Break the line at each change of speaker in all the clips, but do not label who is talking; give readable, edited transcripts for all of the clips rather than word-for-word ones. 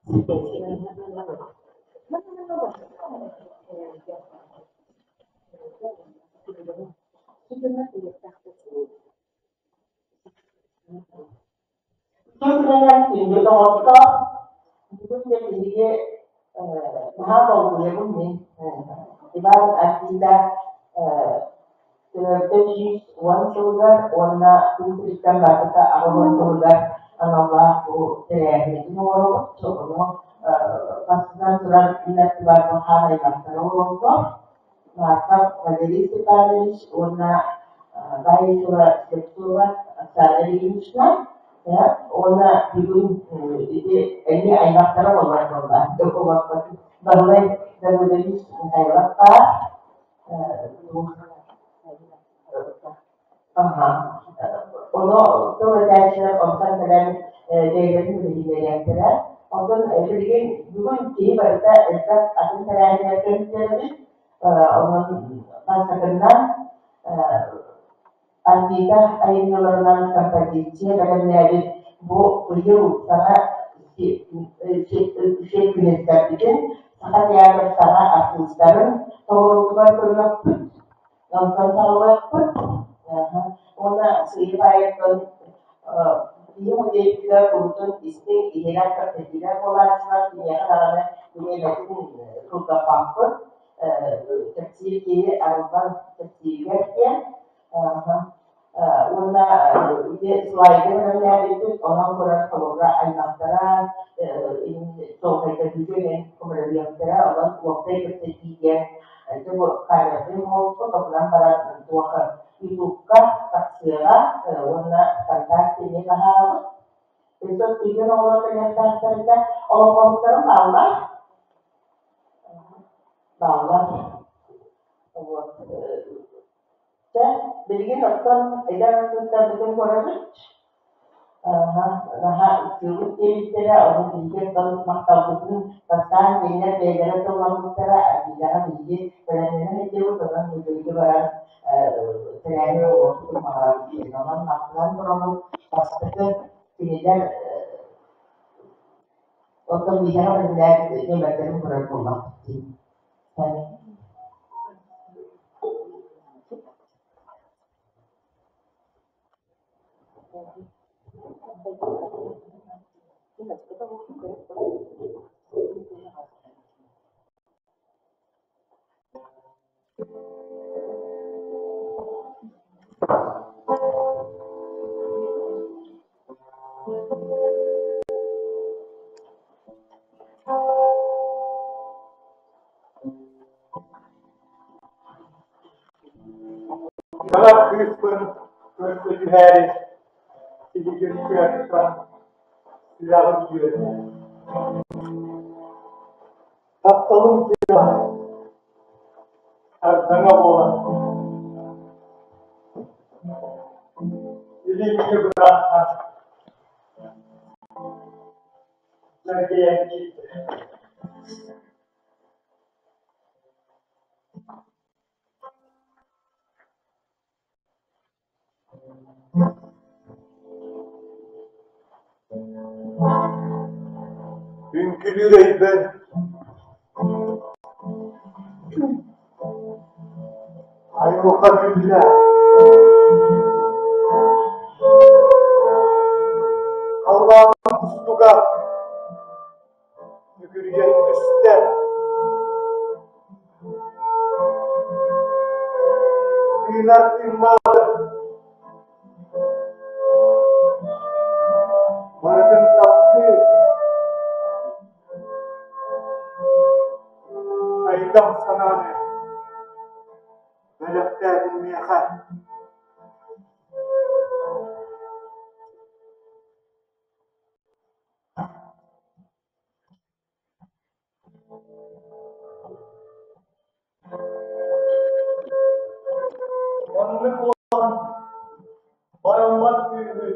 Үтүө күндү доҕоттоор, бүгүн дьэ биһиги наһаа долгуйабын мин. Иван Арбита төрөөбүтэ 110 сылыгар уонна күн сириттэн барбыта 80 сылыгар аналлаах бу тэрээһинин оҥоробут. Ону бастатан туран мин аттыбар хаан аймахтара олороллор. Марков Валерий Степанович уонна Баишева Слепцова Оксана Ильинична уонна бүгүн ити эмиэ аймахтара буолар буолла Баһылай Давыдович Михайлов баар. Ону тыл этээччилэр онтон кэлэн бэйэлэрин билиһиннэриэхтэрэ. Онтон билигин бүгүн киһи барыта элбэх атын тэрээһиннэргэ үктэнэбит. Онон бастакыннан Арбита айымньыларынан композиция бэлэмнээбит бу быйыл саҥа сиэккүнэстэрбитин Саха театр саҥа артыыстарын толоруутугар көрүөхпүт. Онтон саҕалыахпыт. Уонна сыыйа баайыттан киһи музейбытыгар урутун истиҥ, иһирэх кэпсэтиилэр буолааччылар, киниэхэ даҕаны бириэмэтин кылгаппаппыт. Кэпсиир киһи арыллан кэпсииригэр диэн. Уонна ити слайда бэлэмнээбиппит, онон көрөн холобура аймахтара толкайдатыыга көмөлөһүөхтэрэ, онон уопсай кэпсэтии диэн ити бу камератын оҥоһукпут, онон баран туох ютубка тахсыаҕа уонна ВКонтакте эмиэ таһаарабыт. Өссө студент оҕолор кэлиэхтээхтэрэ, олоҥхоһуттарым бааллар. Бааллар. Вот. Чэ, билигин оттон эдэр артыыстарбытын көрөбүт. Наһаа ыксыыбыт диэбиттэрэ, ону биһиги оттон махталбытын бастаан кинилэр бэйэлэрэ тылламмыттара, биһиэхэ биһиги бэлэмнэнэ сылдьыбыт, онон музейга баран тэрээһин оҥоруохпутун баҕарабыт диэн. Онон махтанан тураммыт бастакы кинилэр оттон биһиэхэ бэлэмнээбит нүөмэрдэрин көрөр буоллахпыт дии.
Кыра кыыспын көрсө түһээри силигин тыаттан сүрэҕим үөрдэ. Тапталым тыаһа сардаҥа буолан илиҥҥи быраахтан дьэргэйэн киирдэ. Үҥкүлүүр өйбөр айылҕа күллэ халлааным кустуга Мүкүрүйэн түстэ. Тыынар тыыннаах барытын таптыы сайдам санааны бэлэхтээтин миэхэ. Оннук буолан бараммат күүһү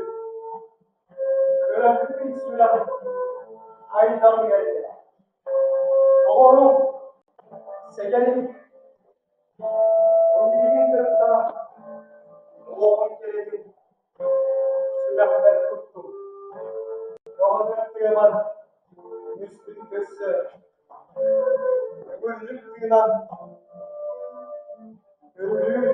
кыракый сүрэҕим хайдах иһэрдэ. Доҕорум, сэгэрим, эйигин кытта олоҕум кэрэтин сүрэхпэр куттум. Көҕүтэр тыабар. Күнүспүн көрсө көҥүллүк тыынан көрүлүүр.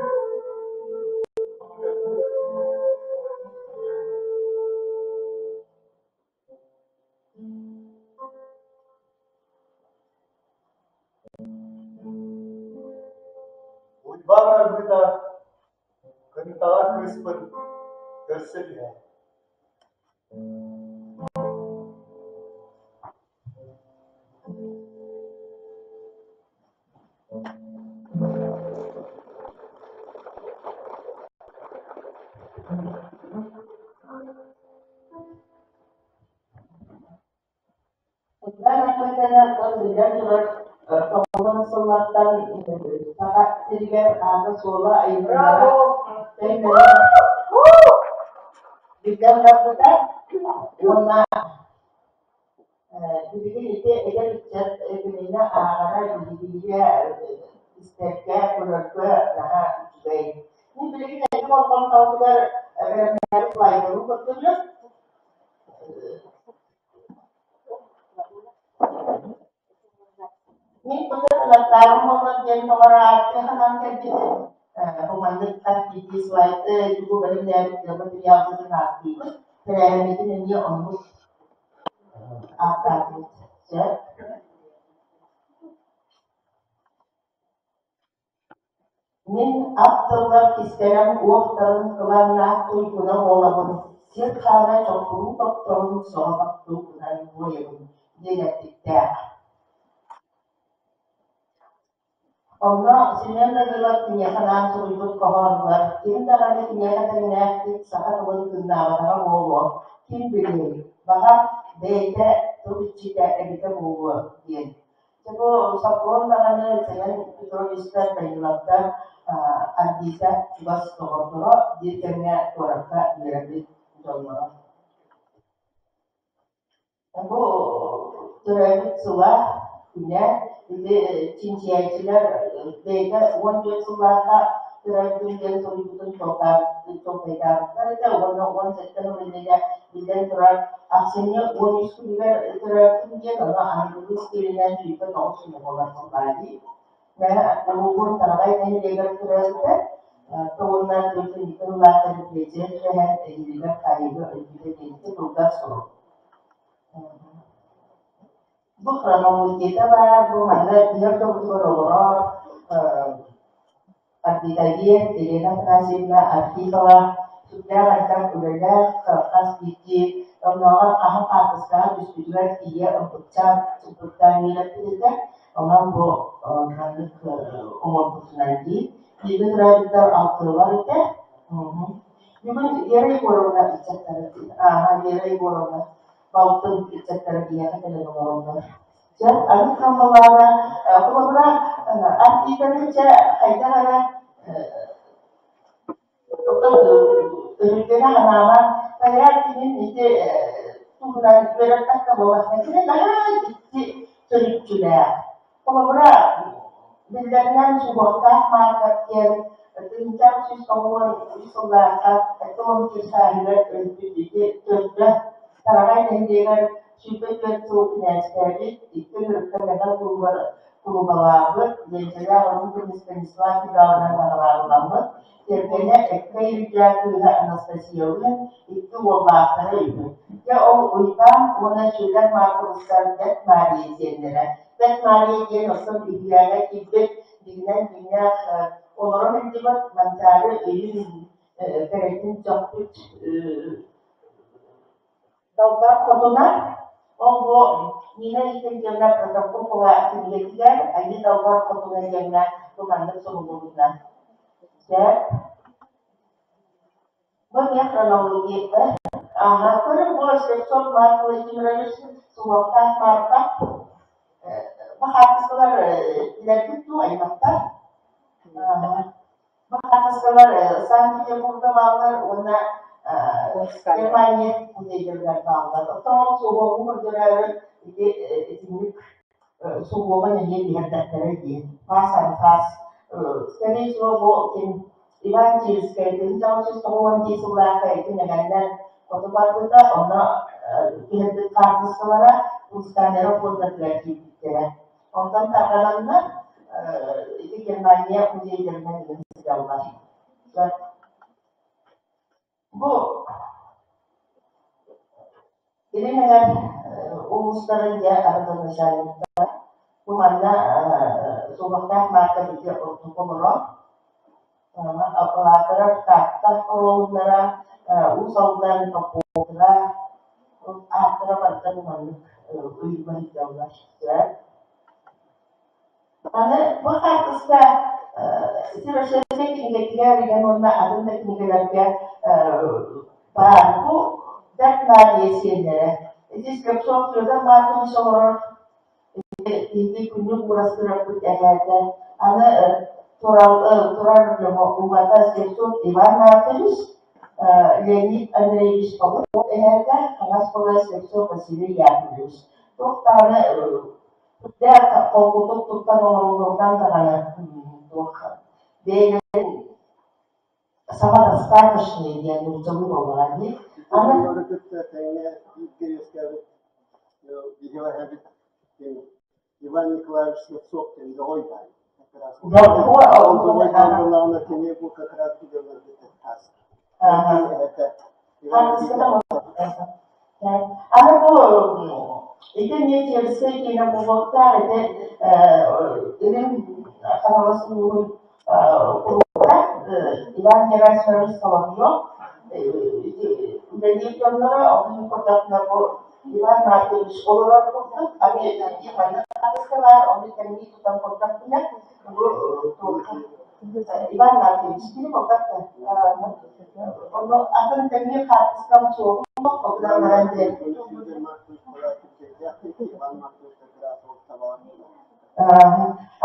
Уйбаан арбыта Кынтаҕар кыыспын көрсө түһэн
Уйбаан Арбыта биллэн турар, 90 сыллартан Саха сиригэр аата-суола айымньылара тэҥнэрин биллэн барбыта уонна билигин ити эдэр ыччат кинини ааҕара, биһириирэ, истэргэ, көрөргө наһаа үчүгэй. Мин билигин эһиги болҕомтоҕутугар бэлэмнээбит слайдабын көрдөрүөм. Мин былыр ылаттааҕым буоллар диэн тоҕо ханаан кэлбитим. Бу маннык хас биирдии слайды тугу бэлэмнээбит матырыйаалбытын ааттыыбыт. Тэрээһиммитин эмиэ оннук ааттаатыбыт. Сөп. Мин ат тыллар кистэлэҥ уохтарын кылааннаах туйгуна буолабын, сир хаана чокуруу топторун соҕотохтуу гынан буойабын диэн эппиттээх. Онно Семен Данилов киниэхэ анаан суруйбут хоһоонугар ким даҕаны киниэхэ тэҥнээхтик саха тылын тыыннаабатаҕа буолуо, ким билиэй, баҕар, бэйэтэ тыл иччитэ эбитэ буолуо диэн. Дьэ бу Сокуон даҕаны Сэмэн Петровичтар Даниловтар Арбита чугас доҕордоро биир кэмҥэ куоракка үөрэммит дьонноро. Бу төрөөбүт сыла, күнэ ити чинчийээччилэр бэйэтэ 14 сыллаахха төрөөбүтүн диэн суруйбутун чуолкайдаабыттар этэ уонна 17 сыл иннинэ биллэн турар ахсынньы 13 күнүгэр төрөөбүтүм диэн ону аныгылыы стилинэн 29 күнэ буолар буоллаҕа дии. Улууһун Тараҕай нэһилиэгэр төрөөбүтэ. Тугунна 42 сыллаахха репрессия түбэһэн эһиилигэр хаайыыга өлбүтэ диэбитэ кылгас сурук. Бу хронологията баар, бу манна биһиги ортобутугар олорор Арбитовед Елена Афанасьевна Архипова сүрдээх элбэх үлэлээх, хас биирдии оннооҕор хаһан хаартыскаҕа түспүтүгэр тиийэ ымпыкчаан сыппыттаан үөрэппит этэ. Онон бу маннык оҥорбутунан дии. Бииргэ төрөөбүттэр алтыалар этэ. Бүгүн Вера Егоровна ыччаттара ааһа Вера Егоровна балтын ыччаттара биһиэхэ кэлэн олороллор. Дьэ, аны хаммалаана, холобура, артыытаны чэ хайдах эрэ өрүттэрэ ханаама хайаан кинин ити туһунан үөрэппэт да буоллахына кини наһаа дьикти төрүччүлээх. Холобура, биллэринэн суһуохтаах Марков диэн 1193 сыллаахха 73 сааһыгар өлбүт ити төрдө Тараҕай нэһилиэгэр 24 сыл кинээстээбит, икки өлөрүктэн эбэ кулубалаабыт, Лиэнчэлээх Улуу күн Станислав Ивановна наҕараадаламмыт, кэргэнэ Эккэй Илдьээ кыыһа Анастасиялыын икки уоллаахтара үһү. Дьэ ол Уйбаан уонна Сүлэр Марковичтар Бэрт Маарыйа сиэннэрэ. Бэрт Маарыйа диэн оттон үһүйээҥҥэ киирбит дьиҥинэн дьиҥнээх олорон илдьибит Манчаары өйүн кэрэтин сөхпүт Далбар хотуна ол бу Нина Викентьевна Протопопова кинигэтигэр Айыы Далбар хотуна диэҥҥэ бу маннык суруллубутунан сөп. Бу эмиэ хронология Ааһа, көрүҥ бу Слепцов Марк Владимирович суһуохтаах Марка. Бу хаартыскалар билэргит дуу, аймахтар? Бу хаартыскалар Санкт-Петербурга бааллар уонна Германия музейдарыгар бааллар. Оттон ол суһуоҕу көрдөрөөрү ити итинник суһуоҕун эмиэ түһэрдэхтэрэ дии. Фас анфас. Скорее всего, бу ким Иван Чирскэй 1991 сыллаахха ити мэгэннэр Хоту барбыта, онно түһэрбит хаартыскалара Кунсткамера фондатыгар киирбиттэрэ. Онтон тарҕананнар ити Германия музейдарынан илин сылдьаллар. Бу Илин эҥэр улуустарын дьэ родоначальниктара бу манна Сулҕахтаах Маарка ити ордук олорор. Аатырар Таатта оруоллара, Уус Алдан Поповтара ааттара барыта бу маннык ыйылла сылдьаллар. Аны бу хаартыска Севершевскэй кинигэтигэр игэн уонна атын да кинигэлэргэ баар. Бу бэрт Нария сиэннэрэ. Ити Слепцов Федор Маркович олорор ити күннүк уурастыыраппыт эһээтэ. Аны турар угата Слепцов Иван Маркович, Леонид Андреевич Попов эһээтэ, хаҥас буола Слепцов Василий Яковлевич. Туох даҕаны Сүрдээх холкутук туттан олороллоруттан даҕаны туох бэйэлэрин самодостаточные диэн нууччалыы буоллаҕа дии. Аны
Оҕолору кытта тэҥҥэ бииргэ үөскээбит биһиги эһэбит Иван Николаевич Слепцов диэн Доҕой баай. Как раз ол Доҕой баай буоллаҕына кини бу как раз видеоларга эһэтэ Иван
Аны бу ити эмиэ Черскэй киинэ буолуохтаах ити Илин Хаҥалас улууһун кулууба Иван Герасимович Соловьев үлэлиир дьонноро онон курдатына бу Иван Маркович олорор курдук аны маннык хаартыска баар ону тэҥнии тутан курдахпына бу Иван Маркович кини курдатта Ону атын тэҥҥэ хаартыскам суоҕун хотунан баран диэн.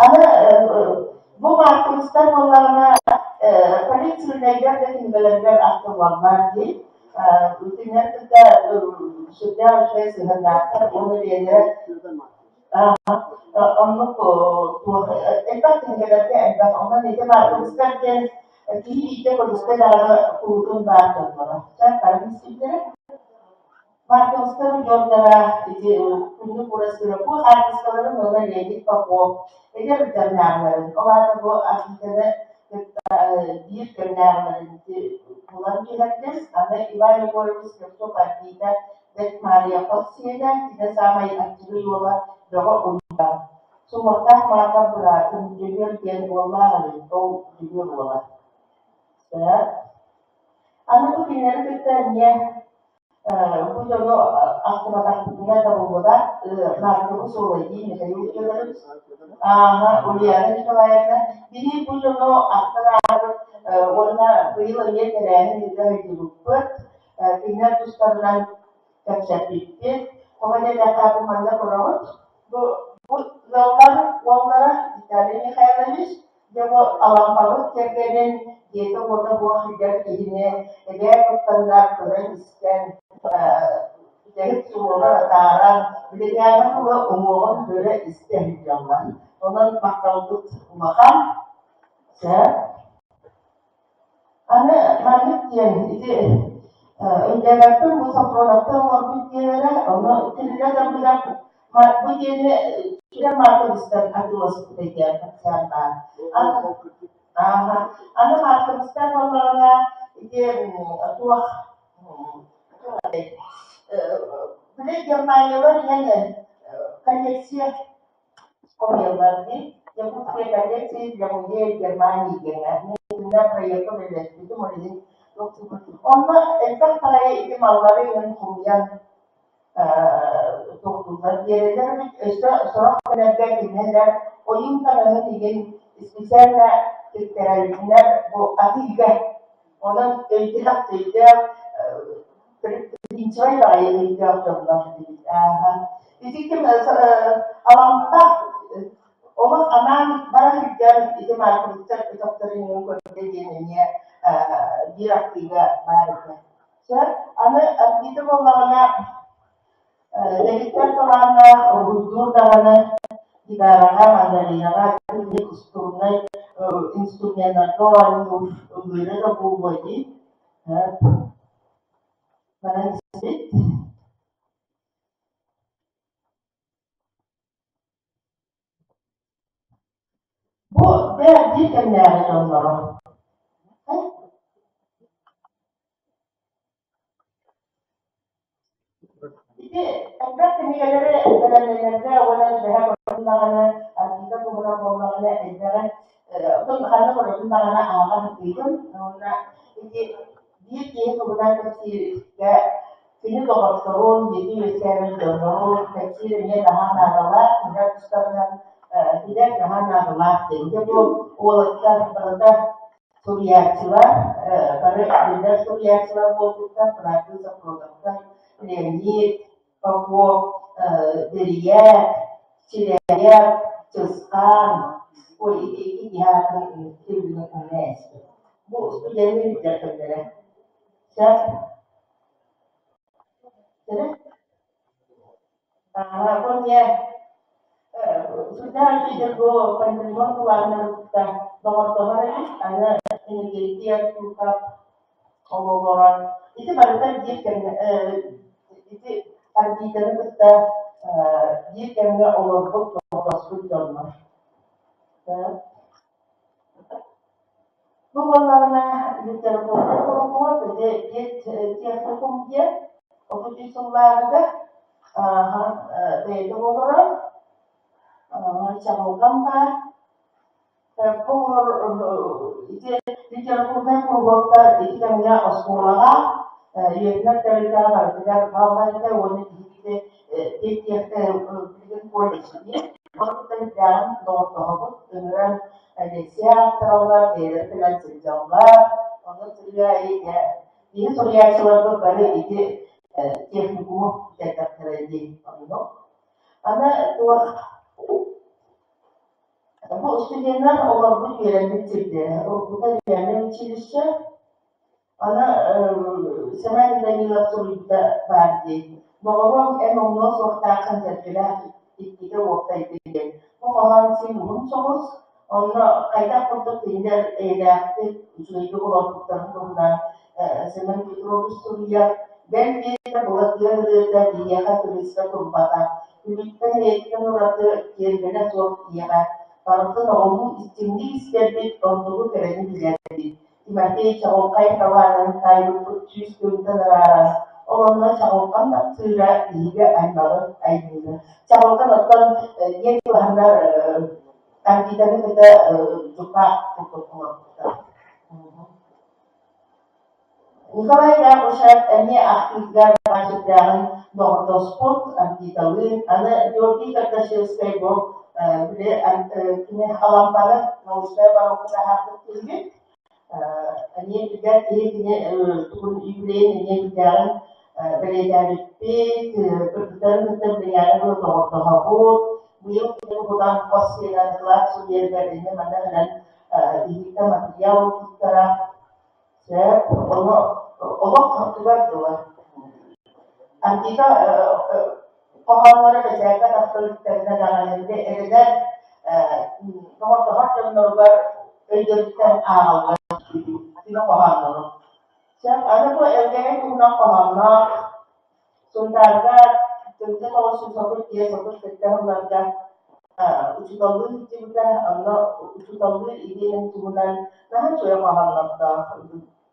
Аны бу Марковичтар буоллаҕына полицейнайдар да кинигэлэригэр ахтыллаллар дии. Итиннэр кытта сүрдээх үчүгэй сыһыаннаахтар уонна бэйэлэрэ оннук туох элбэх кинигэлэргэ элбэх. Онон ити Марковичтар диэн Киһи иитэ көрүстэ даҕаны куруутун баар дьонноро. Чэ, ханна истибиттэрэ? Марковскай удьуордара ити күннүк уурастыыра бу хаартыскаларын уонна Леонид Попов эдэр кэмнээҕилэрин, ол аата бу Архитаны кытта биир кэмнээҕилэрин ити булан түһэрдим. Аны Иван Егорович Слепцов Архита Бэрт Маарыйа хос сиэнэ, кини саамай аччыгый уола Бөҕө Уйбаан. Сулуохтаах Маатар быраатын Дьөгүөр диэн уоллаах эбит, ол Дьөгүөр уола. Сөп. Аны бу кинилэри кытта эмиэ бу дьону ахтыбатахпытына табыллыбат Маркову Суолайдии Михаил Федорович, Ааһа Ульяна Николаевна биһи бу дьону ахтан ааһабыт уонна быйыл эмиэ тэрээһин ыыта сылдьыбыппыт. Кинилэр тустарынан кэпсэппиппит. Тоҕо диэтэххэ бу манна көрөҕүт, Бу бу ыаллар уоллара Виталий Михайлович дьэ бу Алампабыт кэргэнин дьиэтэ-уота буох илдьэр киһини эбээ куттаннар көрөн-истэн бүтэһик суолугар атааран билиҥҥээҕи тылы уҥуоҕун көрө-истэ сылдьаллар. Онон махталбыт улахан. Сөп. Аны маннык диэн ити өйдөөбөппүн бу Софроновтар олорбут дьиэлэрэ, ону тиллэ да быдан бу дьиэни Кира Марковичтан атыыласпыта диэн кэпсээн баар. Аны, ааһа, аны Марковичтар буоллаҕына ити туох били Германиялар иһэн коллекция хомуйаллар дии. Якутская коллекция для музея Германии диэҥҥэ. Мин итиннэ проекка үлэлэспитим, ол иһин Онно элбэх баҕайы ити маллары иһин хомуйан туохтууллар биэрэллэр эбит. Өссө сорох кэмнэргэ кинилэр ойуун таҥаһын иһин специально тиктэрэллэр бу атыыга. Онон өйдөөх өйдөөх предприимчивай баҕайы өйдөөх дьоннор эбит. Ааһа. Ити ким Алампа олох анаан бара сылдьан ити Марковичтар өтөхтөрүн көрдө диэн эмиэ биир ахтыыга баар этэ. Сөп. Аны Арбита буоллаҕына дэгиттэр талааннаах уруһуйдуур даҕаны гитараҕа, мандолинаҕа, струннай инструменнарга оонньуур, ыллыыра да буолуо дии. Баран испит. Бу бэйэ биир кэмнээҕи дьонноро. Ити элбэх кинигэлэри бэлэмнэнэргэ уонна дэһэ көрдүм даҕаны, архыыпка туһунан буоллаҕына элбэҕи оттон ханна көрөбүн даҕаны ааҕа сатыыбын. Уонна ити биир киһи туһунан кэпсииргэ кини доҕотторун, бииргэ үөскээбит дьоннорун кэпсиир эмиэ наһаа наадалаах, кинилэр тустарынан билэр наһаа наадалаах диэн. Дьэ бу уолаттар барыта суруйааччылар, бары биллэр суруйааччылар буолбуттар, Пракин Сафроновтар, Леонид Попов, Бэрийээк, Чирээйэп, Чысхаан, ой ити икки киһи аатын түргүнү умна эспит. Бу студенныы билэр кэмнэрэ. Сейчас Помне сүрдээх үчүгэйдик бу Пантелеймон Кулаковны кытта доҕордоһор эбит. Аны Иннокентий Артюхов олорон ити барыта биир кэмҥэ ити Арбитаны кытта биир кэмҥэ олорбут доҕордоспут дьоннор. Бу буоллаҕына литературнай куруһуок ити техникум диэн 33 сыллааҕыта бэйэтэ олорор чаҕылҕан баар. Бу ити литературнай куруһуоктар ити кэмҥэ оскуолаҕа үөрэнэр тэрилтэҕэ барытыгар бааллар этэ уонна биһиги билигин колледж диэн ону кытта ирдээҕин доҕордоһобут ыҥыран Лекция ааптараллар, бэйэлэрэ кэлэн сылдьаллар. Онон биһи суруйааччыларбыт бары ити техникуму бүтэрдэхтэрэ дии оннук. Аны туох бу студеннар олорбут үөрэммит сирдэрэ уруккута реальнай училище. Аны Семен Данилов суруйбута баар дии. Доҕоруом, эн умнуо суохтааххын сэргэлээх иккитэ уоптайбыт диэн. Бу хоһоон син уһун соҕус, онно хайдах курдук кинилэр эйэлээхтик, үчүгэйдик олорбуттарын туһунан Семен Петрович суруйар. Бэл диэтэр былатыан ырыата биһиэхэ кырыыска турбата. Күлүктэн эйэттэн ураты тиэргэнэ суох киһиэхэ барытын оҕолуу истиҥник истэрбит, ордугу кэрэни билэрбит. Тимофей чаҕылхай талаанын таайбыппыт 100 күнтэн арааран, ол онно Чаҕылхан таптыыра биһиги аймаҕы аймыыра. Чаҕылхан оттон диэн кылаһаннар Аргитаны кытта дьукаах курдук олорбуттар. Николай Габышев эмиэ ахтыытыгар баачырдааҕын доҕордоспут Аргиталыын, аны Георгий Кардашевскай бу били кини Алампаны научнай барокко таһаарбыт киһибит. Эмиэ билэр киһи кини тугун юбилейын эмиэ билээҕин бэлиэтээбиппит, кыргыттарын кытта билээҕи дылы доҕордоһобут. Быйыл кини туһунан хос сиэнэ доклад суруйарыгар эмиэ манна кэлэн биһиктэн матырыйаал ылбыттара. Сөп, ону олох хартыгар дылы. Антика хоһоонноро бэчээккэ тахсыбыттарына даҕаны били эрэнэр доҕордоһор дьонноругар өйдөрүттэн ааҕаллар кини хоһооннору. Сөп, аны бу Элгээйи туһунан хоһоонноох Сунтаарга 1935 37 сылларга учууталлыы сылдьыбыта, онно учууталлыыр идиэйин туһунан наһаа үчүгэй хоһооннордоох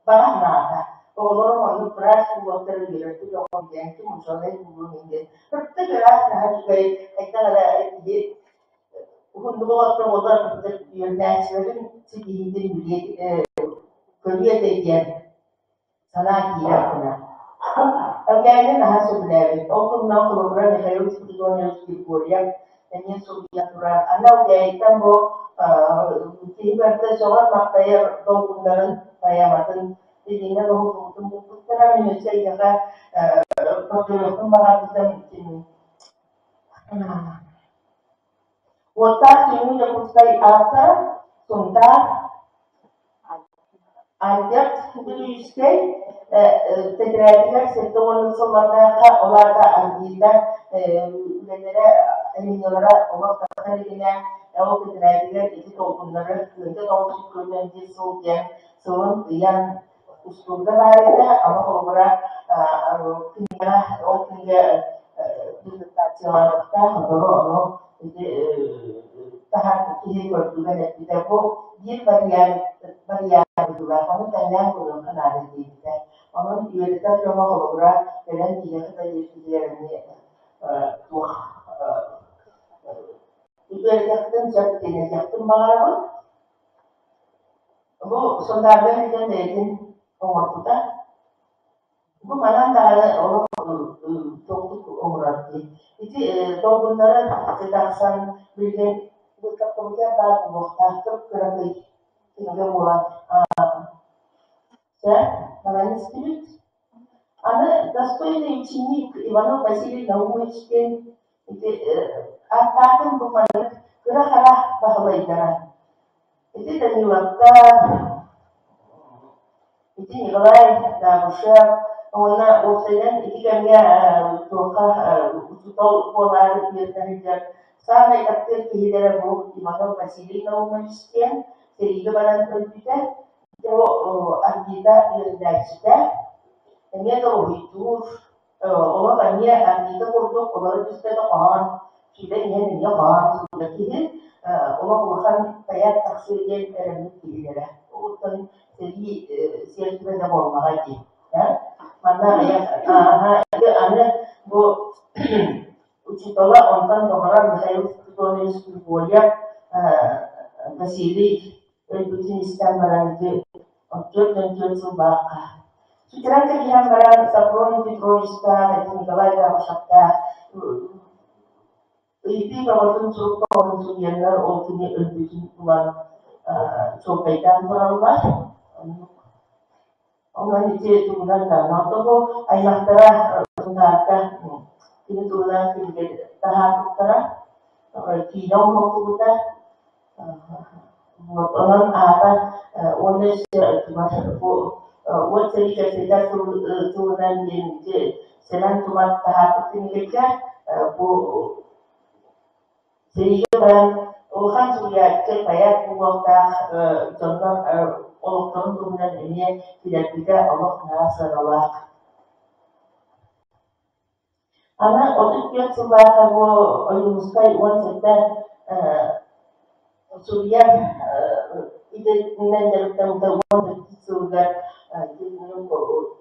баҕа санаата. Оҕолорум оннук врач буолуохтара үөрэрбит оҕом диэн, ким учуонай буолуом диэн. Кырдьык ыраас наһаа үчүгэй, хайдах эрэ киһи уһуннук олордо буоллар үөрэнээччилэрин ситиһиитин билиэ көрүө этэ диэн санаа киирэр гына. Элгээйини наһаа сөбүлээбит. Ол туһунан холобура Михаил Спиридонович Григорьев эмиэ суруйан турар. Аны Элгээйиттэн бу киһи барыта сөҕөр-махтайар долгуннарын поэматын билиҥҥэ уһуллубутун булбуттара. Мин өссө эйиэхэ көрдөрүөхпүн баҕарбытым Уоттаах түүҥҥү Дьокуускай ааптара Сунтаар Альберт Бүлүүйүскэй тэтэрээтигэр 70 сыллардаахха, ол аата Аргита үлэлэрэ, айымньылара олох тахса илигинэ, ол тэтэрээтигэр ити толкуннары 1991 сыл диэн сылын ыйан. устууга баар этэ, ама холобура кинигэҕэ ол кинигэ презентацияланыахтаах, сотору ону ити таһаарбыт киһи көрдүгэн эппитэ. Бу биир вариант вариант быһыылаах, ону тэҥнээн көрүөххэ наада диэбитэ. Онон үөрэтэр дьоҥҥо холобура кэлэн киһиэхэ да диэбитигэр эмиэ туох үөрэтиэхтэн сөп диэн этиэхпин баҕарабын. Бу Сунтаарга сылдьан бэйэтин оҥорбута. Бу манан даҕаны олох туохтук оҥорор дии. Ити долгуннара тахсан билигин быыстапкабытыгар баар буолуохтаах кып-кыракый кинигэ буолан Чэ, манан истибит. Аны достойный ученик Иванов Василий Наумович диэн ити ааттаатын бу маннык кыра-хара баһылайдара. Ити Даниловтар, ити Николай Габышев уонна уопсайынан ити кэмҥэ туохха учуутал буолаары үөрэнэ сылдьар саамай таптыыр киһилэрэ бу Иванов Василий Наумович диэн сэриигэ баран өлбүтэ. Арбита үөрэнээччитэ эмиэ да уруһуйдуур, олох эмиэ Арбита курдук олоро түстэ да хоһоон сүүрэн иһэн эмиэ хоһоон суруйар киһи, олох улахан поэт тахсыа диэн эрэммит киһилэрэ. Оттон сэрии сиэртибэ да буоллаҕа дии. Манна аны бу учуутала онтон доҕоро Михаил Платонович Григорьев Василий Өлбүтүн истэн баран ити 44 сыллаахха сүтэрэн кэбиһэн баран Софрон Петровичтаах, ити Николай Габышевтаах ыйытыы бөҕөтүн сурук бөҕөтүн суруйаннар ол кини өлбүтүн булан чуолкайдаан тураллар. Онон ити тугунан даҕаны оттон бу аймахтара Сунтаарга кини туһунан кинигэ таһаарбыттара, киинэ оҥоһуллубута. Вот онон аата уонна өссө бу уот сэрии кэпсэтэр сылынан диэн ити Сэмэн Тумат таһаарбыт кинигэтэ бу Сэриигэ баран улахан суруйааччы, поэт буолуохтаах дьоннор олохторун туһунан эмиэ билэрбитэ олох наһаа сыаналаах. Аны 34 сыллаахха бу Ойуунускай 17 суруйар идэтинэн дьарыктаммыта 17 сылыгар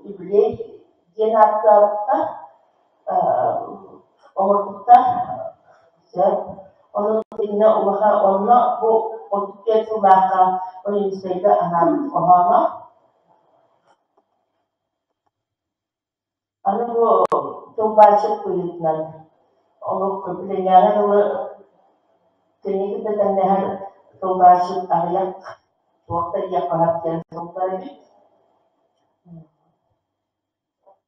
юбилей диэн ааттаабыттар. Оҥорбуттар сөп. Ону итиннэ улахан онно бу 34 сыллаахха Ойуунускайга анаабыт хоһооно. Аны бу тылбаасчыт быһыытынан олох билиҥҥээҕи дылы кинини кытта тэҥнэһэр тылбаасчыт аҕыйах туох да диэххэ сөп диэн суруллар эбит.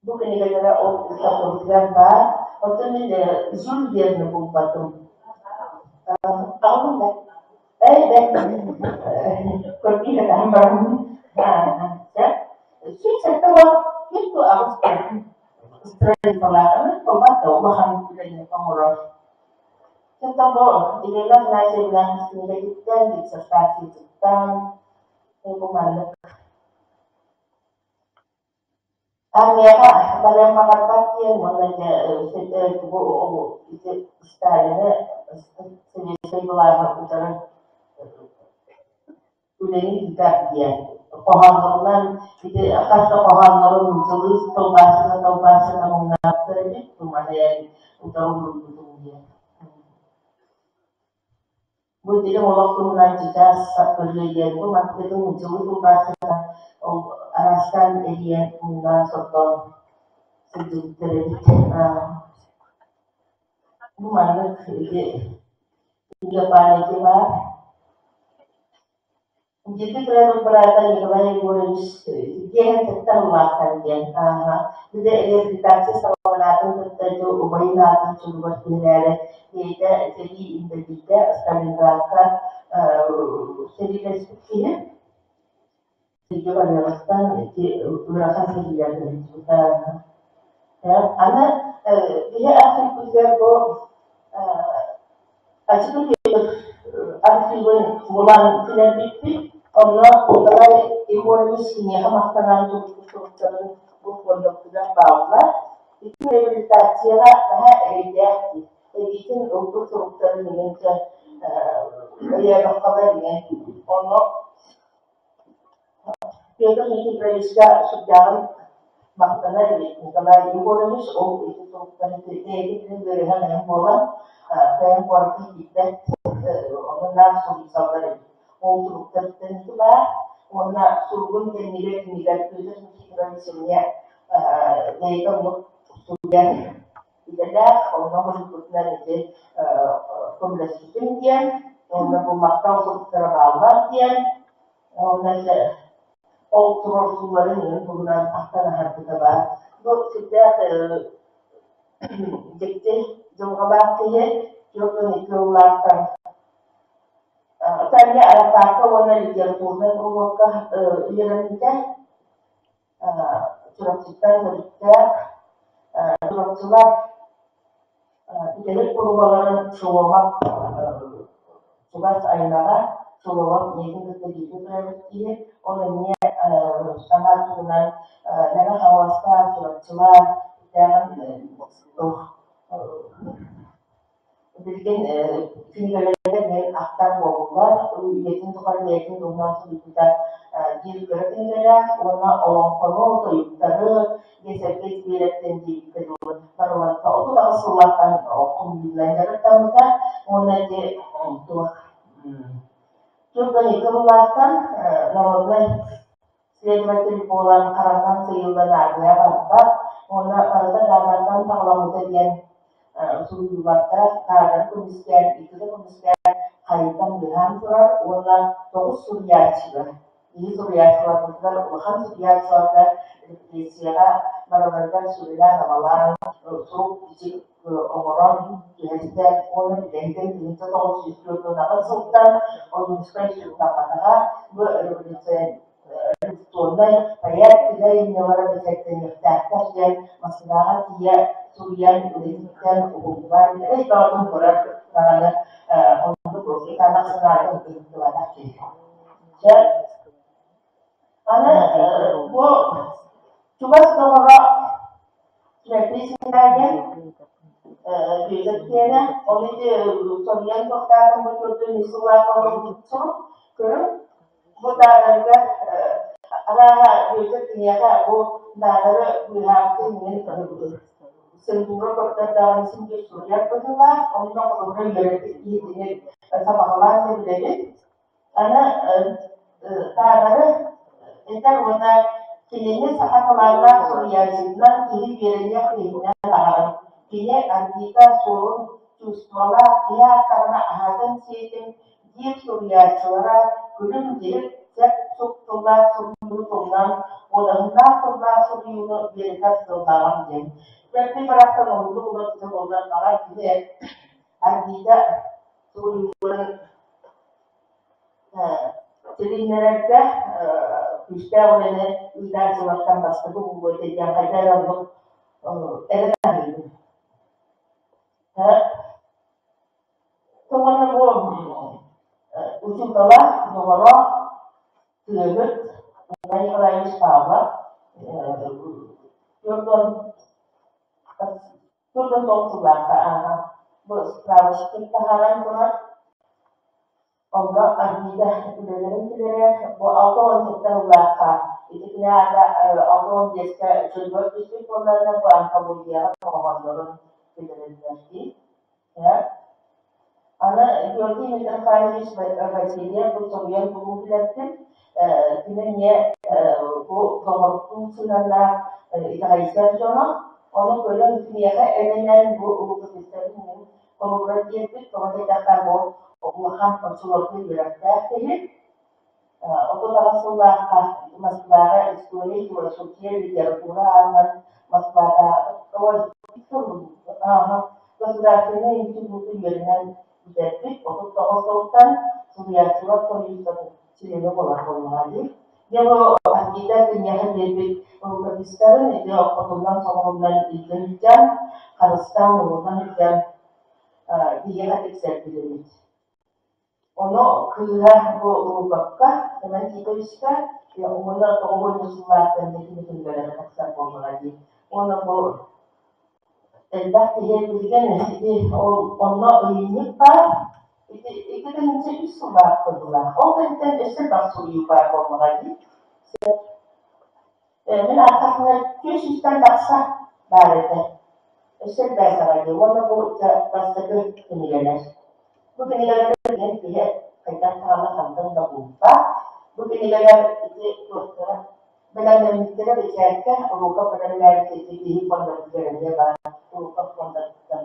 Бу кинигэлэрэ ол ыыталлыбытыгар баар. Оттон мин Жюль Верны булбатым. Аҕабын да? Ээ, бэрт. Көрдүү сатаан бараммын. Сөп. 178 страницалаах ылбат да улахан үлэни оҥорор. Чэ, бу Елена Афанасьевна кинигэтиттэн, диссертациятыттан бу маннык Армияҕа барыан баҕарбат диэн уонна дьэ бу ити Сталины сэбиэскэй былааһы утары үлэни ыытар диэн хоһооннорунан ити хас да хоһооннорун нууччалыы тылбаасына тылбаасына муҥнаабыттар эбит туманайан утары уруйбутум диэн. Бу дириҥ олох туһунан чычаас саппырыа диэн бу мантыкытын нууччалыы тылбаастатан ол араастаан эрийэн муҥнаан сордоон сылдьыбыттар эбит. Бу маннык ити книга памяти баар. Дьиҥэ төрөөбүт быраата Николай Егорович диэһэн кытта улаатан диэн ааһа били реабилитация саҕаланаатын кытта дьэ убайын аатын чөлүгэр түһэрээри бэйэтэ сэрии инбэлиитэ Сталинградка сэриилэспит киһи сиргэ барыаҕыттан ити ыарахан сэриилэргэ сылдьыбыта. Аны биһи архивпытыгар бу Ачыкы Петр архивын булан кэлэрбиппит. Онно Николай Егорович киниэхэ махтанан турбут суруктарын бу фондабытыгар бааллар. Ити реабилитацияҕа наһаа эрэйдээх дии. Эбиитин ылбыт суруктарын иҥэн чэ өйөөбөххө иҥэн. Ону Петр Никифоровичка сүрдээҕин махтанар эбит Николай Егорович ол ити суруктары бэйэтин үөрэнэн эҥин буолан тойон куоракка киирбэт онно наар суруйсаллар эбит. Ол суруктарыттан ити баар уонна суругун кэннигэр кинилэр Петр Никифорович эмиэ бэйэтэ оннук суруйар идэлээх, онно суруйбутунан ити көмөлөспүтүм диэн, уонна бу махтал суруктара бааллар диэн Уонна дьэ ол туруорсууларын иһин туһунан ахтан аһарбыта баар. Бу сүрдээх дьикти дьылҕалаах киһи 42 сыллаахтан Таня Арапаакка уонна литературнай куруһуокка үөрэммитэ. Чурапчыттан төрүттээх Чурапчылар Бүтэһик кулубаларын Шоломов чугас аймаҕа Шоломов ийэтин кытта бииргэ төрөөбүт киһи, ол эмиэ саҥа туһунан Мэҥэ Хаҥаласка Чурапчылар сүрдээҕин Билигин кинигэлэригэр мин ахтар буоллулар, үйэтин тухары бэйэтин туһунан суруйбута биир кыра кинигэлээх уонна олоҥхону, тойуктары Биэсэргэ Сибиэрэптэн диэбиккэ дылы барыларга 38 сыллаахтан хомуйуунан дьарыктаммыта уонна ити туох Турган сыллаахтан народнай следователь буолан харанан сыыйыллан аармыйа барбат уонна барыта даанартан саҕаламмыта диэн суруйуулардаах каадыры көмүскээн, иккитэ көмүскээн хайытан быыһаан турар уонна тоҕус суруйааччыга киһи суруйааччыларбытыгар улахан суруйааччыларга репетицияҕа барыларыгар сүбэлээн-абалаан сурук-бичик оҥорон түһэрсэн уонна бүтэһигин 1948 сылтан Ойуунускай суруктамматаҕа бу революционнай поэт үлэ айымньылара бэчээттэниэхтээхтэр диэн Москваҕа тиийэ суруйан үлэтиттэн уһуллан эрэй бөҕөтүн көрөр даҕаны оннук ытаанах санаатын ыһыктыбатах киһи. Дьэ, аны бу чугас доҕоро Дмитрий Синагин Бүөтүр киэнэ, ол ити соруйан туохтаатым бу төрдүн үс сыллаах олорбутсун көрүҥ. Бу даадарга арааһа Бүөтүр киниэхэ бу даадары быыһаабытын иһин цензура көрдөрдөҕүнэ син биир суруйар быһыылаах, онно холобура үөрэппит киһитини сабаҕалаан да билэбит. Аны Таатары этэр уонна кинини саха талааннаах суруйааччытынан киһи үөрэниэх киһинэн ааҕар. Кини Арбита суолун чувстволаах киһи ааттаҕына аһатан сиэтим диир суруйааччылара күлүм-дьирик сэп-суп тыллаах суруйууну тылынан, уодаһыннаах тыллаах суруйууну үөрэтэр сыаллааҕым диэн. Бэрти барахсан уһуннук олорбута буоллар баҕар кини Арбита суруйууларын Тилиннэрэргэ күүстээх үлэни ыытааччылартан бастакы буолуо этэ диэн хайда эрэ оннук эрэ саныыбын. Уонна бу учуутала, доҕоро тыаһыт Николай Николаевич Павлов 40 49 сыллаахха ааһа бу справочник таһааран турар. Онно Арбита үлэлэрин билэрэ, бу 67 сыллаахха ити кини аата 65-кэ чөлүгэр түспүт буолларына бу онкологияҕа хоһооннорун билэрэллэр дии. Аны Георгий Митрофанович Васильев бу соруйан булуу билэртим. Кини эмиэ бу доҕордуу сыһыаннаах итэҕэйсэр дьоно. Ону көрөн киниэхэ эрэнэн бу рукопистарын мин холобура диэбит, тоҕо диэтэххэ бу улахан оччолорго үөрэхтээх киһи. 38 сыллаахха Москваҕа история, философия, литература ааҕынан Москватааҕы государственнай институту үөрэнэн бүтэрбит. 39 сылтан суруйааччылар союзтарын чилиэнэ буолар буоллаҕа дии. Дьэ бу Арбита киниэхэ биэрбит рукопистарын ити хотуннан-соҕуруннан илдьэн илдьэн, харыстаан уурунан илдьэн биһиэхэ тиксэрбит эбит. Ону кыыһа бу Луковка Семен Титовичка уонна 90 сыллаахтан кини бэлэмэ тахсар буоллаҕа дии. Уонна бу элбэх киһи билигин ити ол онно ыйынньык баар. Ити 2003 сыллаах быһыылаах. Ол кэнниттэн өссө элбэх суруйуу баар буоллаҕа дии. Мин ааттахпына 200-тэн тахса баар этэ. Өссө элбээтэҕэ дии. Уонна бу бастакы кинигэлэр. Бу кинигэлэри билигин киһи хайдах даҕаны хантан да булбат. Бу кинигэлэр ити туохтара бэлэмнэммиттэрэ бэчээккэ Луков бэлэмнээбит ити киһи фондатыгар эмиэ баар Луков фондатыттан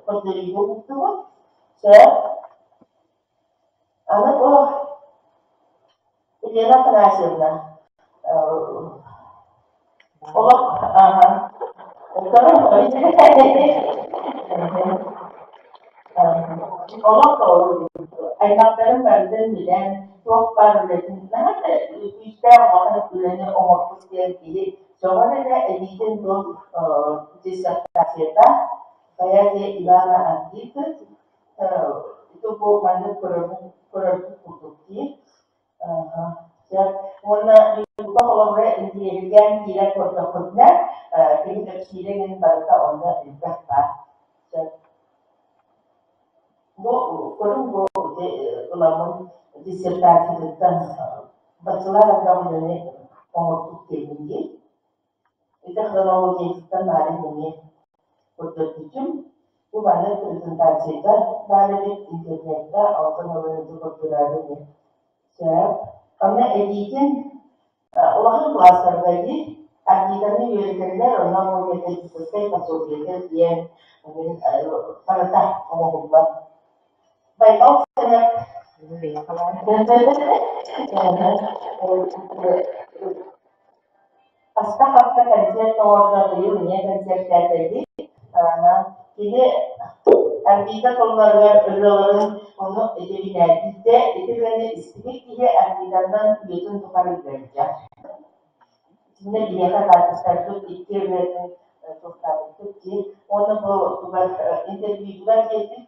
көрдөрүүгэ уктубут. Сөп. Аны бу Елена Афанасьевна олох олох аймахтарын барытын билэн, туох баар үлэтин наһаа да күүстээх улахан үлэни оҥорбут диэн киһи сөҕөр эрэ эбиитин бу диссертацията поэзия Ивана Арбиты ити бу маннык көрөрбүт курдук дии. Уонна Люба холобура интириэһиргээн киирэн көрдөххүтүнэ, кини кэпсиирэ иһин барыта онно элбэх баар. Бу көрүҥ бу ыламмын диссертациятыттан баччалаах элбэх үлэни оҥорбут диэбин дии. Ити хронологиятыттан баарын эмиэ көрдөрбүтүм. Бу маннык презентацията баар эбит интернеккэ, онтон ылан ити көрдөрөөрү эмиэ сөп. Онно эбиитин улахан кылаастарга дии арбитаны үөрэтэллэр, онно бу методическай пособиета диэн барыта оҥоһуллар. Байбал сэнэх Хаста-хаста концерт оҥордо, быйыл эмиэ концертээтэбит. Кини Арбита тылларыгар ырыаларын ону итибинээбитэ, ити ырыаны истибит киһи Арбитаннан үйэтин тухары үөрдэ. Итиннэ биһиэхэ хаартыскарбыт икки ырыатын туохтаабыппыт дии. Уонна бу тугар интервьютугар диэбит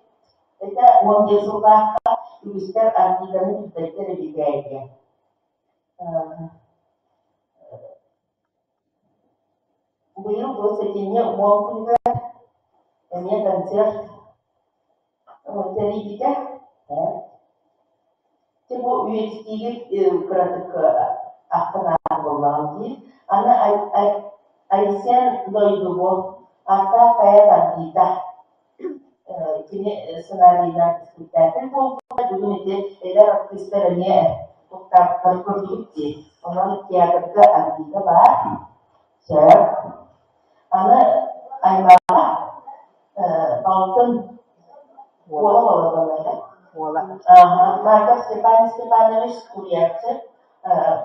этэ 15 сыллаахха үгүстэр Арбитаны билбэттэр эбит ээ диэн. Быйыл бу сэтинньи уон күнүгэр эмиэ концерт тэрийбитэ. Ити бу үйэтитиигэ кыратык ахтан ааһар буоллаҕым дии. Аны Айсен дойдубу ааттаах поэт Арбита кини сценарийынан испиктээкил буолбута. Бүгүн ити эдэр артыыстар эмиэ туттаабыттар курдук дии. Онон театрга Арбита баар. Сөп. Аны аймаҕа балтын уола буолар
Уола.
Марков Степан Степанович суруйааччы.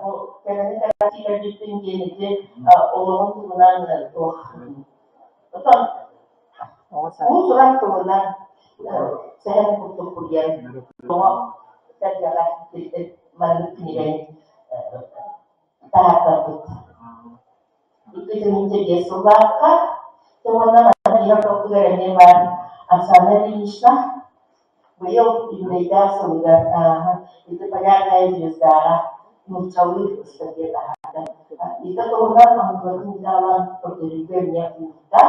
Бу кэлэни кэлэти кэлбиппин диэн ити олоҕун туһунан туох Отон
Оҕо саас.
уус-уран тылынан сэһэн курдук суруйан тоҕо сэргэҕэ маннык кинигэни таһаартарбыт. 2005 сыллаахха уонна манна биһиги ортотугар эмиэ баар Оксана Ильинична быйыл юбилейдаах сылыгар ити Полярная звездаҕа нууччалыы ыстатыйа таһаарда. Ити туһунан онкология дьаалан көрдөрүүгэ эмиэ уурда.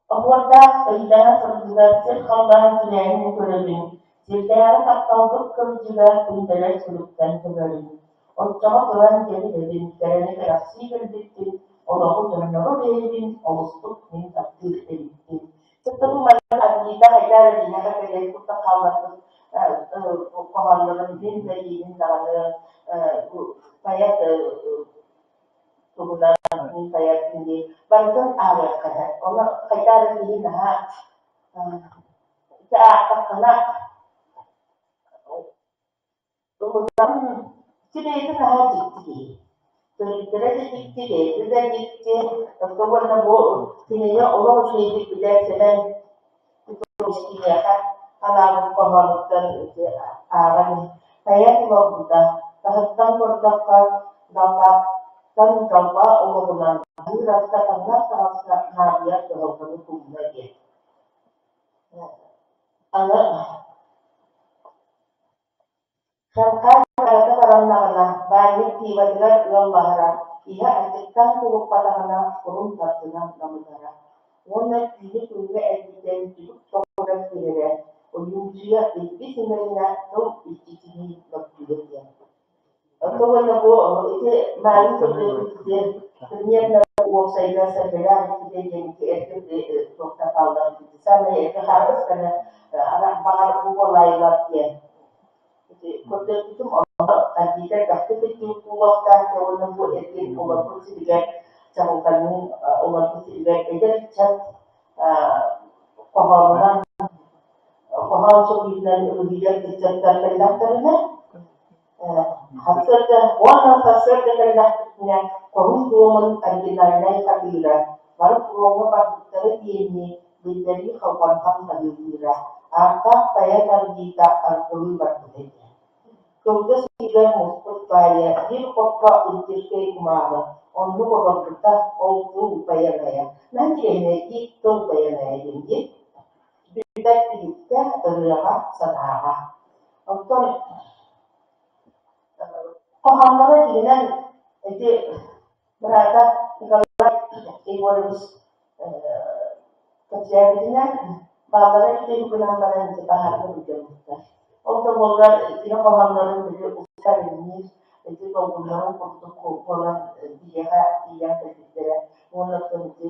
Оһуордаах ыйдаҥа сылдьыгар сир-халлаан сибээһин көрөбүн, сирдээҕи тапталбыт кырдьыга күндэлэр суруктан көбөрүн. Оччоҕо туран кэбиһэбин, кэрэни кэрэхсии кэлбиппин, олоҕу дьоннору бэйэбин олустук мин таптыыр эбиппин. Кытта бу манна Арнита хайдах эрэ биһиэхэ кэлэн курдук хаалларбыт хоһооннорун мин да диибин даҕаны поэт туһунан мин поэппын дии барытын ааҕыахха сөп. Ону хайдах эрэ киһи наһаа ити аахтаххына ылынан ити бэйэтэ наһаа дьикти киһи. Төрүттэрэ да дьикти, бэйэтэ да дьикти. Оттон уонна бу кинини олох үчүгэйдик билэр Сэмэн Петрович киниэхэ анаабыт хоһоонуттан ити ааҕан поэт олорбута. Таһыттан көрдөххө, даллаах. Таҥ-талба олоҕунан аһыыр аска, таҥнар таҥаска наадыйар кыһалҕаны тумна диэн. Аны Шанхай барыта бараннаҕына, баанньык пивотыгар ыаллаһара, иһэ аччыктаан кулуппатаҕына, курун тардынан намытара уонна түүнү күҥҥэ эргитэн түбүк тоҕугар түһэрэ, ойуумсуйа илби симэлинэ тыл иччитинии мөккүһэ диэн. Оттон уонна бу ити Маайын көрдөрбүт примерно уопсайга сэргэлээх иккитэ диэн ити эргэ туохтан хааллар самай эргэ хаартысканы баҕар бу буолаайылар диэн ити көрдөрбүтүм онно Альбита элбэхтик кыттыбыт буолуохтаах уонна бу эргин олорбут сиригэр Чаҕылҕанныын олорбут сиригэр эдэр ыччат хоһоонунан хоһоон суруйуутунан ылыһыйар ыччаттар кэллэхтэринэ Сарсыарда уонна сарсыарда кэллэхпитинэ хоһун туомун оригинальнай хатыыра, бары фроҥҥа барбыттара диэни биллэрии халҕантан хаһыытыыра, ааттаах поэт аргыыта аргылыы барбыта этэ. Кылгас иһигэр муспут баайа биир хоппо илдьиркэй кумааҕы, оннук олорбута ол тыл байанайа, наһаа интэриэһинэйдии тыл байанайа диэн дии. Бүппэт түбүккэ, ырыаҕа, санааҕа. Оттон хоһоонноро дьиҥинэн ити быраата Николай Егорович кэпсээбитинэн бааллара үтүө гынан баран ити баһаарга былдьаммыттар. Ол да буоллар кини хоһооннорун били устар имниир ити долгуннарын курдук буолан биһиэхэ тиийэн кэлбиттэрэ уонна оттон ити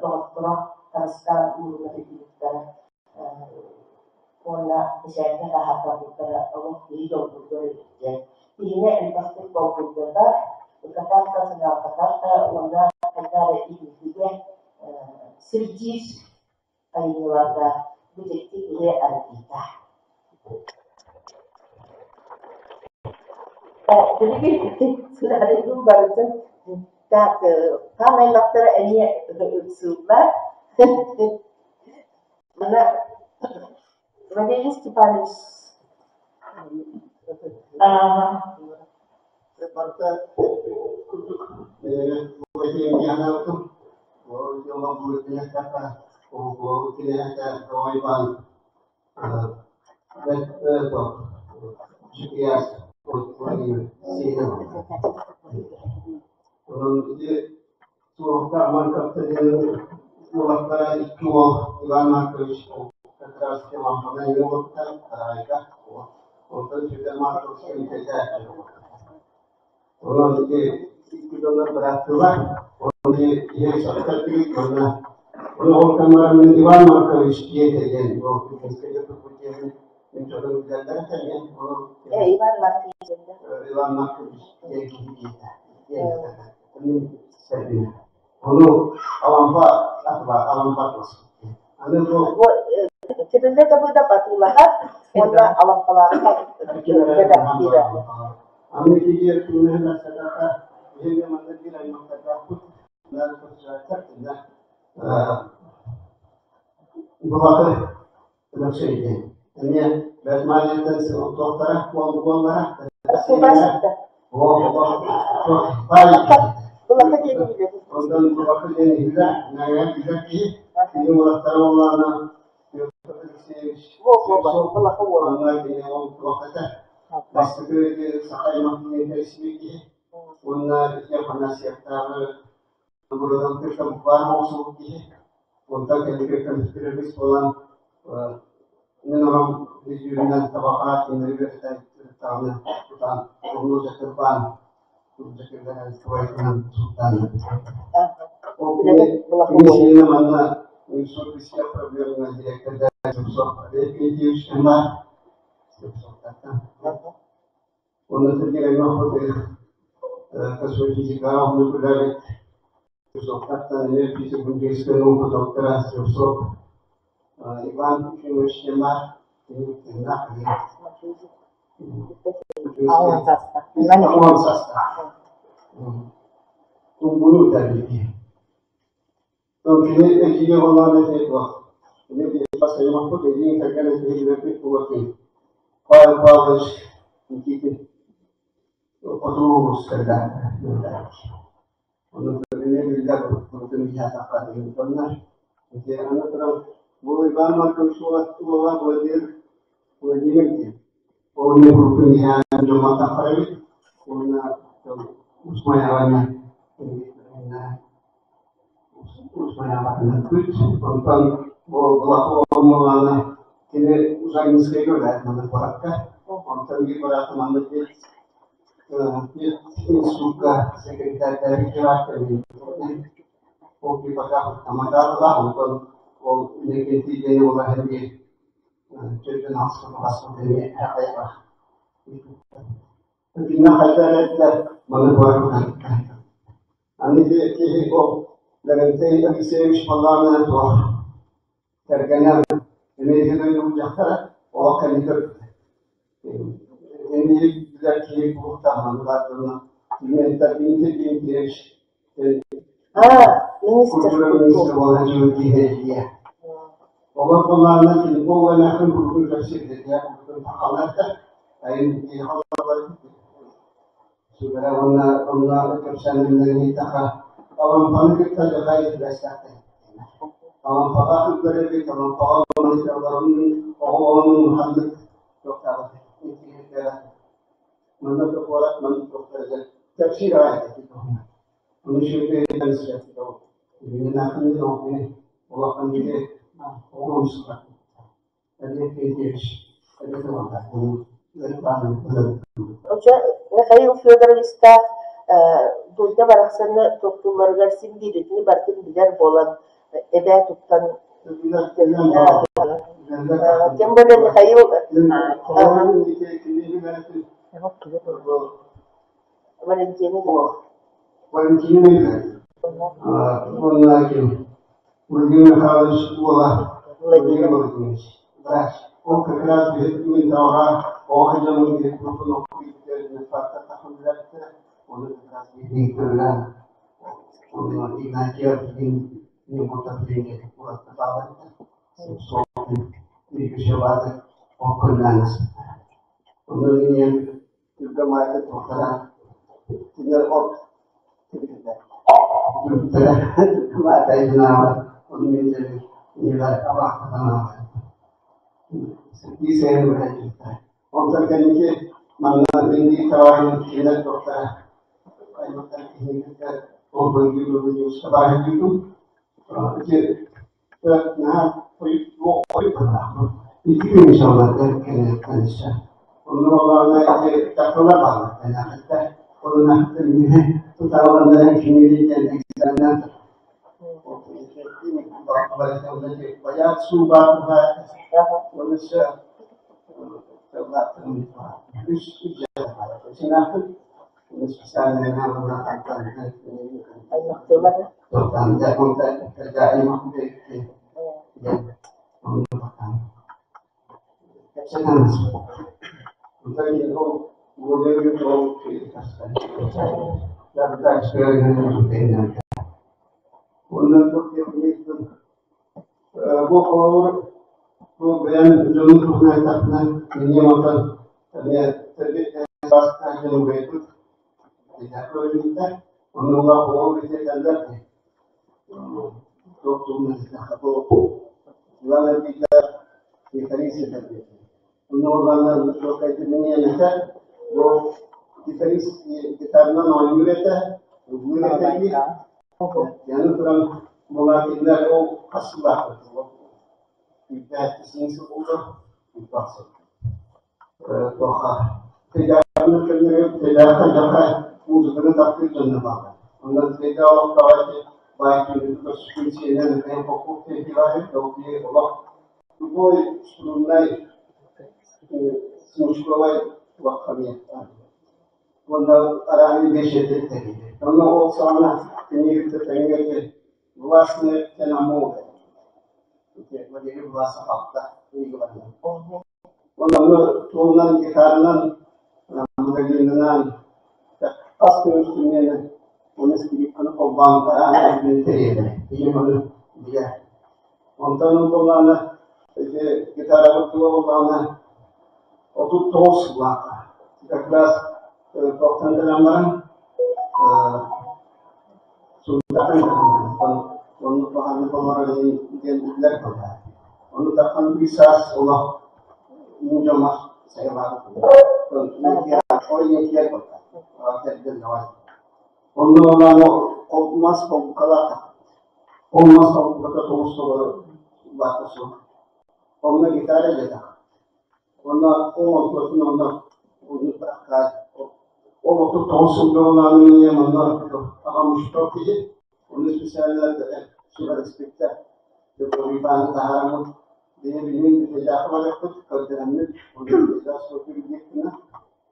доҕотторо харыстаан ууруна сылдьыбыттара уонна бэчээккэ таһаартарбыттара олох киһи долгуйар эбит диэн. Киһини элбэхтик долгуйдатар, ыкатар да, санаарҕатар да уонна хайдах эрэ инникигэ сирдиир айымньыларга бу дьикти киһи аргыыта. Билигин сценарийбын барытын так хаан аймахтара эмиэ ыксыыллар. Манна Валерий Степанович
Барыта курдук Уолаттара икки уол Иван Маркович Петровский лампаны уолуттан Тараайга, онтон Сүдэ Маркович кэмитиэтэ Онон ити икки дьоннор бырааттыылар, ону ийэ сахтар киһи уонна ону ол кэмҥэ мин Иван Маркович диэтэ диэн ол Пекинскэй туппут диэн мин дьонум билэллэр этэ диэн ону
Иван Маркович
Иван Маркович диэн киһи диэтэ диэн мин сэргинэ Ону Алампа атыла Алампа атыласпыт. Аны бу
Тириллэ Давыдов атыылаһар уонна Алампалаахха бэлэхтиирэ.
Аны киһи күнүһүн сатаата биһиги манна биир аймахтардаахпыт Былаты Өлөксөй диэн. Эмиэ Бэрт туохтара уоллара
Былаха диэни билэбин.
Онтон Былакы диэн иһиллэр, Мэҥэ билэр киһи, кини уолаттара буоллаҕына Петр Алексеевич Слепцов
Былаха уола.
онно кини ол туох этэ бастакы саха аймах диэн тэрийсибит киһи уонна ити Афанасьевтааҕы Бырадан кытта баар оҥосубут киһи. Онтон кэнники конспиролист буолан мин аҕам өйдүүрүнэн табаҕа кинилэри үөрэтэн даҕаны тутан онно дьакырбаан дьакырданан сыбайытынан сууттаан Ол кини сиэнэ манна Инсургическая проблемная директорда Слепцов Олег Леонидович баар Слепцовтартан Уонна сиргэ аймахпыт косметикаҕа оннук үлэлээбит Слепцовтартан эмиэ физико-биологическай наука доктора Слепцов Иван Ефимович диэн баар. Кини тыыннаах киһи.
Алан саста. Иван
Алан саста. Тунгуну үтэрбит киһи. Кини эдьиийэ буоллаҕына этиэ туох. Кини бас аймахпыт эдьиийин кэргэн эдьиийэ билэрбит буолуо Павел Павлович Никитин. Хотугу улуустарга үлэлээбит. Онон биллэр урутун иһээтэххэ дьоннор. Ити аны туран бу Иван Маркович уола Владимир Владимир диэн. Ол эмиэ урутун иһээн дьоммор таххар эбит. Уонна Усмайаҕа Усмайаҕатынан Онтон бу Балахова кини Жагинскайга үлэлээн маннык куоракка. Онтон биир быраата маннык институтка секретарь ол тамадалаах онтон ол Иннокентий диэн уола эмиэ төрдүн аҕыс эмиэ Итиннэ хайда эрэ маны Аны киһи ол Левентей Алексеевич Баллаана туох кэргэнэ эмиэ дойду дьахтара олох кэнники көрбүтэ. Эмиэ билэр киһи буолуохтаах баардына Дмитрий Дмитриевич
А, министр
культура министрэ буолан дьон киһи Олор былаана кини буолуонахын курдук кэпсиирдэтиэх курдук хахаларда айын сүбэрэ уонна онно кэпсээннэрин ыйытаха Алампаны кытта дьахай итилэстэхтэ Алампаҕа кытта Алампаҕа оҕолорун улаханнык туохтаабыт манна куорат маннык туохтарыгар кэпсиир аҕай ону үчүгэй улахан
Михаил Федоровичтаах Дуйда барахсаны туохтуулларыгар син биир итини барытын билэр буолан эбээ туттан тем более Михаил Валентина
Валентина уонна ким Владимир Михайлович уола Владимир Владимирович врач. Ол как раз биһиги таҕа оҕо дьонун биһиги группаны оны как раз биһиги көрүлээн оны Игнатьев не бута Онтон кэнники манна
Аймахтыылар
Бу холобур бу бэйэм дьонум туһунан эттэхпинэ, инньэ онтон эмиэ Оннулаах оҕо битиэтэллэр туох туһунан эттэххэ бу Иван Арбита гитарист этэрбит. Онно уоллаана этэ бу гитарист гитаранан оонньуур этэ, ыллыыр этэ дии. Яны туран буолаат кинилэр ол хас сыллаахпыт Үүтээт сыл буолла, сыл. Туохха тыйаатырын көннөрү тыйаатыр дьаха музыканы таптыыр дьонно бааллар. Онно тыйга олохтоох ити баай күнү көрсүкүн сиэнэн ытайын хокук фестиваль долгуйа олох любой струннай смычковай туохха уонна арааны биэчэрдэр тэрийдэ. Онно ол саҕана кини кытта тэҥҥэ властный тенамода. Валерий Власов алта ыйыларынан. Онно туолунан гитаранан, мандолинанан, хас күн үстүннэнэн уонна скрипканы холбоон араан тэрийэллэрэ. Ийэм ону билэр. Онтон буоллаҕына ити гитарабыт тула буоллаҕына 39 сыллаахха как раз Туохтан кэлэн баран сууйдахтан кэлэн оннук баҕаны болорор диэн биллэр буолла. Ону таххан биир саас олох уу дьоҥҥо сайылаабыт. Ой буолла. Кэргэн Онно мас холбукалаах. Ол мас холбуката тоҕус толору баата суох. Онно гитара дьэтэх. Уонна ол онтуотун онно ол 39 сылга улаанын ийэм онно аҕам устуох киһи ону специально сүбэлэспиттэр Уйбааны таһаараммыт бэйэ билигин бүтэйдээххэ барыахпыт көрдөһөммүт онно бүтэйдээх суоту билиэхпинэ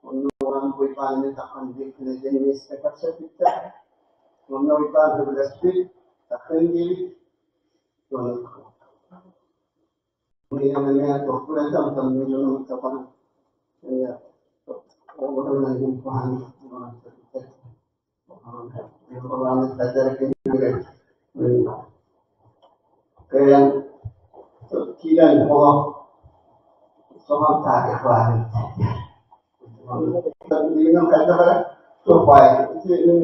онно уран Уйбааны таххан диэхпинэ диэн миэстэ кэпсэппиттэр онно Уйбаан сөбүлэспит таххан диэбит Киирэн олох соһон Билигин хайдах эрэ туох баай ити мин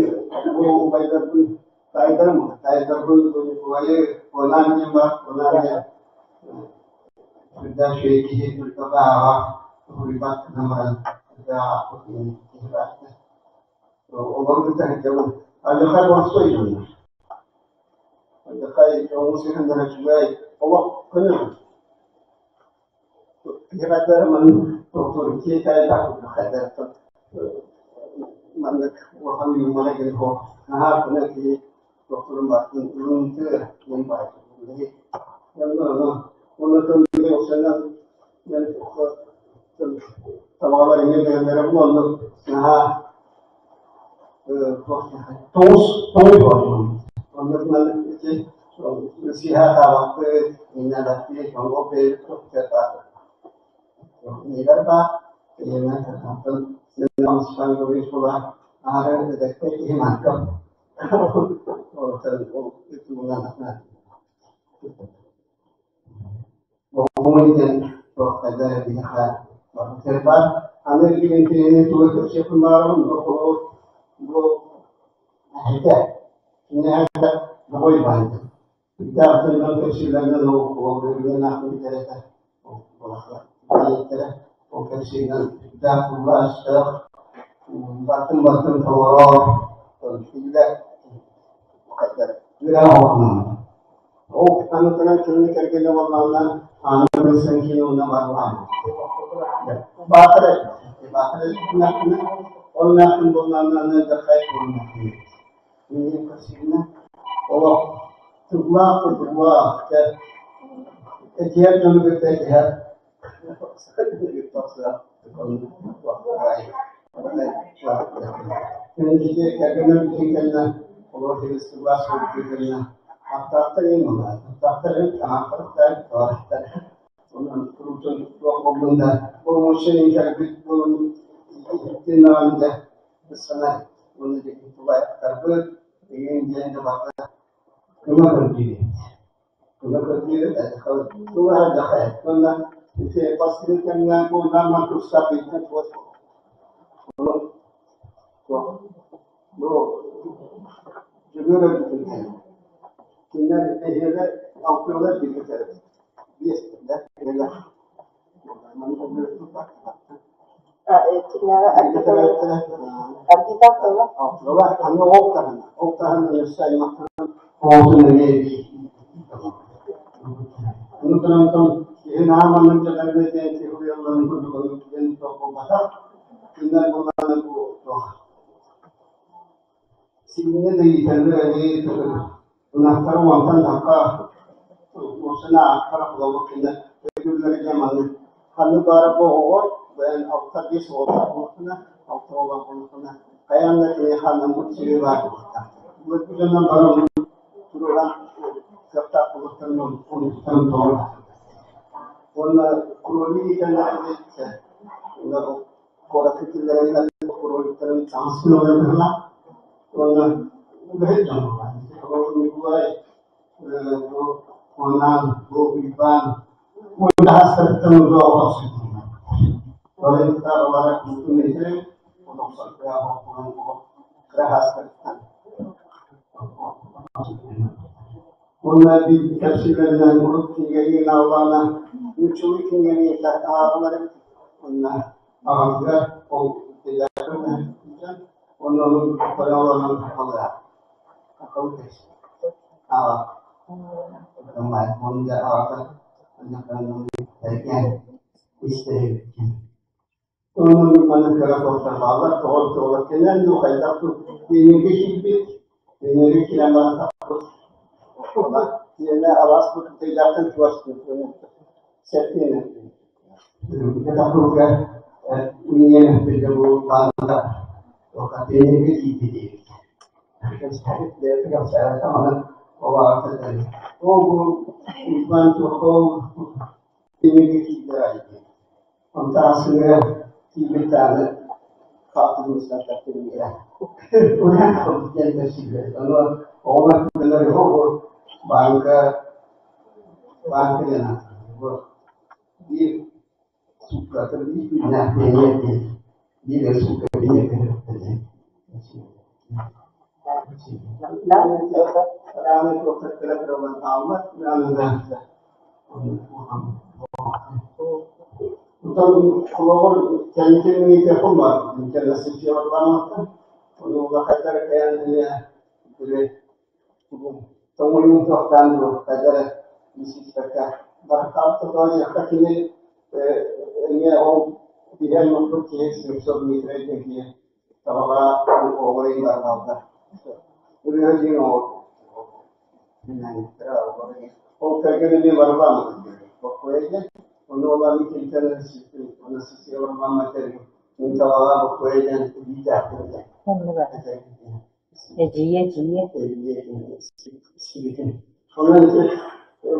бу убайдарбын таайдарым таайдарбын Николайы Куонаан диэн бар Куонаан диэн сүрдээх үчүгэй киһи үрдүк ааҕа суруйбат гынан баран үрдээх аахпыт киһи баар олору кытта сылдьабын Алехай боростуой дьоннор Алехай дьоҥҥо сыһыаннара үчүгэй олох көнө. Киһи маннык маннык улахан юмора киһи наһаа көнө киһи докторун баатын ылынтыы диэн табаҕалар эмиэ бэйэлэрэ бу оннук наһаа тоҕус тоҕуй оннук маннык ити сиһэ таабаппыт иннэлэппит оннук бэйэбит кинилэр баар кинилэр аһары эдэккэ киһи манка Аны билин кинини тугу кэпсиэхпин баҕарабын бу эһэтэ кини эһэтэ Доҕой баайда үрдээх тылынан кэпсииллэринэн ол олорбутунан аахпыттар этэ бэйэттэрэ ол кэпсииринэн үрдээх тыллаах-өстөөх баттын-баттын толорор иллэ үөрэх оҕотунан Ол анытынан кинини кэргэнэ буоллаҕына Анна Константиновна Варламова. Баатара Баатара ол эмээхсин буоллаҕына аны Дахай буоллаҕына Мин көрсүбүнэ олох тыллаах да тыллаах этиһэр дьону кытта этиһэр Кэргэним бүтүн кэннэ олор сылаас кэннэ аттаахтар иҥ аттаахтар иҥ таҥаахтар таҕыстар онон куруутун туох буоллун да полномочия кэлбит буолун иһиттин да ыксанар уонна тулаайахтарбыт игин диэн да барда көмө көрдүүр көмө көрдүүр уонна ити бастакы кэмҥэ буоллаан тустаах бииртэн туос бу Дьөгүөр өлбүтүн кэннэ кинилэр эһиэлэр алтыалар бииргэ төрөөбүт биэс да Аны ол таһына ол таһына өссө аймахтарын оҕотун эмиэ Ону турантан киһи наһаа маннык дьадарга диэн киһи уйалларын курдук оннук диэн туох буолбатах. Кинилэр буоллаҕына бу туох сиҥнэ да иитэллэр эмиэ ынахтары уонтан тахха уопсана аахтара холобур кинилэр өйдүүллэрэ маннык ханнык баара бу оҕоҕор бэйэн алта биэс оҕолоох буоллаххына алта оҕолоох буоллаххына хайаан да киниэхэ анаммыт сири баар буолуохтаах былыргы дьоннор бары оннук туруоран кыахтаах буолуохтарын оннуктарын тоҕо уонна кролик иитэллэр куоракка киллэрэллэр кроликтарын таҥасын ылан быһалаах уонна үлэһит дьон буолар Ньукулай бу Куонаан бу Уйбаан уонна астарыттан удуо олохсуйдулар. Уонна биир кэпсииллэринэн урут кинигэлиин ааллаана нууччалыы кинигэни ааҕалар эбит уонна аҕатыгар ол уонна ону тойоолонон халыа аҕа уонна аҕата Маннык кыра суохтар бааллар, тоҕо туолар кэлэн дуу, хайдах дуу кинилэргэ киирбит, кинилэргэ киирэн баран тахпыт. Тиэмэ алааспыт тыйдаахтан чугас сэттиэнэ. Тахпыкка миниэн бу баанда кинилэргэ киирбит диэбит. Ол бу Уйбаан туох кинилэргэ киирдэ Онтон тиийбит даҕаны Ону оҕолор бааҥка бааҥка диэн ааттыыр биир суукката биир күннээх пионер диэн биир эрэ суукка пионер Оттон холобур кэнники миитиэххин баар интернационаллааммыттан ону улахаттар кэйэн эмиэ били тоҥуйун туохтаан дуо хайдах эрэ миссиспэккэ барахтаабыт тоҕо диэххэ кини эмиэ ол билэн маппыт киһи Слепцов Дмитрий диэн киһи табаҕа оҕолорун барҕалда ырыа диэн оҕо Ол кэргэн эмиэ барбаан боккуойа диэн, ону ылан кимтэн Анастасия Барбаан мин табаҕа боккуойа диэн илиитээхпин
Оннуга. Эдьиийэ, эдьиийэ.
Онон ити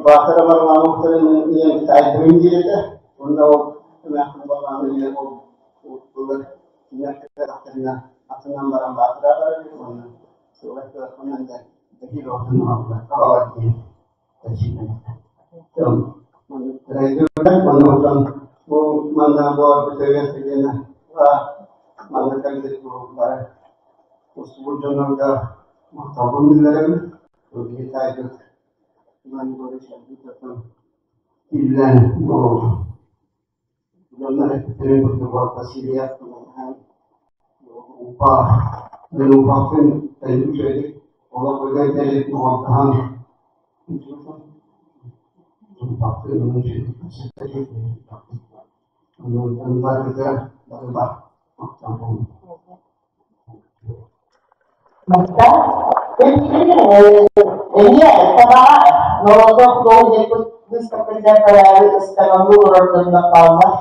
баатара Варламовтарын ийэм таайдырын диэтэ. Онно ол эмээхсин Варламов ийэ ол былыр кинилэр атынан баран баатара барар уонна
Мастаах эмиэ табаҕа норуоту туох диэппит быыстапкатыгар бараары ыстаҥалыы олорор дьоннор бааллар.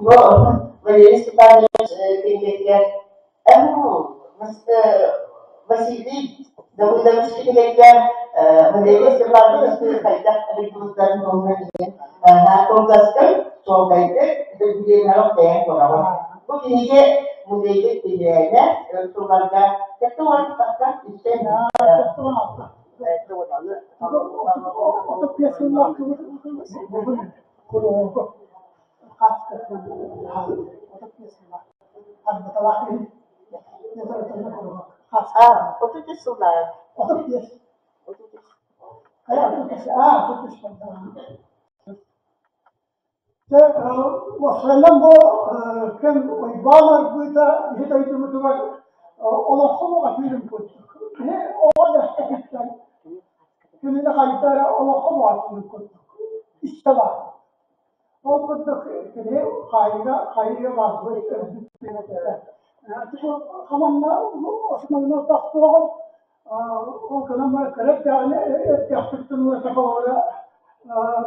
Бу Валерий Степанович кинигэтигэр Василий Давыдович кинигэтигэр Валерий Степанович хайдах арыйбыттарын туһунан кылгастык, чуолкайдык бириэмэҕэ тэйэн тураҕын. Бу кинигэ музейбыт билээнэ өр сылларга 76 үстэн 33 сыллааҕы
Дьэ, уопсайынан бу кэм Уйбаан аргыыта биһи дойдубутугар олоххо бөҕөтүүрүн курдук. Киһи оҕо дьахтарыттан кинини хайда эрэ олоххо бөҕөтүүрүн курдук истэ баар. Ол курдук кини хаайыыга хайыыга барбыт өлбүт диэн этэ. Хаманна основной тохтуоҕун Ол гынан баран кыра эрдэҕинэ эрдэхпиттэн ыла сахалара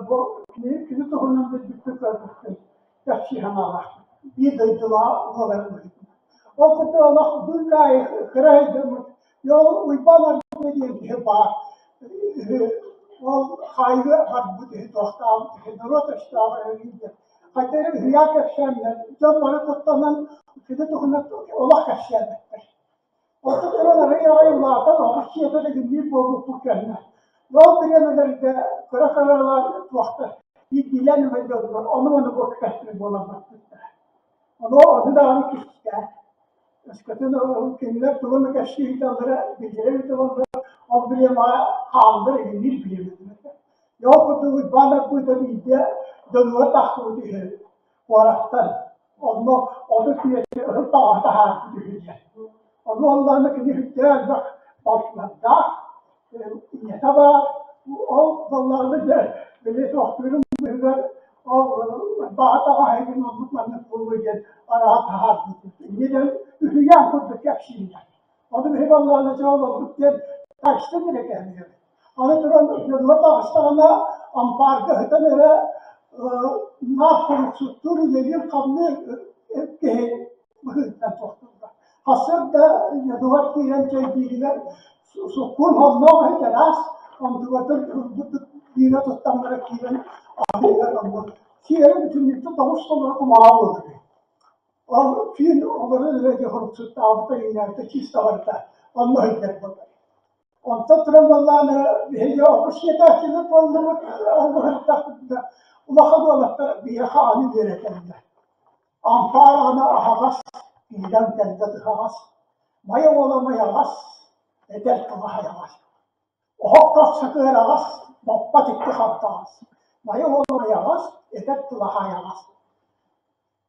бу кини туһунан билбиппин көрбүппүн кэпсии санаалаахпын. Биир дойдулаах уолан быһыытынан. Ол курдук олох быыкаайы кыра сылдьаммыт ол Уйбаан Аргыый диэн киһи баар ол хаайыыга барбыт үһү туохтаабыт үһү норуот өстөөҕө өлүү диэн хайдах эрэ үһүйээн кэпсээннэр дьон бары куттанан кини туһунан олох кэпсээбэттэр. Ордук туран арыый аҕай улаатан оҕус дьиэтэ да гимниир буолбуппут кэннэ. Ол бириэмэлэргэ кыра-кыралаан туохтар биирдиилээн эмэ дьоннор ону-маны буоккастыыр буолан барбыттара. Ону ону даҕаны кистээн. Өскөтүн кинилэр тугу эмэ кэпсии ыыталлара биллэрэ эбитэ буоллар, ол бириэмэҕэ хааллар иҥниир бириэмэлэрэ. Дьэ ол курдук Уйбаан Арбыыта биирдэ дьонугар тахсыбыт үһү куораттан. Онно 30 миэстэ ыһык таҕаһа таһаарбыт үһү диэн. Ону оллоона кини сүрдээх элбэх балтылардаах, ийэтэ баар. Ол буоллаҕына дьэ били туохтуурун быыһыгар ол баҕа таҕаһайгын оннук маннык буолуо диэн араҕа таһаарбыт. Инньэ диэн үһүйээн курдук кэпсииллэр. Ону биһи буоллаҕына дьэ ол оннук диэн тайстан эрэ кэһэниэбит. Аны туран дьонугар таҕыстаҕына ампаарга сытан эрэ наар суруксуттуур, үлэлиир-хамныыр киһи быһыытынан тохтууллар. Сарсыарда дьонугар киирэн чэйдииригэр суккун сонноох иһит араас, онтугатын биирэ туттан баран киирэн аһыыгар онно сиэрэ бүтүннүүтэ тоҕус толору кумаҕа буолар эбит. Ол түүн олорон эрэ дьэ суруксуттаабыта иҥнээбитэ чисто барыта онно сылдьар буолар. Онтон туран буоллаҕына биһиги оҕус сиэтээччилэр буоллубут, ол быһыттахпытына улахан уолаттар биһиэхэ аны үөрэтэллэр. Ампаар аана аһаҕас, киирэн кэллэ тыһаҕас, Майа уола майаҕас, эдэр тыла хайаҕас. Оһох көхсө кыараҕас, баппат икки хардаҕас. Майа уола майаҕас, эдэр тыла хайаҕас.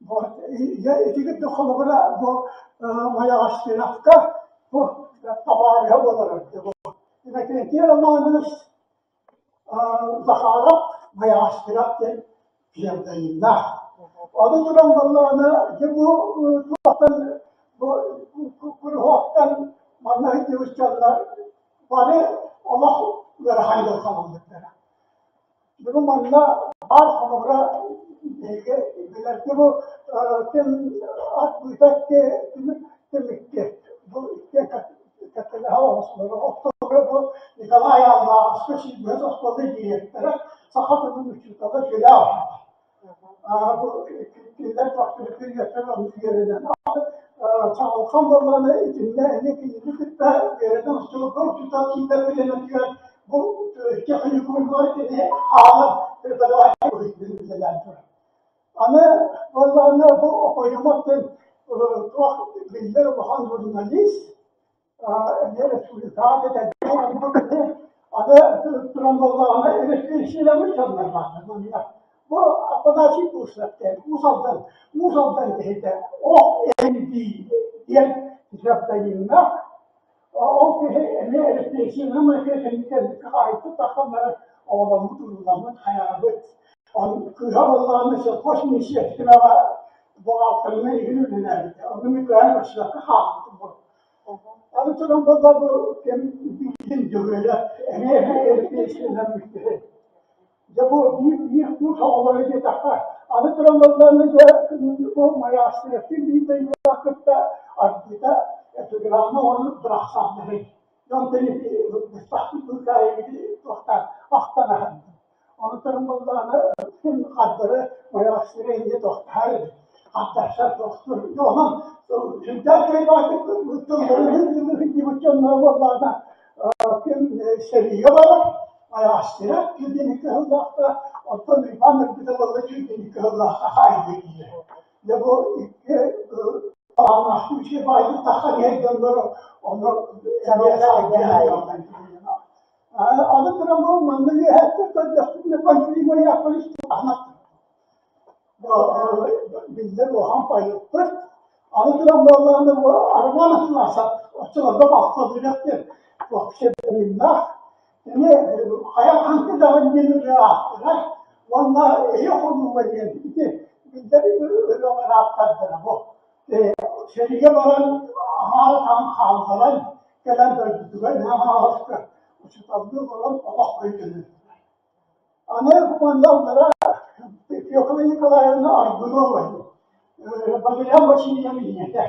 Вот, итигит холобура бу Майаҕастыыравка бу табаарыһа буолар бу. Иннокентий Романович Захаров Майаҕастыырап диэн псевдонимнаах. Ону туран буоллаҕына дьэ бу туохтан бу куруһуоктан манна сылдьыбыт дьоннор бары олох ыарахан дьылҕаламмыттара. Бүгүн манна баар холобура биһиги билэргэ бу ким ат быыта түмүк түмүккэ бу икки кэккэлэһэ оҥостолоро оттон бу Николай Аллааҕыска сүүрбэһис оскуола дириэктэрэ саха тылын учуутала Филипп бу кинилэр төрүппүттэр онно үөрэнэн Чаҕылхан буоллаҕына итиннэ эмиэ кинини кытта үөрэнэн оччолорго учуутал киирбэт бириэмэтигэр бу техникумҥа кини хаалан преподаватель быһыытынан үлэлээн турар. Аны буоллаҕына бу Окоемов диэн туох биллэр улахан журналист эмиэ республикаҕа кэтэрдэ аны туран буоллаҕына репрессияламмыт дьоннор бааллар. Бу Афанасий Курсов диэн Уус Алдан Уус Алдан киһитэ ох эн диэн псевдонимнаах ол киһи эмиэ репрессиянан кэнниккэ хаайбыт тахсан баран оҕоломмут урууламмыт хайаабыт кыыһа буоллаҕына сельхоз министерствоҕа буҕаалтырынан игин үлэлээбитэ ону мин кыайан көрсүбэккэ хаалбытым Аны туран буолла бу кэм билигин дьөгүөлэ эмиэ репрессияламмыт киһи Дьэ бу биир биир куус оҕолоро диэтэххэ, аны туран буоллаҕына дьэ бу Майаастыраттыын биир дойдулаах кытта Арбита эпиграмма ону бырахсалларый. Онтон ити быстахпыт быыкаайыгы туохтаан ахтан аһардым. Аны туран буоллаҕына ким хардары Майаастыра инньэ туохтаһар эбит. Хардарсар туохтуур. Дьэ онон сүрдээх кыайбаатык тылларын диэбит дьонноро буоллаҕына ким сэриигэ барар Айаастыра түүнүн кыһыллаахха, оттон Уйбаан ырбыта буолла түүнүн кыһыллаахха хаайыы киирэр. Дьэ бу икки аҕаҥаахтыы үчүгэй баайдык тахсан иһэр дьоннору ону Аны туран бу манна үөһээттэн көрдөхпүтүнэ Пантелеймон Яковлевич Тутаханов биллэр улахан поэппыт. Аны туран буоллаҕына бу Роман Атласов оччолорго балтылыырах диэн псевдонимнаах эмиэ хайа хаҥкы даҕаны диэн ырыа ааптара уонна Эйэ хонууга диэн ити биллэр ырыалар ааптардара бу. Сэриигэ баран аҥаар атаҕын хаалларан кэлэн дойдутугар Хаҥаласка учууталлыы олорон олох өйдөнөр. Аны манна аллара Фекла Николаевна Аргунова Валериан Васильев ийэтэ.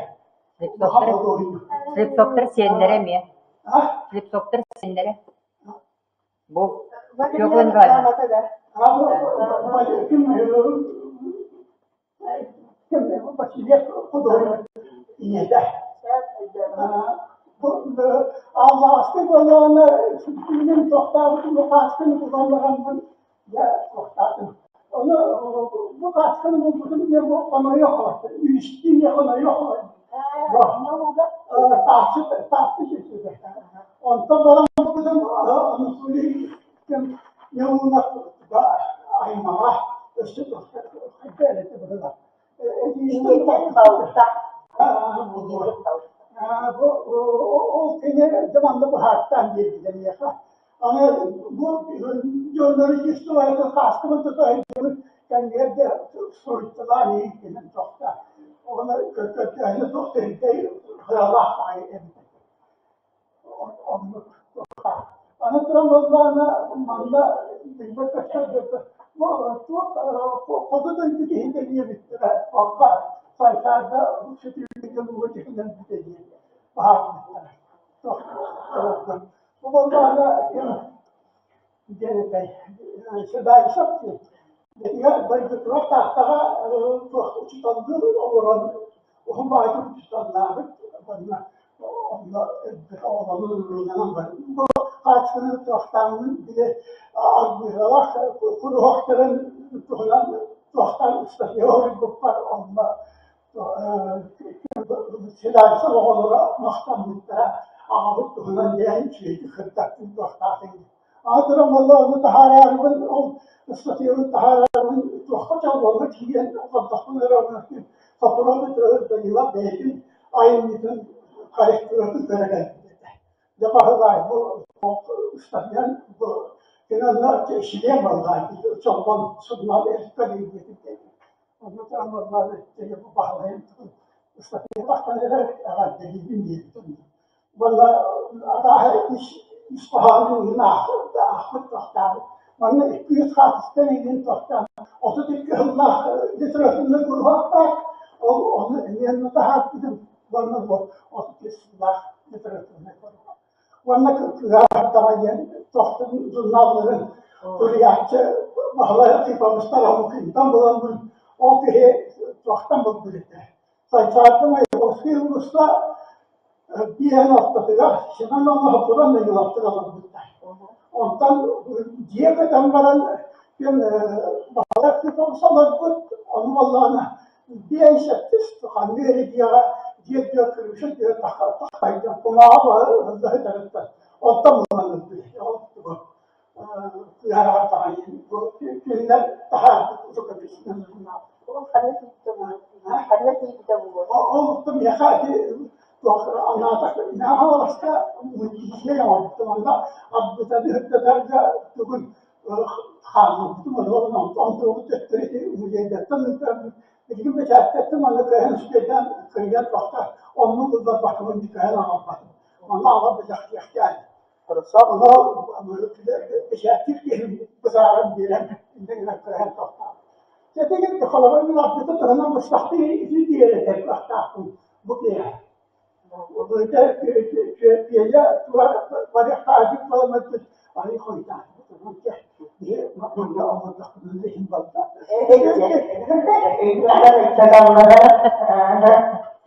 Слепцовтар сиэннэрэ эмиэ. Слепцовтар сиэннэрэ. Бу Фекла Николаевна.
Васильев художник ийэтэ. Аллааскы буоллаҕына мин тохтообутум Лукааскыны булан бараммын дьэ тохтоотум. Ону бу каасканы булбутум диэн бу хонойуох үстүү хонойуох таахсы таахсы сүтүтэ. Онтон баран булбутум Анатолий ким Неунов аймаҕа өссө хайда эрэ быһыылаах.
Ийэтин балта.
Бу ол кини дьэ манна быһааттаан биэрбитэ миэхэ. Аны бу дьоннору чувствовать хааскыбын тута сылдьыбыт кэннигэр да суруйталаан иһиттинэн тохта. Ону көрдөөһүнэ суох тэрилтэй кыралаах баҕайы эбит. Оннук Аны туран буоллаҕына манна билбэт көстөр бу туох хоту дойду киһитэ диэбиттэрэ орто сайсаарда сүтүүгэ лууга түһүнэн бүтэ диэн баһаарбыттара. Бу буоллаҕына диэн этэй Седалищев диэн Итигэ дойдутугар Тааттаҕа туох учууталлыы олорон уһун баҕайытык учууталлаабыт уонна онно элбэх оҕолорун бу хаачыстыбаны туохтааммын били арбыһалаах куруһуоктарын туһунан туохтаан ыстатыйа суруйбуппар онно Седалищев оҕолоро махтаммыттара аҕабыт туһунан диэн үчүгэйдик сырдаттын туохтаатыҥ Аатыран буолла ону таһаараарыбын ол ыстатыйабын таһаараарыбын туохха чолбоҥҥо тиийэн олордохпун эрэ Сопрун Петрович Данилов бэйэтин айымньытын корректуратын көрө кэлбит этэ. Дьэ баһылай бу ыстатыйан бу кини онно силиэн буолла чолбон сурунаал эриккэ диэн Онно туран буолла бу Баһылайым ыстатыйа тахсан эрэр эҕэрдэлиибин диэбит Уонна арааһа ис хоһоонун иһин аахпыт туохтаабыт. Манна 200 хаартысканы иһин туохтаан 32 сыллаах литературнай куруһуоктаах ол ону эмиэ онно таһаарбытым уонна бу 33 сыллаах литературнай куруһуок. Уонна кыһаардама диэн тохтун журналларын суруйааччы Баһылай Архиповичтар Лукинтан буламмын ол киһи туохтан булбут этэ. Сайсаарга Маяковский уулусса биэһин ортотугар Семен Оллоһоппутун Даниловтар олорбуттар. Онтон дьиэ көтөн баран ким Баһылай Архипович олорбут, ону буоллаҕына биэс сэттис ханнык эрэ дьиэҕэ дьиэ дьиэ крыша дьиэ таххайдан кумааҕы баһа ыһылла сытарыттан онтон булан ылбыт. Ол кинилэр таһаарбыт рукописынан
Ол ханна тиийбитэ буолуо? Ханна тиийбитэ буолуо?
Ол миэхэ ити туох анаатах Хаҥаласка музей оҥорбутум онно арбитаны сырдатарга тугун хаалларбытым онтубут төттөрү ити музейдартан ыытарбыт билигин бэчээттэртэн манна кыайан үчүгэйдээн кырыйан тохтор оннук ылларбаккабын кыайан аҕалбатым онно аҕа бэлэхтиэхтээн Ону бэчээттиир киһим бытааран биэрэн инньэ гынан кыайан тохтообут. Дьэ холобур мин арбыта туһунан быстахтыы ити диэрэтэр кыахтаахпын бу киэһэ. Пиэйэ барыахтаах буоламмыт арый хойутаатыбыт. Онон киһи манна оҥордохпунан иһин балта.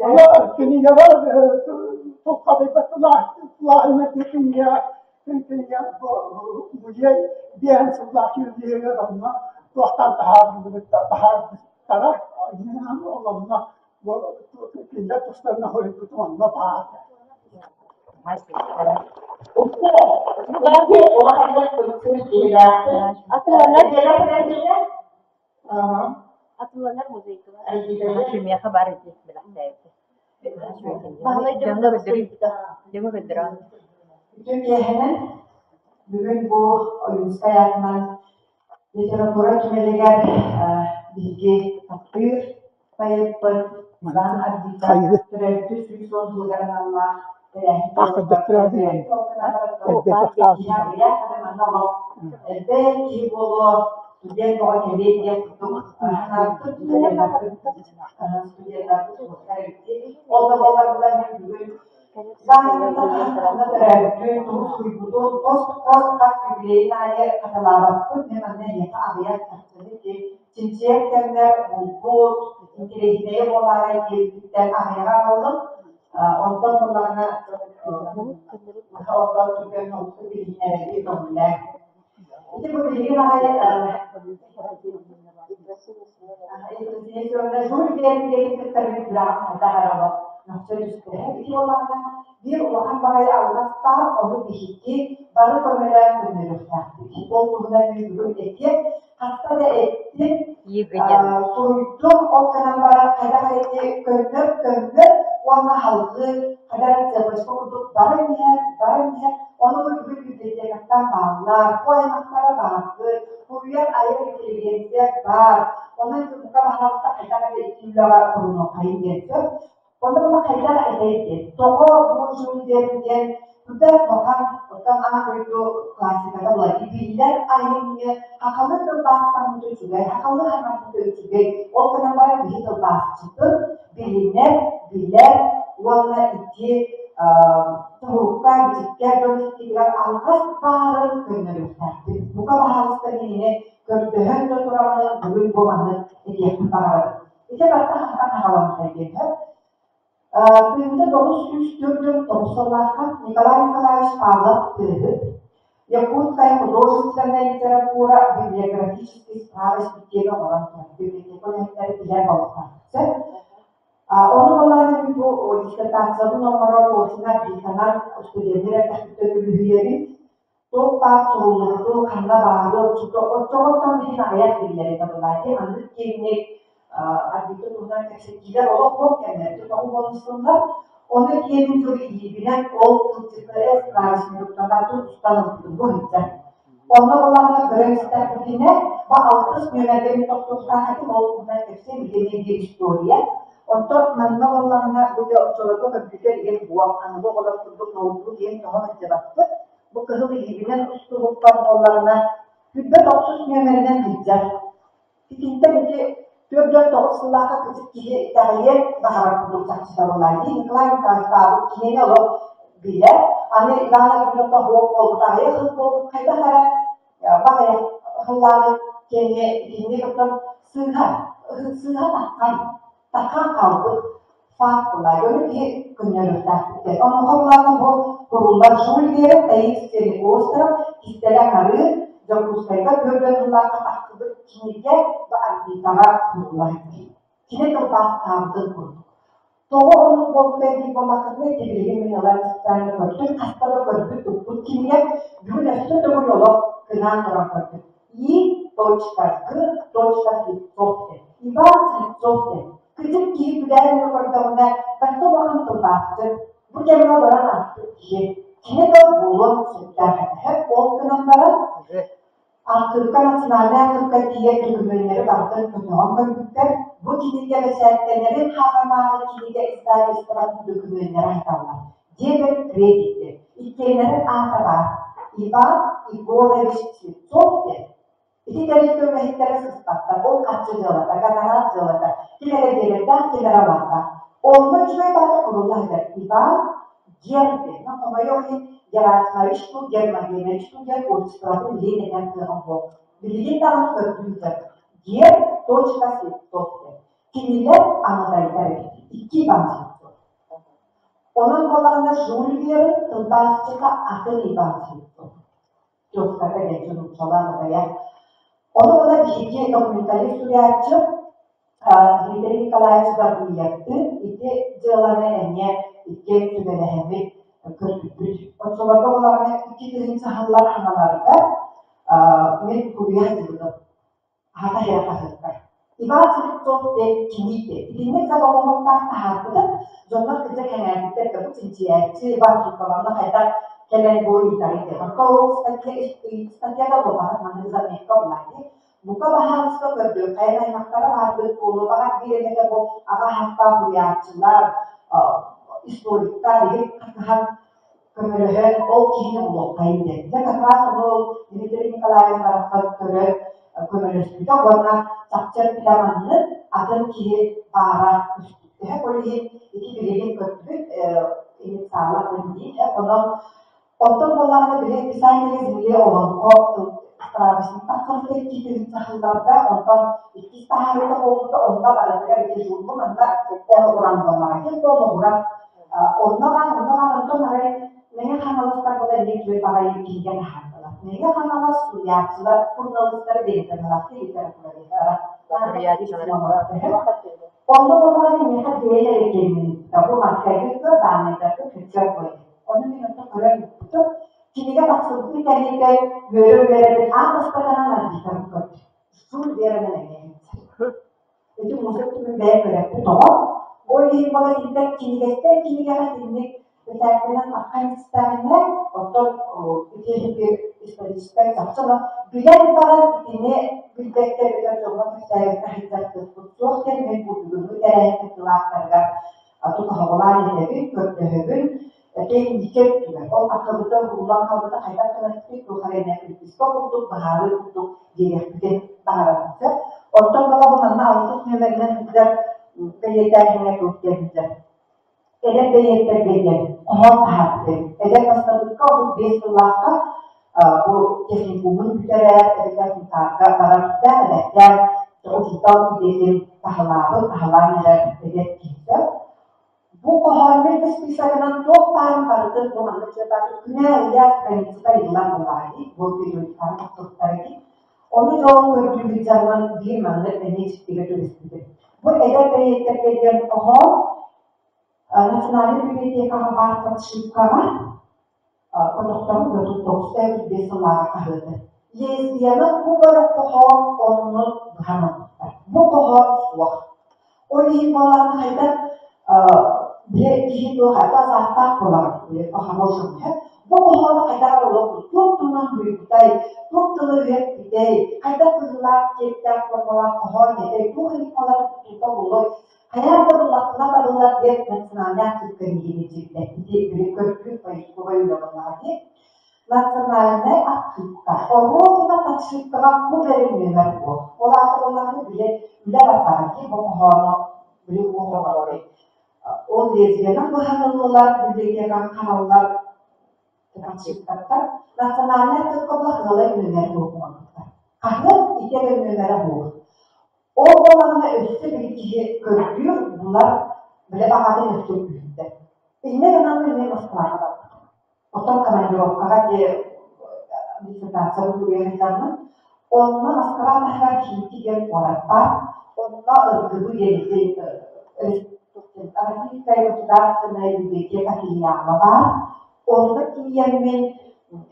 Ону кинигэбэр тулхадыйбат тулааһыннар кинигэ кинигэ музей биэһин сыллаах юбилейыгар онно туохтан таһаарыллыбыт таһаарбыттара ол онно бу кинилэр тустарынан суруйбутум онно баар.
Атыланар
Атыланар музейкалар. Миэхэ баар ити бэлэхтээбитэ.
Баһылай
Дьоҥҥо көрдөрүү. Дьоҥҥо көрдөрөҕүн.
Үтүө киэһэнэн бүгүн бу Ойуунскай аатынан литература түмэлигэр биһиги таптыыр поэппыт Иван Арбита төрөөбүтэ 110 сылыгар аналлаах тэрээһин элбэх киһи буолуо, студент оҕо кэлиэ диэн курдук санаабыппыт, студеннарбыт уһуктар эбит. Ол да буоллар мин бүгүн Иван төрөөбүтүн, тугу суруйбутун, хос-хос хас юбилейын аайы хатылаабаппын. Мин манна эйиэхэ аҕыйах чахчыны чинчийэр кэмҥэр булбут, интэриэһинэйэ буолаарай диэбититтэн аҕыйаҕы аҕаллым. Онтон буоллаҕына онтон түргэн соҕустук билиһиннэрэрги көҥүллээ. Ити бу билигин аҕай Ити Жюль Верн диэни кытта мин сүрэҕим хайдах эрэ олох мөхсө түстэ. Ити буоллаҕына биир улахан баҕайы алҕас баар, ону биһиги бары көмөлөөн көннөрүөхтээхпит. Ол туһунан мин бүгүн этиэм. Хаста да эттим, суруйдум, ол гынан баран хайдах эрэ ити көннөр көммөт уонна салгыы хайдах эрэ цепочка курдук баран иһэр, баран иһэр. Ону бу бүгүн библиотекаттан бааллар, бу аймахтара бааргыт, суруйар айар интеллигенция баар. Онон бука баһаалыста хайдах эрэ ити үлэҕэ турунуоххайын диэн сөп. Онно була хайдах этэй диэн. Тоҕо бу Жюль Верн диэн тута улахан оттон аан дойду классиката буолар. Биллэр айымньы хахалы тылбаастаммыта үчүгэй, хахалы хаҥарбыта үчүгэй. Ол гынан баран биһи тылбаасчытын билинэр, билэр уонна ити туһукка, бичиккэ дьон истигэр алҕас баарын көннөрүөхтээхпит. Бука баһаалыста кинини көрдөһөн да тураммын бүгүн бу маннык этиэхпин баҕарабын. Ити барыта хантан хаҕаламмытай диэн сөп. 1949 сыллаахха Николай Николаевич Павлов Тыаһыт Якутская художественная литература библиографический справочник диэни оҥорон турар. Библиотека үлэһиттэрэ билэр буолуохтаахтар. Сөп. Ону былаан бу диссертациябын оҥорор Лосина Биканан студеннар эрдэхпиттэн үлүһүйэбит. Туох баар суруллубуту, ханна баары оччоҕоттон билин аҕыйах биллэр этэ былаан. Маннык киэҥник арбитр туһунан кэпсэтиилэр олох буол кэмнэргэ тоҕу буолустуллар. Ону киэҥ тыл илиибинэн ол тылдьыттары справочниктан устан ылбытым бу сылдьар. Онно буоллаҕына көрөн истэхпитинэ, бу алтыс нүөмэргэ мин тохтуохтаах этим, ол туһунан кэпсиэм итини биир история. Оттон манна буоллаҕына бу дьэ оччолорго компьютер диэн буох, аныгы оҕолор курдук ноутбук диэн тоҕо сылдьыбаппыт. Бу кыһыл илиибинэн устубуппар буоллаҕына, 29 нүөмэринэн сылдьар. Итинтэн ити 49 сыллаахха кырдьык киһи итэҕэйиэн баҕарар курдук чахчыта буоллаҕа дии. Николай Николаевич Павлов кинини олох билэр. Аны Иван Владимировна суох буолбут аҕыйах сыл буолбут хайдах эрэ баҕайах сыллааҕы кэмҥэ итинник оттон сыыһа сыыһа таххан таххан хаалбыт факт буоллаҕа. Ону киһи көннөрүөхтээхпит. Онуоха былаана бу куруллар Жюль Верн Таинственный остров кистэлэҥ арыы Дьокуускайга 40 сыллаахха тахсыбыт кинигэ бу орбитаҕа куруллар Кини тылбаастаабытын курдук. Тоҕо оннук буолбутай диир буоллаххытына, ити билигин мин ылан специально көрдүм, хаста да көрбүт, туппут кинигэ бүгүн өссө төгүл олох кынаан туран көрдүм. И. Г. Слепцов диэн. Иван Слепцов диэн. Кырдьык киһи күлээн көрдөҕүнэ, барыта улахан тылбаасчыт. Бу кэмҥэ олорон ааспыт киһи. Кини да буолуон сөптөөх этэ. Ол гынан баран, Архыыпка национальнай архыыпка тиийэр дөкүмүөннэри барытын көтөҕөн көрбүттэр. Бу кинигэ бэчээттэнэрин хаҕанааҕы кинигэ издательствотын дөкүмүөннэрэ сыталлар. Дебет кредиттэр. Иккиэннэрин аата баар. Иван Егорович Слепцов диэн. Ити тэрилтэ үлэһиттэрэ сыспаттар. Ол харчы дьыалата, гонорар дьыалата. Ким эрэ биэрэрдээх, ким эрэ ылардаах. Онно үчүгэй баҕайы курулла сытар. Иван Гер диэн, хомойуох иһин, Герасимович дуу, Гермогенович дуу диэн отчествотын билигин этэр кыаҕым суох. Билигин даҕаны көрдүү сылдьар. Гер точка Слепцов диэн. Кинилэр аҥадайдар эбит. Икки Иван Слепцов. Онон буоллаҕына Жюль Верн тылбаасчыта атын Иван Слепцов. Тётката диэн нууччалаан атайа. Ону гына биһиги документалист суруйааччы Дмитрий Николаевич Гаврильевтыын ити дьыаланы эмиэ иккиэн сүбэлэһэммит көрбүппүт. Оччолорго буоллаҕына 2000 сыллар хаҥаларыгар мин суруйа сылдьыбытым. Аһата иһэ хаһыакка. Иван Слепцов диэн кимий диэн. Итинник заголовоктаах таһаарбытым. Дьоннор кырдьа кэҥээбиттэр да бу чинчийээччи Иван Слепцованы хайдах кэлэн бу ыйытарый диэн. Онто ол статья статьяда буолбатах маннык заметка буолаа дии. Бука баһаалыста көрдүөххэйин аймахтара баарбыт буолуо баҕар биир эмэтэ бу аҕа аһахтаах уйааччылар, историктар иһит хасыһан көмөлөһөн ол киһини булуоххайын диэн. Дьэ как раз ону ол Дмитрий Николаевич барахсан көрөн көмөлөспүтэ уонна чахчы эппитэ маннык атын киһи баара көстүбүтэ. Ол иһин ити билигин көрдүбүт инициала атын дии. Онон оттон буоллаҕына били писатели земли олоҥхо справочник тахсыбыта икки сахалларга онтон иккис таһаарыыта буолбута онно барытыгар ити журнал манна олоҕуран буоллаҕа ити олоҕуран онно баар онно баар онтон арай Мэҥэ Хаҥаластар була эмиэ үчүгэй баҕайы кинигэ таһаардылар. Мэҥэ Хаҥалас суруйааччылар суруналыыстара диэн литература Онно буоллаҕына миэхэ бэйэлэрэ киэҥниттэ. Бу манкайгы дааннайдарга күччэр буолла. Ону мин онто көрөн ыппытым. Кинигэ тахсыбытын кэнниттэн үөрэ-үөрэбин аан бастакынан арбитам көрдүм. Сур Веранан эмиэ Ити музыка түмүн бэйэ көрөппүт оҕо. Ол иһин буолан итинтэн кинигэттэн кинигэҕэ итинник бэчээттэнэн аххан истэҕинэ, оттон ити историческай чахчы билэн баран итини билбэккэ эбэтэр дьоҥҥо кэпсээбэккэ сылдьар суох диэн мин бу бүгүҥҥү тэрээһин кыттыылаахтарыгар тутуһабылаан этэбин, көрдөһөбүн. Кэнники өттүгэр ол акылыта уһуллан хаалбыта хайдах гынарбытый, туох эрэ эмэ приписка курдук, быһаарыы курдук диэриэхпитин баҕарабын сөп. Оттон бала бу манна алтыс нүөмэринэн сылдьар бэлиэтээһиҥҥэ туох диэн сылдьар? Эдэр бэйиэттэргэ диэн хоһоон таһаарбыт эбит. Эдэр бастабыкка 35 сыллаахха бу техникумун бүтэрэр, эбэтэр Сунтаарга барар да эбэтэр учуутал идэтин таһылаабыт, таһылаан эрэр эдэр киһи сөп. Бу хоһооннор списогынан туох баарын барытын бу маннык чыатааты күнэ-ыйа страницата ыйыллар буоллаҕа дии, бу периодикаҕа тахсыбыттара дии. Ону дьолун көрдүүбүт дьаҥмын биир маннык эмиэ дьиктигэ түбэспитим. Бу эдэр бэйиэттэргэ диэн хоһоон Национальнай библиотекаҕа баар подшипкаҕа Отохторун 39 сыллааҕы хаһыаты. Лесбияны кубара хоһоон оннун быһан ылбыттар. Бу хоһоон суох. Ол иһин буолан хайдах бile киһи туох ата сааттаах буолар по-хорошему бу хоһоону хайдах олох туох туһунан суруйбутай, туох тылы үөппүтэй, хайдах быһыылаах, киэптээх формалаах хоһоон этэй, туох рифмалар тута буолуой, Хайаан да буллахпына табыллар диэн национальнай архыыпка миигин илдьибитэ. Ити били көрдүүр поисковай үлэ буоллаҕа дии. Национальнай архыыпка оруобуна подшипкаҕа бу бэрин нүөмэр буол. Ол аата буоллаҕына били үлэ бардаҕа дии бу хоһоону били уох Ол лезвиенэн быһаныллылар, библиотекаҕа ханаллар подшипкаттар. Национальнай архыыпка була ыалай нүөмэр буол оҥорбуттар. Хаһыат ити эрэ нүөмэрэ буол. Ол буоллаҕына өссө биир киһи көрдүүр, булар, бile баҕатын өссө күүһүрдэр. Инньэ гынан эмиэ Москваҕа барбытым. Оттон командировкаҕа дии диссертация суруйа сылдьаммын, онно Москва таһыгар Химки диэн куорат баар. Онно РГБ диэн ити Российская государственная библиотека филиала баар. Онно тиийэммин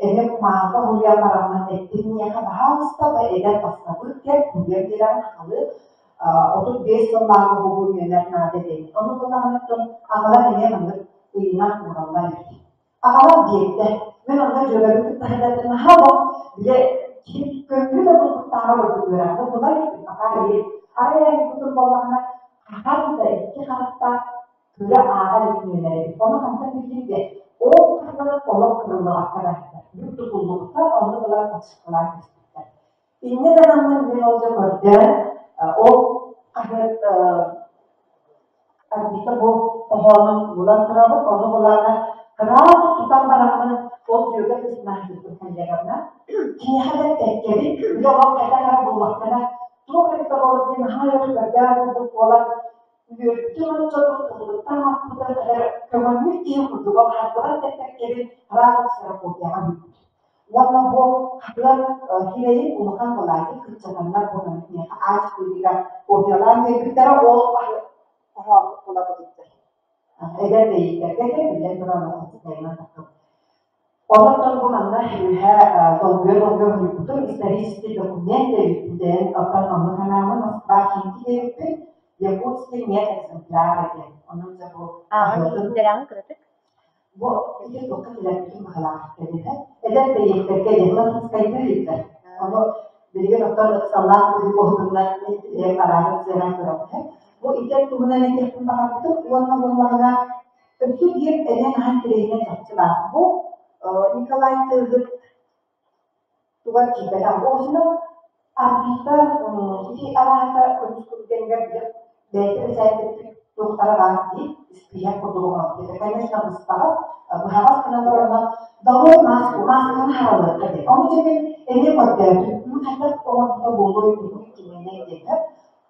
эмиэ кумааҕыга суруйан бараммын эттим миэхэ баһаалыста бу эдэр бассабыык диэн суруйан биэрэн халы 35 сыллааҕы бугу нүөмэр наада диэн. Ону буллаҕына аҕалар эмиэ маннык ыйынан уураллар эбит. Аҕалар биэрдэ. Мин онно дьүөгэбин кытта сылдьан наһаа олох бile киһи көҥүл да булбуттааҕар ордук үөрэххэ булар пока арай айбытым буоллаҕына хаһан да икки харахтаах Күлэ ааҕар илик эбит. Ону хантан билдим диэн, ол туһунан олох кырыллыбакка барбыттар. Бүк тутуллубуттар, онно ылан подшипкалаан кэбиспиттэр. Инньэ гынаммын мин ол дьэ көрдөөн, ол хаһыат арбита бу хоһоонун булан турабын, ону булаана кыраах тутан бараммын ол дьүөгэ кыыснаахтыырбын коллегабына киниэхэ да эппэккэбин, үлэ олох хайдах эрэ буллахпына туох эбитэ буолла диэн наһаа өр көрдөөн булбут буолан Үөрбүтүм оччотун тылбыттан маппытым эдэр көҥөммүт киһи курдуга хаардыбат тэппэккэбин араас ксерокопияҕа бүппүт. Уонна бу хатылар сирэйин улахан былаайы кыччатаннар бу миэхэ ааччытыыга копиялаан биэрбиттэрэ ол хоһооммут була бытыттар. Эдэр бэйиттэргэ де биллэн туран олохсутайынан тахсыбыт. Онон бу манна үөһэ долгуйа-долгуйа суруйбутум исторический документ диэбиппитин, оттон онно санааммын Москва Химки диэбиппин, Якутский нет экземпляра диэн. Онон дьэ бу
Ааҕан иһитиннэрэҕин кыратык?
Бу ити туохха кэлэрбитин баҕалаах эбит. Эдэр бэйиэттэргэ диэн Латинскайдыы ыйытар. Ону билигин оттон ыксаллаах быһыы буолбутунан арааһын сыанан көрөҕүн. Бу ити туһунан этиэхпин баҕарбытым уонна буоллаҕына Өссө биир эмиэ наһаа интэриэһинэй чахчы баар. Бу Николай Тыгыт тугар киирбэтэх. Оҕусунан Арбита ити арааһата көмүс күргэнигэр билэр бэйэтэ бэчээттэппит туохтара баар дии, испииһэк курдук оҥорбут. Конечно, быстаҕас, быһаҕас гынан баранна долой маску, масканы харалыахха диэн. Ону дьэ мин эмиэ көрдөөтүм. Хайдах оҥорбута буолуой, тугуй, кимиэнэй диэн.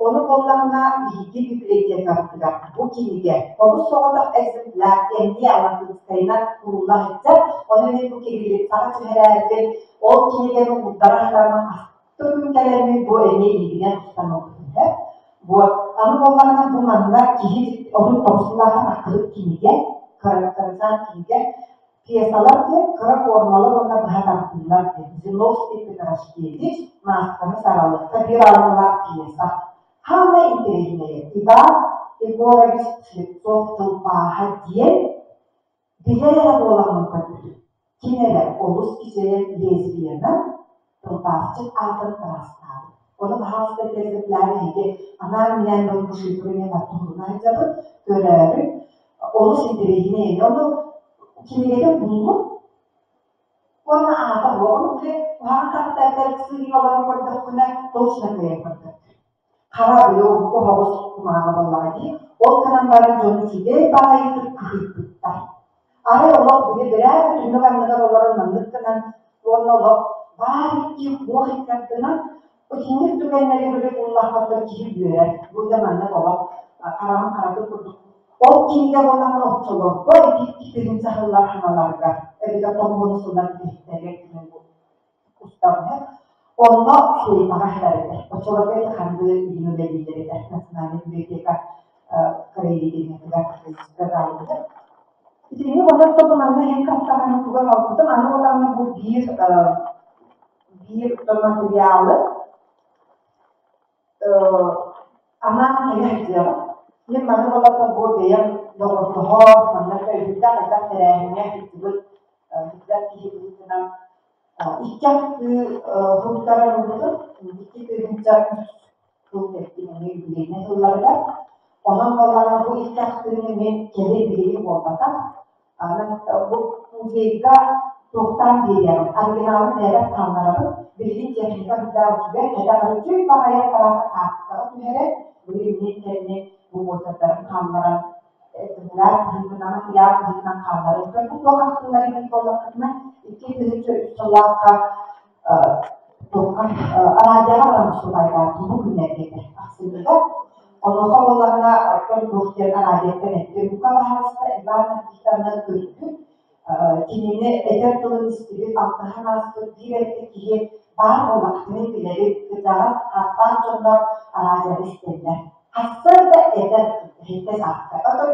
Ону буоллаҕына биһиги библиотекабытыгар бу кинигэ тобус соҕотох экземпляр эмиэ Алатынскайынан курулла сылдьар. Ону мин бу кириллицаҕа түһэрээрбин ол кинигэни уурдара сытармын хаста күн кэлэммин бу эмиэ илиибинэн устан ылбытым сөп. Вот. Аны буоллаҕына бу манна киһи 39 сыллаахха тахсыбыт кинигэ, кырачаан кинигэ Пьесалар диэн кыра формалар уонна быһа тардыылар диэн Зиновский Петрашкевич «Маасканы саралыкка» биир аналлаах пьеса. Хаамай интэриэһинэйэ Иван Егорович Слепцов тылбааһа диэн билэр эрэ буоламмын көрбүтүм. Ким эрэ олус кичэйэн лезвиенэн тылбаасчыт аатын ыраастаабыт. Ону баһаалыста экземпляр эһиги анаан-минээн бу шифры туһунан сылдьабыт, көрөөрү олус интэриэһинэй. Ону кинигэтин буллум уонна аата ону били куһаҕан харахтардар сыыйа олорон көрдөхпүнэ точно кыайан көрбөппүн. Хара били урукку оһоҕос кумааҕы буоллаҕа дии. Ол гынан баран дьон үчүгэй баҕайытык кыһыйбыттар. Арай олох били бирээ түннүк анныгар олорон маннык гынан уонна олох баар икки муох иккардынан итинник түгэннэри били буллахпыттан киһи үөрэр. Бу да маннык олох хараҕым харатын курдук. Ол кинигэ буоллаҕына оччолорго ити икки саһыллар хаҥаларга эбэтэр томмону сыллар бүтэһиктэригэр кимэн устарга. Онно флейтаҕа иһэрэтэ. Оччолорго ити ханды илин үлэлииллэр этэ. Национальная библиотека краеведениетыгар программатыгар. Итинник онон тобу манна иһин хастаҕаны туган албытым. Аны олаҕына бу биир биир материалы анаан кэлэ сылдьыаҕым. Мин маны болото бу бэйэм доҕордоһор, манна өйбүттээх элбэх тэрээһиҥҥэ сылдьыбыт сылдьар киһи быһыытынан икки аттыы һуттаран ылбытым. 2 3 сыл кэлтим эмиэ юбилейнай сылларыгар. Онон буоллаҕына бу икки ахтыыны мин кэлин билигин буолбатах. Аны бу музейга туохтаан биэриэҕим, оригиналын бэйэбэр хаалларабын. Билигин техника үрдээх үчүгэй, кэтэх үчүгэй баҕайы аппараата хаартыскаҕа түһэрэр. Билигин мин кэнни бу буочардарын хаалларан экземпляр быһыытынан, матырыйаал быһыытынан хаалларан бу туох ахтыылар эбит буоллаххытына 2003 сыллаахха туохха радиоҕа баран выступайдаабытым бу күннэргэ этэ ахсынньыга. Онуоха буоллаҕына оттон туох диэн радиоттан эттим бука баһаалыста Иван Никитовна көрбүт кинини этэр тылын истибит алтыһан ааспыт биир эрэ киһи баар буоллахтарын билэбит кырдьаҕас ааттаах дьоннор радионы истэллэр. Хассар да этэр иһиттэ саатта. Оттон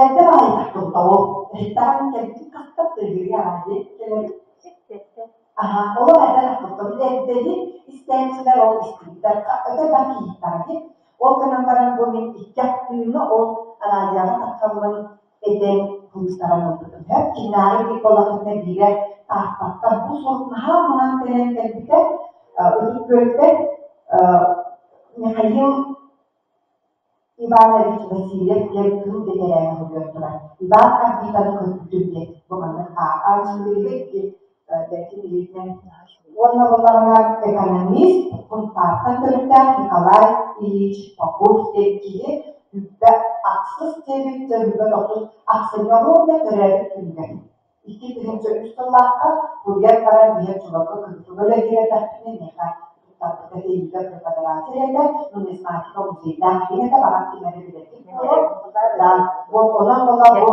эрдэ баҕайытах турда ол. Иһиттэҕин кэлбит хастар тыаһыырга радио кэлэр. Аха, ол эрдэ тахпыттар. Эрдэни истээччилэр ол истибиттэр. Өтө да киһиттэҕэ дии. Ол гынан баран бу мин икки ахтыыны ол радиоҕа тахсаммын этэн кыыстаран ылбытым. Сөп кинээҕи биир буоллахпытына биирэ Тааттаттан бу сурук наһаа мунан кэлэн кэлбитэ. Ытык Күөлтэн Михаил Иванович Васильев диэн тыыл бэтэрээнэ суруйан турар. Иван Арбитаны көрбүтүм диэн бу маннык ааччылыыга икки бэртин илиитинэн уонна буоллаҕына экономист Сунтаартан төрүттээх Николай Ильич Попов диэн киһи үппэ ахсыс диэбит дьэ үппэ тохсус ахсынньы уонна төрөөбүт күнүгэр 2003 сыллаахха курьер баран биһиэн суларга кыргыга үлэлиир миэхэ туттарбыта тиийбитэ преподаватель этэ нумизматика музейдаах киһи этэ баҕар ким эрэ билэргит буолуо да вот онон буола бу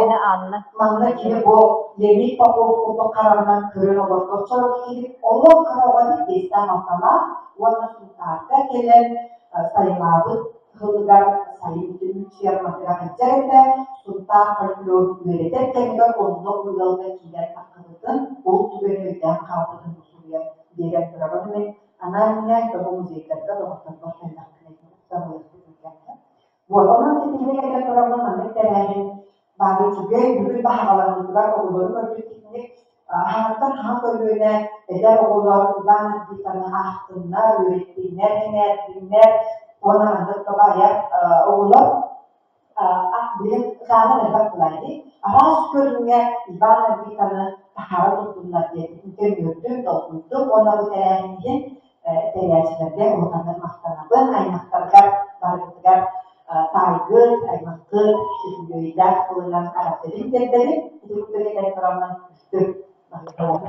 манна кини бу Леонид Попов курдук хараҕынан көрөн олордо оччолорго кини олох кыра оҕо биэстээх алталаах уонна Сунтаарга кэлэн сайылаабыт сылыгар сайын түмүк ферматыгар сылдьар этэ Сунтаар фольклор үөрэтэр кэмигэр онно ыалга киирэн таххыбытын ол түгэни өйдөөн хаалбытын бу суруйан биэрэн турабын мин анаан-минээн тоҕо музейдарга доҕотторбор кэллэхпинэ Вот, онон ситиһиини кэлэн тураммын маннык тэрээһин баары үчүгэй, бүгүн баһаҕаланыытыгар оҕолору көрбүт итинник аһаҕаттан хаһан көлүөнэ эдэр оҕолор Иван Арбитаны аахтыннар, үөрэттиннэр, сэҥээрдиннэр уонна маннык тоҕо айар оҕолор билин саамай элбэх былаайдыы араас көрүҥҥэ Иван Арбитаны таһаара турдуннар диэн үтүөм толкуйдум уонна бу тэрээһин иһин тэрийээччилэргэ улаханнык махтанабын аймахтаргар барыгытыгар таайгыт аймаххыт үбүлүөйдээх тылынан эҕэрдэбин тиэрдэбин ити курдук этэн тураммын үстүм.
Махтал.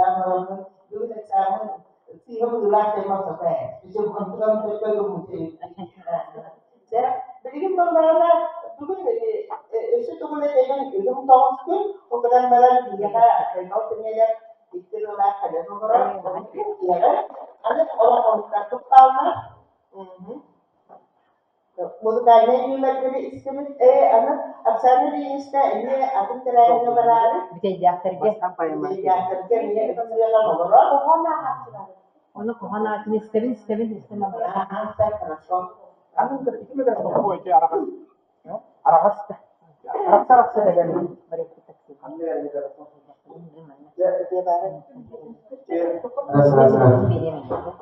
Ыллаан бараммын, бүгүн экзамен сыыһа быһыылаах диэн махсата ээ. Онтукам төттө Дьэ, билигин буоллаҕына, бүгүн өссө тугун этэрин үрүҥ тоҕус күн, ол гынан баран биһиэхэ Байбал Тэмиэлэп икки ырыалаах кэлэн олорор, ону киэҕэ. Аны олоҥхоһуттарбыт хаалла. Музыкальнай нүөмэрдэри истибит. Аны Оксана Ильинична эмиэ атын тэрээһиҥҥэ бараары.
Бүтэйдээхтэргэ.
Бүтэйдээхтэргэ эмиэ ыксыаҕа олорор.
Ону хоһоон аатын истэбин, истэбин, истэн
Хорошо.
Араҕас арахса арахса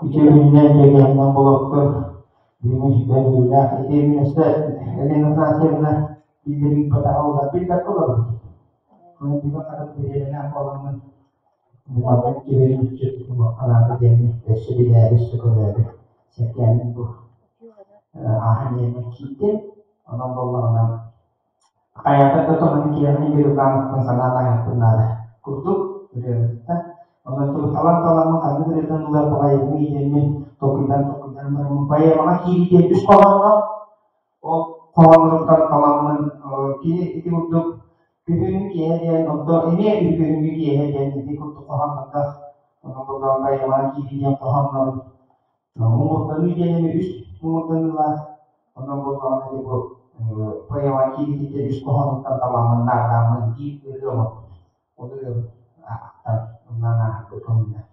Үтүө күнүнэн болоттор бүгүн сүбэ-сүбэлээх итиэннэ Елена Афанасьевна биллэрин патаҕа биллэр олорбут. Онон бүгүн хата бириэмэлээх буоламмын маннык киһини мүччү тутумуохха наада диэммин өссө билээри, өссө көрөөрү сэргээммин бу ааһан иһэммин киирдим. Онон буоллаҕына хайаатар да тонон киэҕин биир санаан ааһыахпын наада курдук ырыабытыттан. Онон талан-таламмын ханнык ырыатын ылар баҕайыбын диэммин толкуйдаан-толкуйдаан бараммын поэмаҕа киирии диэн үс хоһооҥҥо ол хоһоонноруттан таламмын кини ити курдук күһүҥҥү киэһэ диэн онто эмиэ күһүҥҥү киэһэ диэн ити курдук хоһооннордоох онон буоллаҕына поэмаҕа киирии диэн хоһооннорун муҥурданыы диэн эмиэ үс муҥурданыылаах онон буоллаҕына ити бу поэмаҕа киириититтэн үс хоһоонуттан таламмын наардааммын биир ырыа оҥорбут ол ырыабын ахтан ыллаан ааһарбыт көҥүллээх.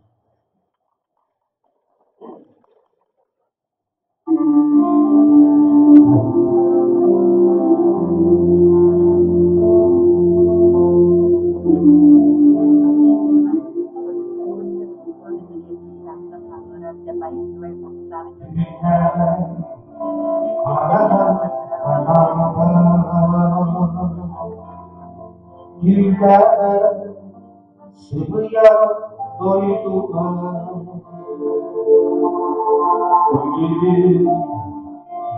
Сыбыйа дойдуга Күлүбүт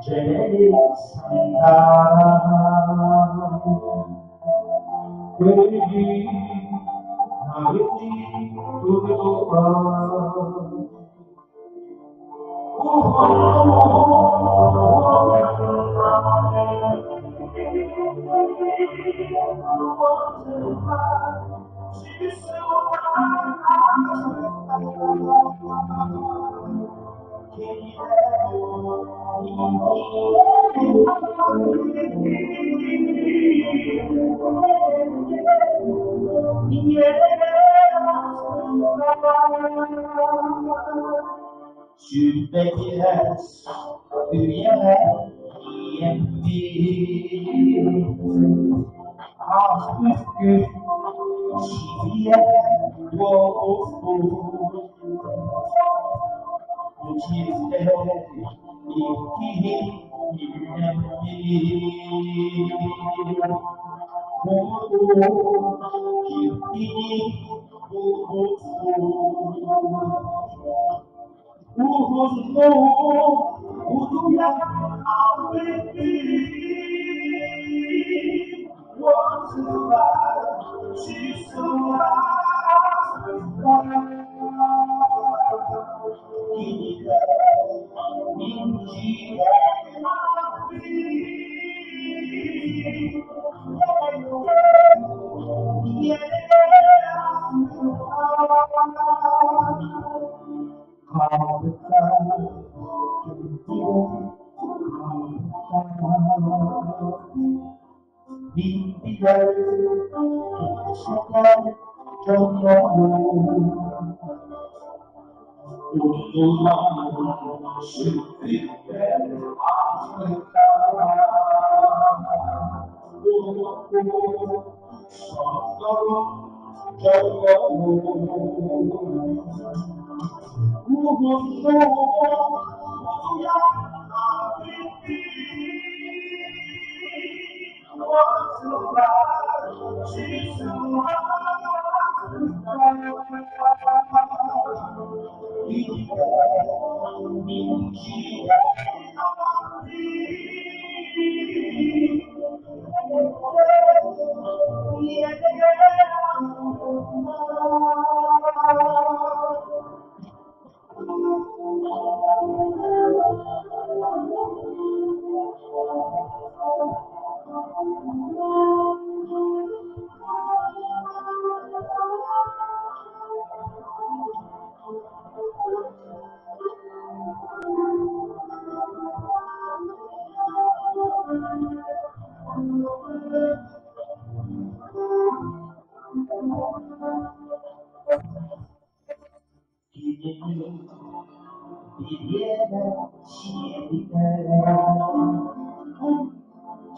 дьэрэли сандаара Көрдүү нарыты турдуга Сүүрбэтиэс үйэҕэ тиийэммит, ааспыт күн сибиэ буолбут. Бу сирдэр иккиһин иллэммит, муҥутуур дьиктини булбуппут. Уһуннук утуйан хаалбыппын, уон сыллар, сүүс сыллар ааспыттар. Кинилэр мин дьиэм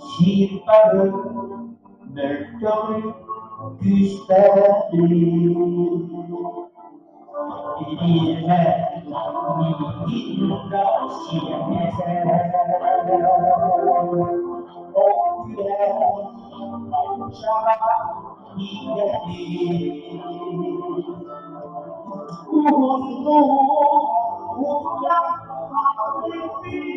Сир бары мөлтөҕү күүстээҕи Ириэнэ миигин да сиэмэтэ Ол күрэх баччаҕа тиийбэтим Уһуннук утуйан хаалбыппын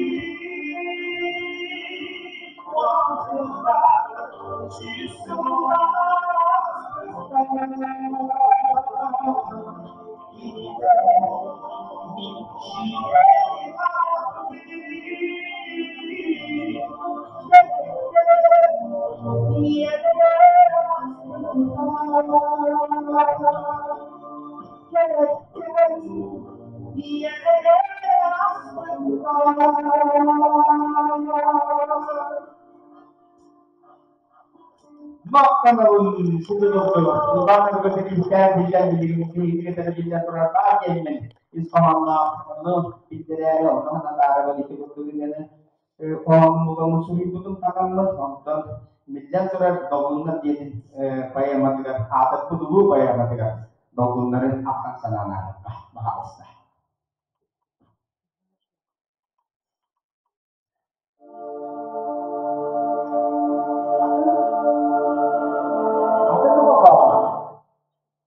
Махтанабын сытыгыллыбыт Улахан көтүтүстээн биллэн билигин биһиги биллэн турар баар диэммин ис хоһоонноох ону биллэрээри онно санатаары ити курдук иннэни хоһооммутун суруйбутум таҕаммыт онтон биллэн турар Долгуннар диэтин поэматыгар аатырбыт улуу поэматыгар долгуннары ахтан санаан ааһыахха баһаалыста.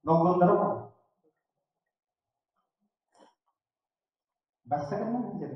Долгуннары Бастакынан билэр.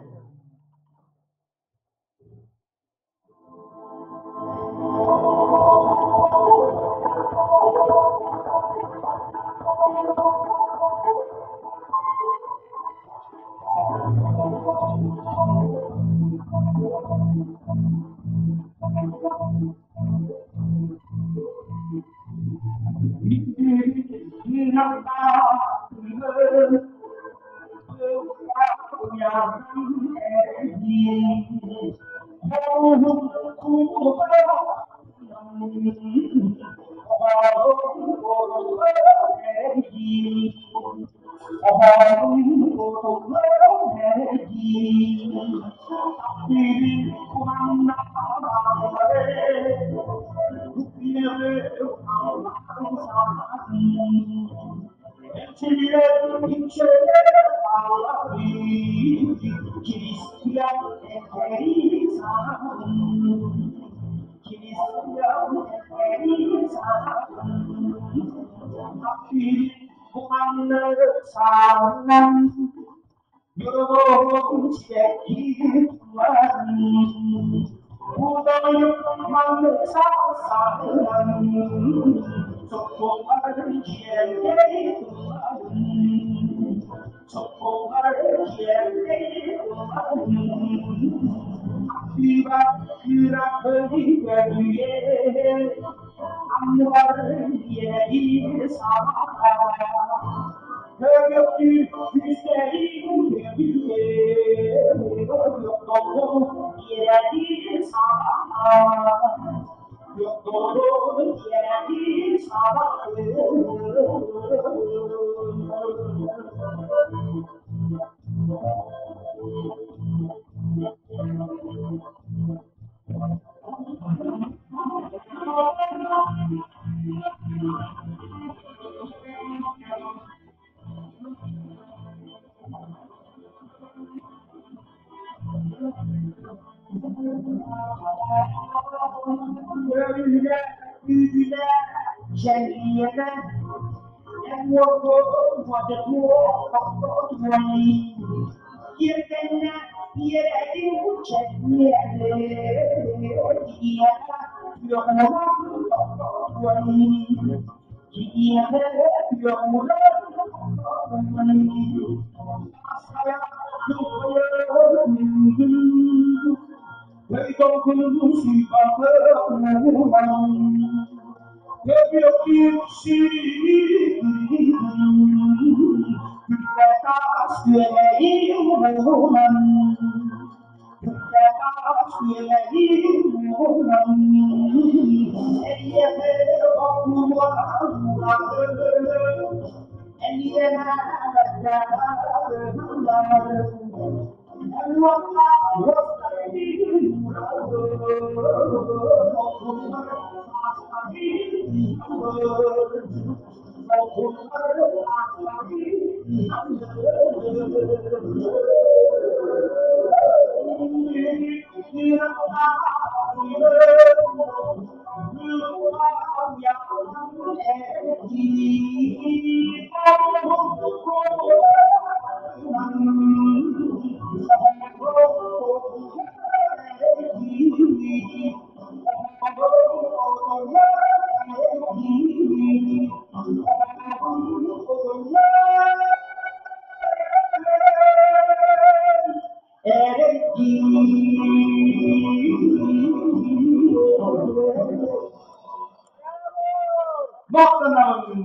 Махтанабын!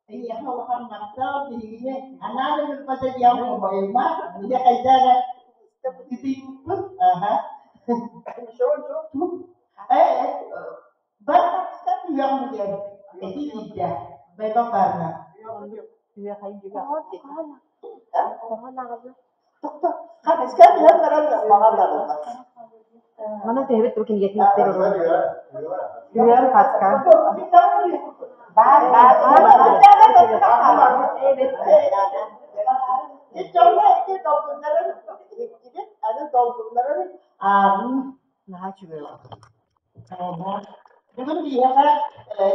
Эйиэхэ улахан махтал биһигини анаан ыҥырбата диэн хомойума. Ийэ хайда эрэ ытыйбыппыт. Аха. Э, бар үөҕүм диэн этии киирдэ. Байбал баарына. Тохто. Хатыска түһэн баран маҕан барыллар.
Манан төһөбүт бу кинигэтин истэр Үөр хаска.
Баар, баар.
Наһаа үчүгэй.
Бүгүн биһиэхэ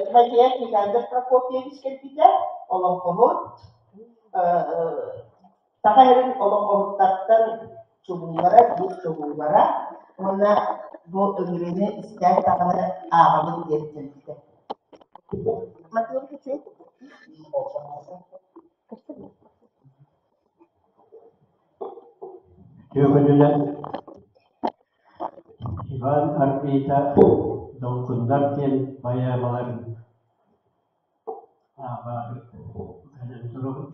Тимофеев Никандр Прокопьевич кэлбитэ, олоҥхоһут, Саха сирин олоҥхоһуттартан чулуулара, биир чулуулара уонна бу ыҥырыыны истээт даҕаны ааҕабын диэн кэлбитэ.
Үтүө Иван Арбита «Долгуннар» диэн поэмаларын ааҕаары кэлэн турабын.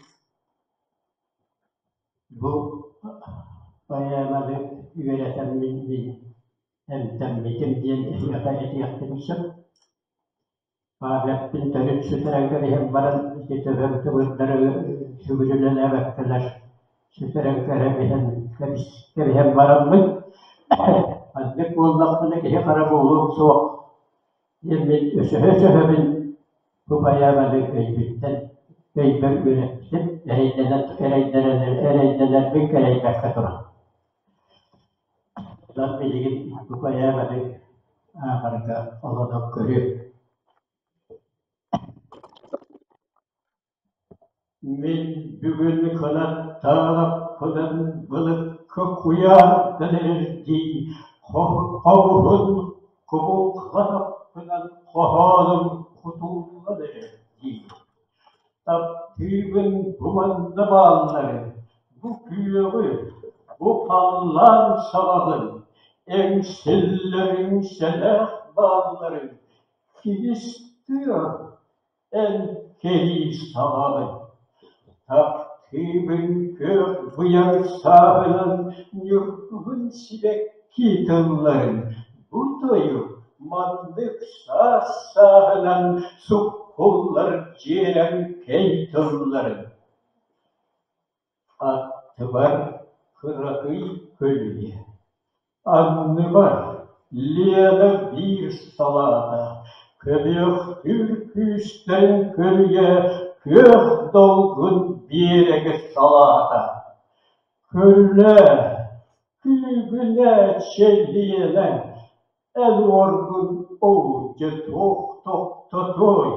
Бу поэманы үөрэтэммин мин эмтэммитим диэн эһиэхэ этиэхпин сөп. Памятпын төрүт сүтэрэн кэбиһэн баран ити төбөм тымырдары сүгүрүлэлээбэккэлэр сүтэрэн кэбиһэн кэбиһэн бараммын маннык буоллахпына киһи хара буолуом суох диэн мин өсөһө-өсөһөбүн бу поэманы өйбүттэн өйбөр үөрэппитим эрэйдэнэн эрэйдэнэр эрэйдэнэрбин кэрэйбэккэ туран. Онон билигин бу поэманы ааҕарга олорон көрүөм. Мин бүгүн кынаттаахпынан былыкка куйаардан эрэрдии хомуһун кубулҕатаппынан хоһоонум кутуллан эрэрдии Таптыыбын бу манна баалларын, бу күөҕү, бу халлаан саҕаҕын, эҥсиллэриҥ сэлээх баалларын, кигис тыа эн кэрии саҕаҕын. Таптыыбын күөх быйаҥ сааһынан ньургуһун сибэкки тылларын, бу тойук маннык саас сааһынан суккуллар дьиэрэҥкэй тылларын. Аттыбар кыракый көлүйэ, анныбар Лена биир салаата, көбүөхтүүр күүстэрин көлүйэ күөх долгун биэрэги салаата. Көрүлээ, күүгүнээ чэлгийэнэ, эн уоргун оудьа туох тохтотуой,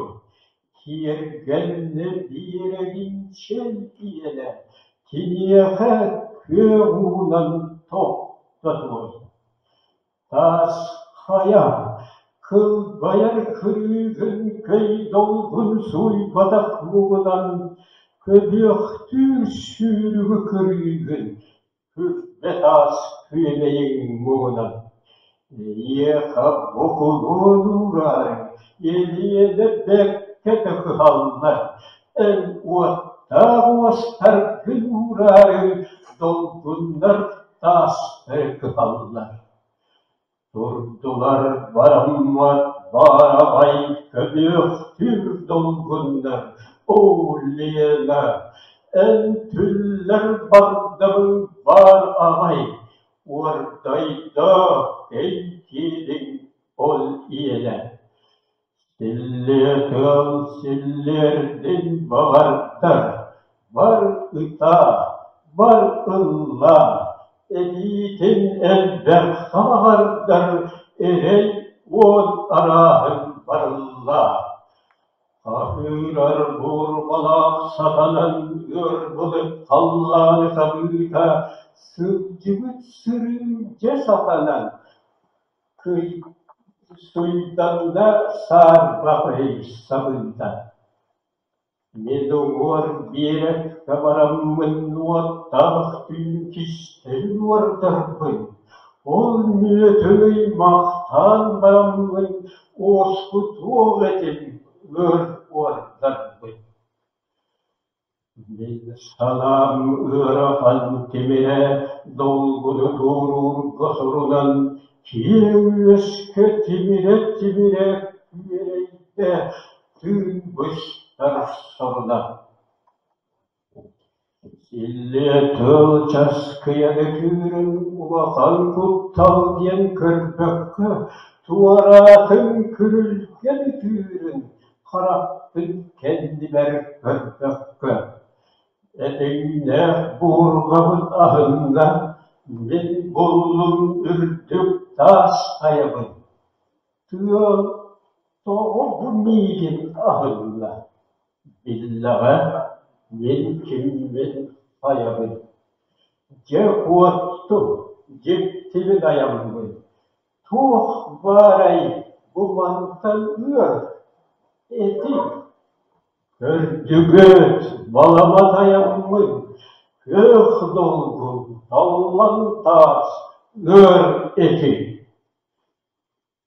киэргэннэ биэрэгин чэлгийэнэ, киниэхэ күөх уунан тохтотуой. Таас хайа, кылбайар кырыыгын көй долгун сууйбатах муҥунан, көбүөхтүүр сүүрүгү кырыыгын Күрбэ таас күөмэйиҥ муҥунан Эйиэхэ бокулуон уураары Элиэнэ бэркэ да кыһаллар, эн уоттаах уостаргын уураары долгуннар таастары кыһаллар. Турдулар бараммат баараҕай көбүөхтүүр долгуннар, оо, Лена, Эн түллэр бардамыҥ баар аҕай, уордайда кэйдиэриҥ ол иэнэ. Силлиэ тыал силлиэрдин баҕардар, бар ытаа, бар ыллаа, эбиитин элбэх хаҕардар эрэй уон арааһын барыллаа. Хаһыырар буурҕалаах сатанан ыар былыт халлааны сабыыта сылдьыбыт сырыым дьэ сатанан Суйданна саарбах өй сабыыта. Мин уҥуор биэрэккэ бараммын уоттаах түүн кистэлин уордарбын, ол мүөтүн ыймахтаан бараммын уоскутуох этим ыар уордарбын. Мин санаам ыарахан тимирэ долгуну туоруурга сорунан, киэҥ үөскэ тимирэ-тимирэ күөрэйдэ, тыын быстар сорунан. Силлиэ тыл часкыйан ытыырын улахан куттал диэн көрбөккө, туораатын күрүлгэн ытыырын харахпын кэннибэр көрбөккө, этиҥнээх буурҕабыт аһынна, мин буллум үрдүк таас хайабын, тыал тоҕо бу миигин аһынна, биллэҕэ мин киммин хайабын, дьэ куоттум, дьиктибин айаммын, Туох баарай бу мантан ыар, этиҥ? Көрдүгүт, баламат айаммын, күөх долгун, таллан таас, ыар этиҥ.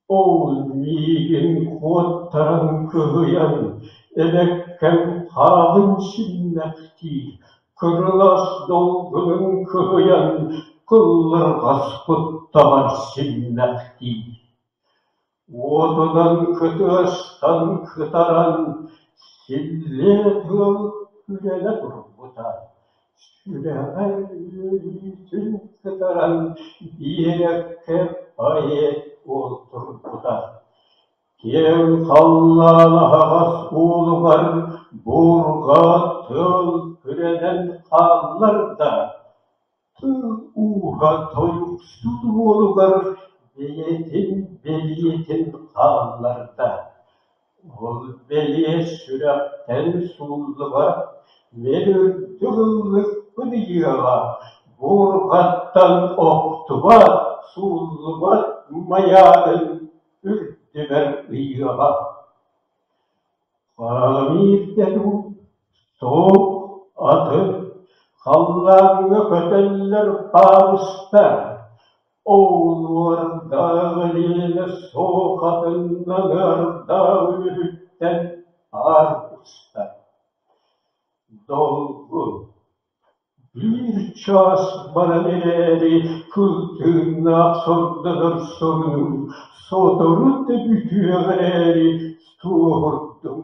Ол миигин куоттаран кыһыйан, эбэккэм хараҕын симмэхтиир, кырылас долгунун кыһыйан кыллырҕас куттаҕар симмэхтиир. Уотунан кытыастан кытаран, силлиэ тыал күрэнэ турбута, сүрэҕэр үөрүүтүн кытаран биэрэккэ поэт уол турбута. Киэҥ халлаан аһаҕас уолугар буурҕа тыал күрэнэн хааллар да, тыл ууһа тойуксут уолугар бэйэтин бэлиэтин хаалларда. Ол бэлиэ сүрэхтэн сууллубат, мин үрдүк ыллыкпын ыйыаҕа, буурҕаттан охтубат, сууллубат майаатын үрдүбэр ыйыаҕа. Хаамыырда дуу, суох атын, халлааҥҥа көтөллөр парустар, Оулуордаах Элиэнэ суох атыннан ыардаах үөһүттэн паар устар. Долгун Биир чаас баран эрээри кыл тыыннаах сордонор сонунум сотору да бүтүөх эрээри суоһурдум,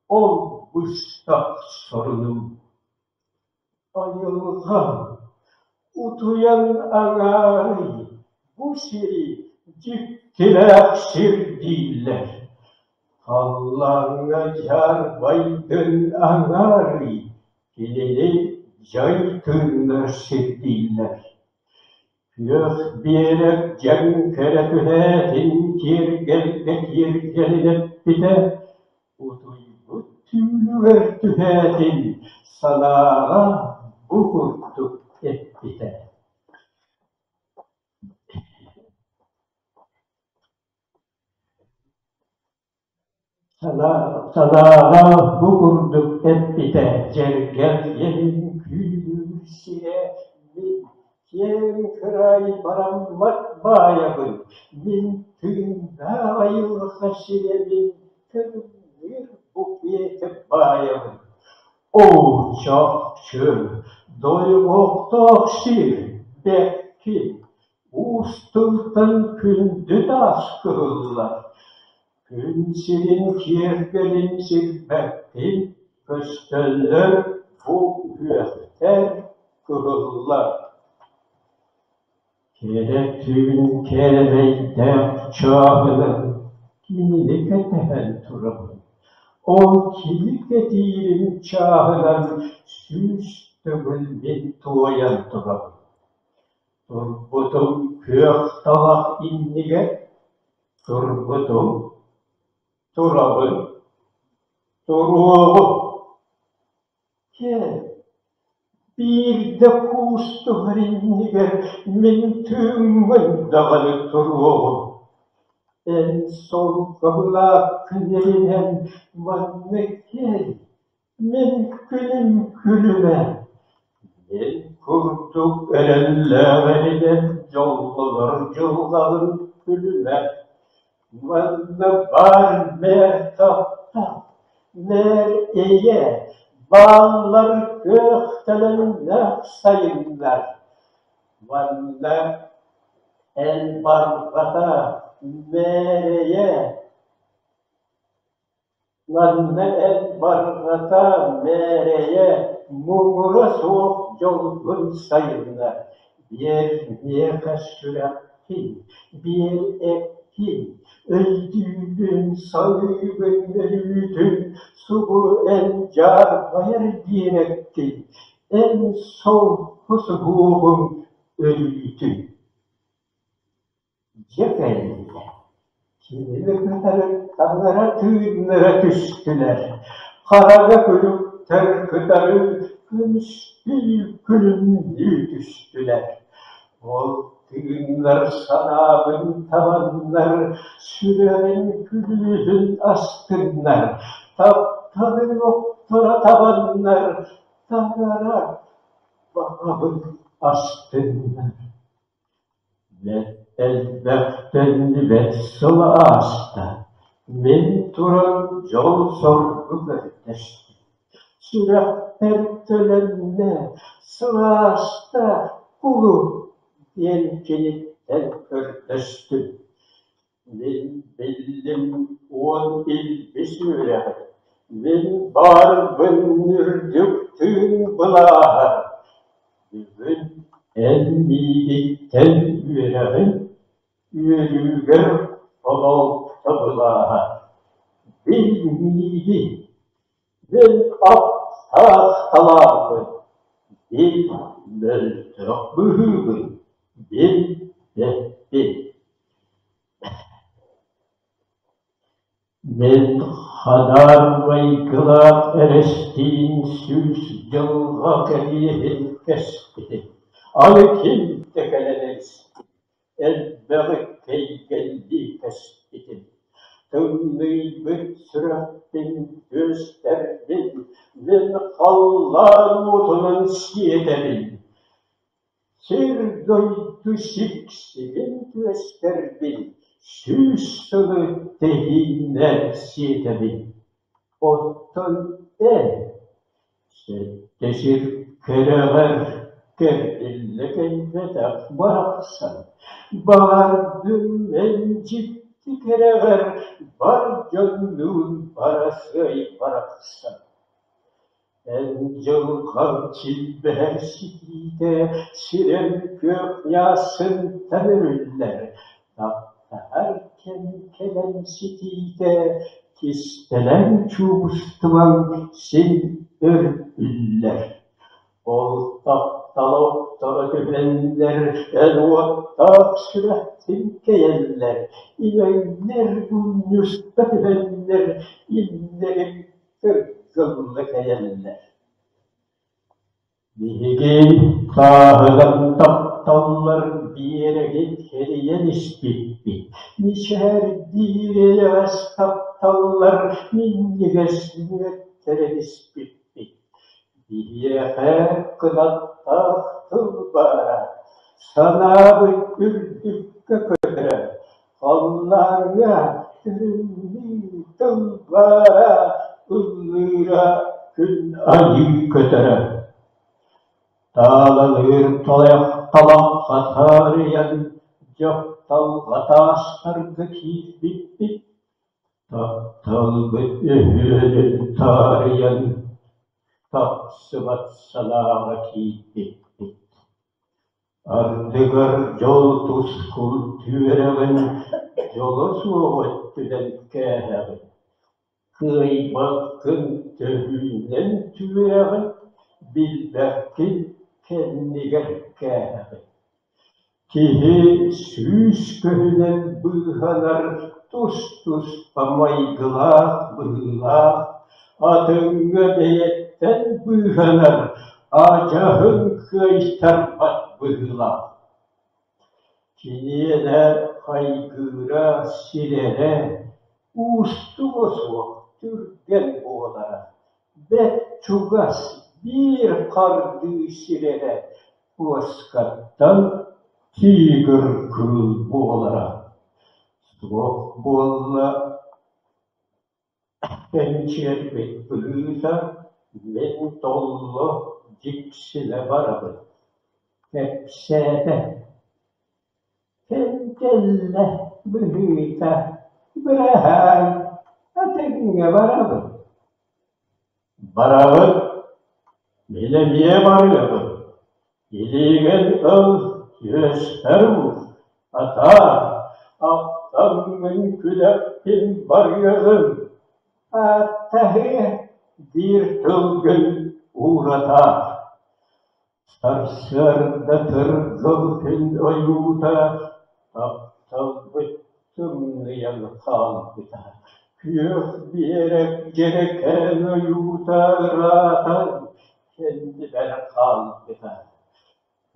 ол быстах сорунум. Айылҕам, утуйан аҥаарый, бу сири дьиктилээх сир дииллэр. Халлааҥҥа дьаарбайдын аҥаарый, кинини дьай тыыннар сирдииллэр. Күөх биэрэк дьэҥкэрэ түһээтин киэргэлгэ киэргэлин эппитэ, утуйбут түүлүгэр түһээтин санааҕа бу курдук эппитэ. Санааҕа бу курдук эппитэ: «Дьэргэл иһин күүһүм сирэ, мин киэҥ кыраай бараммат баайабын, мин тыыннаах айылҕа сирэбин тырымныыр букеты баайабын. Оо, чахчы, дойҕохтоох сир, бэккин, уус тылтан күндү таас кыһыллар, Күн сирин киэргэлин сирбэппин, көстөллөр Бу күөхтэр, кыһыллар. Кэрэ түүн кэрэмэйдээх чааһынан кинини кэтэһэн турабын. Ол кини кэтиирин чааһынан 100 төгүл мин туойан турабын. Турбутум күөх талах иннигэр, турбутум, турабын, туруоҕум. Кэл, биирдэ куустуһар иннигэр мин тыыммын даҕаны туруоҕум. Эн солко былааккын эринэн манна кэл, мин күнүм күлүмэ. Мин курдук эрэллээх эринэн дьоллонор дьылҕаҕын күлүмэ. Манна баар мээр таптал, мээр эйэ, бааллар күөх төлөннөөх сайыннар. Манна эн барҕата мээрэйэ, манна эн барҕата мээрэйэ муҥура суох дьолгун сайыннар. Биэр миэхэ сүрэххин, биэр эккин, өйдүүгүн, саныыгын өрүүтүн, субу эн дьаарбайар диэрэккин, эн солко суһуоҕуҥ өрүүтүн. Дьэ кэллэ, кинини кытары таҥара тыыннара түстүлэр, хараҥа күлүктэр кытары көмүстүү күлүмнүү түстүлэр. Ол тыыннар санаабын табаннар, сүрэҕин күлүүһүн астыннар, тапталын охторо табаннар, таҥара баҕабын астыннар. Бэрт элбэх төннүбэт сыл ааста, мин туран дьол-соргу көрдөстүм, сүрэхпэр төлөннө, сылааста кулу диэн киниттэн көрдөстүм. Мин биллим уон илбис үөрэҕин, мин баарбын үрдүк тыын былааһа. Бүгүн эн миигиттэн үөрэҕин, үөрүүгэр холоотто былааһа. Бил миигин, мин аптаах талааммын, бил мөлтөх быһыыбын, бил бэппин. Мин хадаар майгылаах эрэстиин 100 дьылҕа кэриэһин кэспитим, аны ким да кэлэн эстин, элбэҕи кэйгэллии кэспитим. Тымныйбыт сүрэхпин түөстэрбин мин халлаан уотунан сиэтэбин, Сир-дойду сиксигин түөстэрбин 100 сылы тэһииннээн сиэтэбин. Оттон эн сэттэ сир кэрэҕэр кэрдиллэ кэлбэтэх барахсан, баҕардым эн дьикти кэрэҕэр бар дьоннуун барасыай барахсан. Эн дьылҕаҥ силбэһэр ситиитэ сирэм күөх ньаасынтан өрүллэр, таптаһар кэм кэлэн ситиитэ кистэлэҥ чуубустубаҥ син өр үллэр. Ол таптала охторо түһэннэр, эн уоттаах сүрэххин кэйэллэр, имэҥнэр мунньуста түһэннэр, иннэрин кыргылла кэйэллэр. Биһиги тааһынан тапталлар биэрэги кэрийэн испиппит, мичээрдиир эйэҕэс тапталлар минньигэс мүөттэрин испиппит. Биһиэхэ кынаттаах тыл баара, санаабыт үрдүккэ көтөрө, халлааҥҥа күлүмнүү тыл баара, ыллыыра күн айыы көтөрө. Таалалыыр тойох талахха таарыйан, дьапталҕа таастарга киирбиппит, тапталбыт өһүөлүн таарыйан. Тахсыбат санааҕа киирбиппит. Ардыгар дьол тускул түөрэҕин дьоло суох өттүнэн кээһэҕин, кыайбаккын төһүүнэн түөрэҕин, билбэккин кэннигэр кээһэҕин. Киһи сүүс көһүнэн быыһанар тус-туспа майгылаах быһыылаах, атыҥҥа бэйэттэн быыһанар адьаһын кыайтарбат быһыылаах. Киниэнэ хайгыыра, сирэрэ уустуга суох түргэн буолара, бэрт чугас биир хардыы сирэрэ куоскаттан тигр кыыл буолара. Суох буолла Кэнчиэрбит быһыыта, мин толло, дьиксинэ барабын, кэпсээтэ. Кэм кэллэ быһыыта, быраһаай, атыҥҥа барабын. Барабыт, мин эмиэ барыаҕым, илиигин ыл, түөспэр уур, атаар, ахтаммын күлэхпин барыаҕым, ааттаһыа диир тылгын ууратаар. Сарсыарда тыргыл күн ойуута тапталбыт тымныйан хаалбыта, күөх биэрэк дьэрэкээн ойуута ыраатан кэннибэр хаалбыта.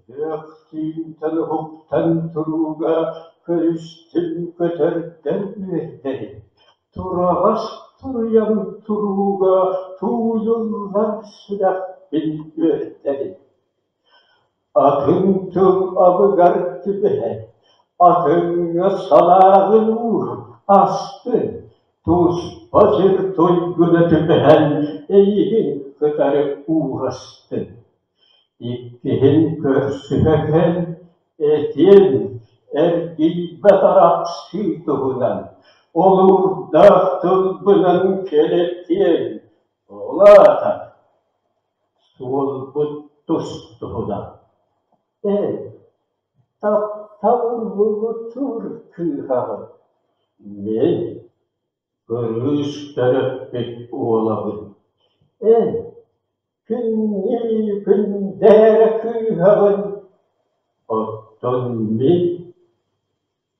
Күөх түүнтэн уһуктан турууга көрүстүм көтөрдөр үөрдэрин, тураҕас туруйам турууга тууйуллар сүрэхпин үөрдэрин. Атын тыл абыгар түбэһэн, атыҥҥа санааҕын уур, астын, туспа сир туйгуна түбэһэн эйигин кытары уурастын. Иккиһин көрсүһэ кэл, этиэм, эргийбэт арахсыы туһунан, олуурдаах тылбынан кэлэтиэм, ол аата суолбут тус-туһунан. Эн таптал муҥутуур кыыһаҕын, мин кырыыс төрөппүт уолабын. Эн күннүү күндээрэ кыыһаҕын, оттон мин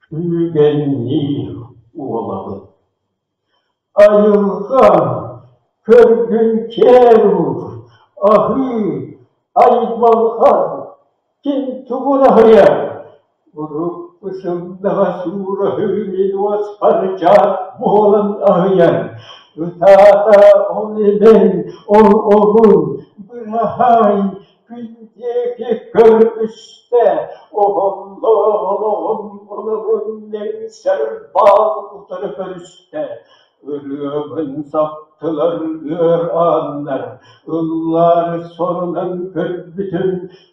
күүгэнниир уолабын. Айылҕа көргүн кээр уур, аһыы, аймалҕан, ким тугун аһыйар? Урукку сымнаҕас уураһыы мин уоспар дьаат буолан аһыйар. Ытаата ол имэҥ, ол омун, быраһаай, күн диэки көрүстэ, оһоллоох олоҕум олоҕун нэҥсэр баал утары көрүстэ. Ырыабын саптылар ыар ааннар, ыллаары сорунан көрбүтүм,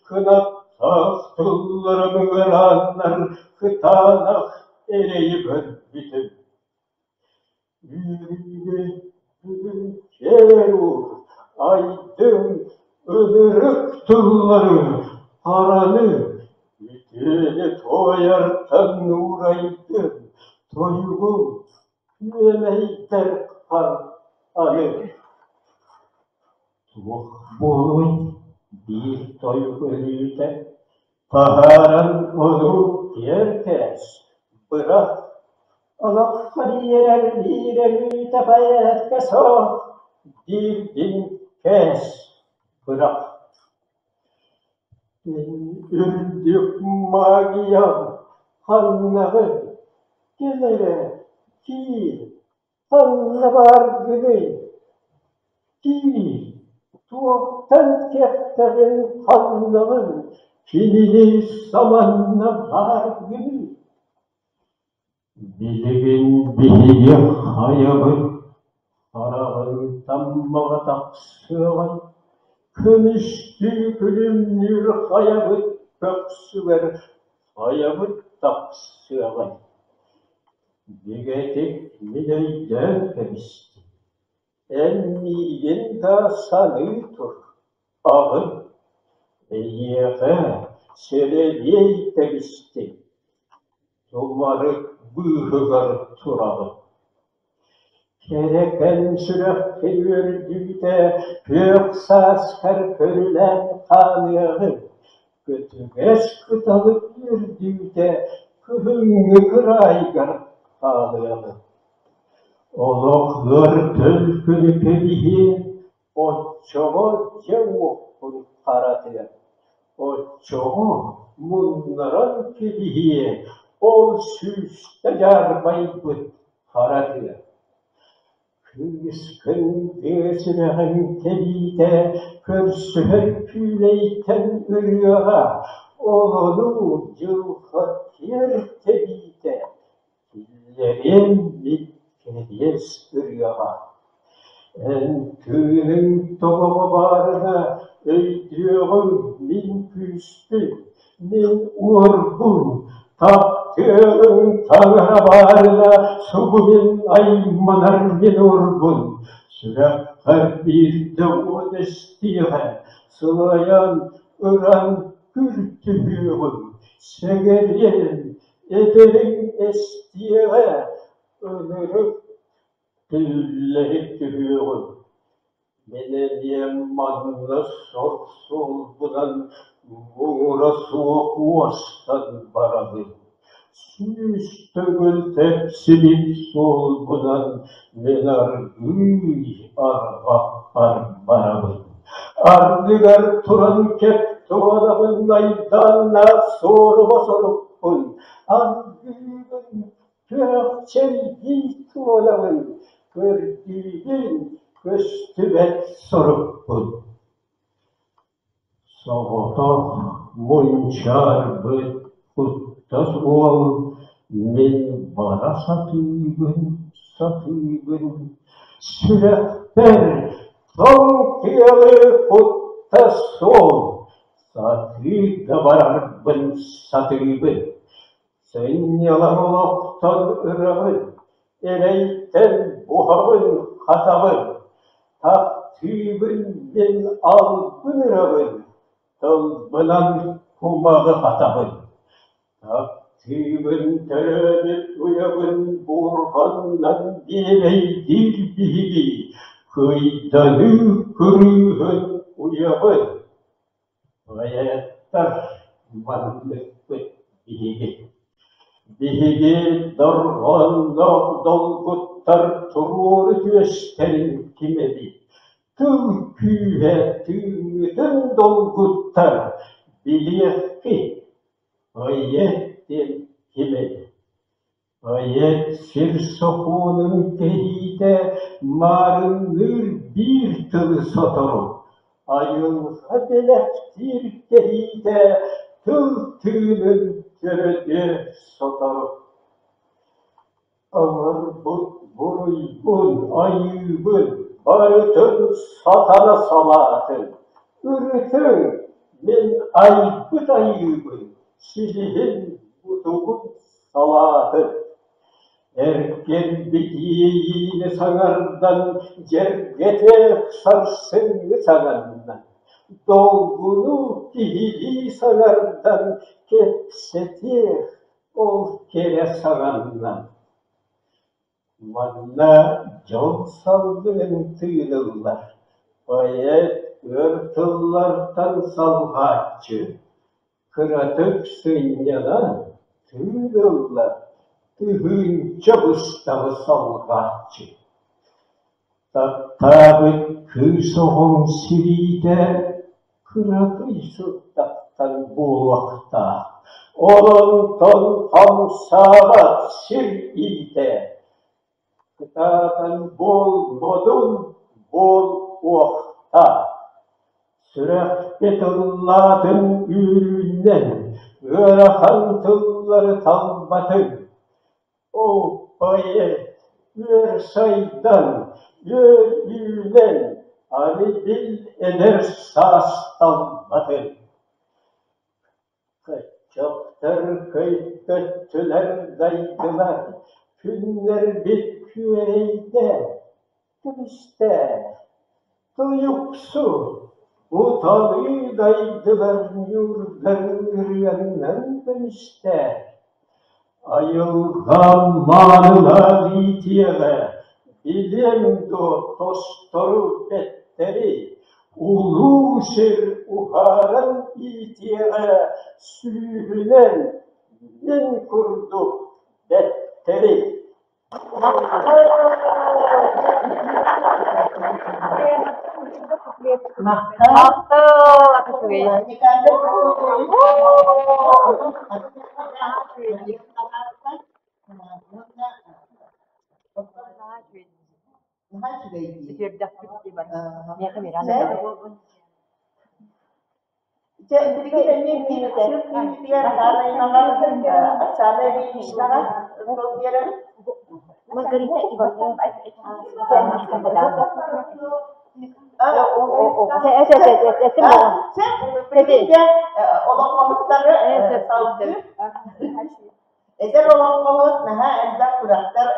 кынаттаах тылларым ыарааннар, кытаанах эрэйи көрбүтүм. Үүрүүнү бүгүн кээр уур, айдым ынырык тыллары, хараны, үтүөнү туойартан уурайдым, тойугум күөмэйдэр хар аны. Туох буолуой биир тойук өлүүтэ, таһааран ону киэр кээс, бырах, олоххо биэрэр биир өлүүтэ поэтка суох дииргин кээс, бырах. Үрдүк магиям ханнаҕын, кэл эрэ, киир, ханна бааргыный? Киир, туохтан кэхтэҕин ханнаҕын, кинини саманна бааргыный? Билигин биһиги хайабыт хараҕын таммаҕа тахсыаҕай, көмүстүү күлүмнүүр хайабыт көхсүгэр хайабыт тахсыаҕай. Бигэтик мин өйдөөн кэбистим. Эн миигин да саныы тур, аҕын, эйиэхэ сэрэбиэй кэбистим, тумарык быыһыгар тураҕын. Кэрэкэн сүрэххин үөрдүүтэ күөх сааскар көрүлээн хаалыаҕыҥ, көтүгэс кыталык үөрдүүтэ кыһыҥҥы кыраайгар хаалыаҕыҥ. Олох ыар төлкөнү кэбиһиэ, оччоҕо дьэ уоххун харатыа, оччоҕо муннаран кэбиһиэ, ол сүүстэ дьаарбайбыт хара тыа. Кыыскын тыа сүрэҕин тэбиитэ көрсүһэр күүлэйтэн ырыаҕа, ол ону дьылҕа киэр тэбиитэ Киллэриэм мин кэриэс ырыаҕа. Эн тыыныҥ тобоҕо баарына өйдүөҕүҥ мин күүспүн, мин уорбун, таптыаҕыҥ таҥара баарына субу мин айманар мин уорбун. Сүрэххэр биирдэ уот эстиэҕэ, сылайан, ыран күл түһүөҕүм, сэгэриэм, Эдэриҥ эстиэҕэ, ынырык түллэһик түһүөҕүм. Мин эмиэ манна сор суолбунан муҥура суох уостан барабын. Сүүс төгүл тэпсибит суолбунан мин аргыый арҕахпар барабын. Ардыгар туран кэп туһанабын айдааннаах суорума сорукпун, аргыыбын күөх чэлгий туолабын, көрдүүбүн көстүбэт сорукпун. Соҕотох мунчаарбыт куттас уол мин бара сатыыбын, сатыыбын, сүрэхпэр тоҥ тыалы куттас суол, сатыы да барарбын сатыыбын, сынньалаҥ олохтон ырабын, эрэйтэн буһабын-хатабын, таптыыбын мин албын ырабын, тылбынан кумаҕы хатабын. Таптыыбын төрөөбүт уйабын буурҕаннан биэрэйдиир биһиги, кыйданыы кырыыһын уйабын. Поэттар манныкпыт биһиги. Биһиги дорҕоонноох долгуттар туруору түөстэрин кимэбит, тыл күүһэ тыыҥҥытын долгуттар, билиэххит, поэт диэн ким эбит. Поэт сир сокуонун кэһиитэ маарынныыр биир тылы сотору, айылҕа бэлэхтиир кэһиитэ тыл тыынын төрөтүө сотору. Оҥорбут буруйбун, айыыбын барытын сатана салаатын, ырытыҥ, мин айбыт айыыбын, силиһин мутугун салаатын. Эргэрбит иэйиини саҥардан, дьэргэтэ сарсыҥҥы саҥаннан, долгуну киһилии саҥардан кэпсэтиэх ол кэрэ саҥаннан. Манна дьол салгынын тыыныллар, поэт өр тыллартан салҕааччы, кыратык сынньанан тыын ылла, тыһыынча быстаҕы салҕааччы. Таптаабыт кыыс оҕоҥ сириитэ кыракый сыттахтан буолуохтаах, ол онтон хамсаабат сир иитэ. Кытаатан буол модун, буол уохтаах. Сүрэхпит ыллаатын үүрүүннэн, ыарахан тыллары талбатыҥ. Оо, поэт, үөр сайдан, үөр үүнэн, аны бил эдэр саас талбатын. Көччөхтөр көйгөттүлэр дайдылар, күннэрбит күөрэйдэ. Кэбистээ, тойуксу, уталыы дайдылар ньуурдары ырыаннан көмүстээ, Айылҕа маанылаах иитиэҕэ, билиэҥ дуо тостору бэттэри, улуу сир уһааран иитиэҕэ сүүһүнэн мин курдук бэттэри.
Махтал, үчүгэй. Үтүөрдэхпит дии бар. Миэхэ Мирана
Дьэ, билигин эмиэ биир сир киһитигэр Оксана Оксана Ильиничнаҕа тыл биэрэбит.
Маргарита Ивановна.
Олоҥхоһуттары салгыы Эдэр олоҥхоһут наһаа элбэх күрэхтэр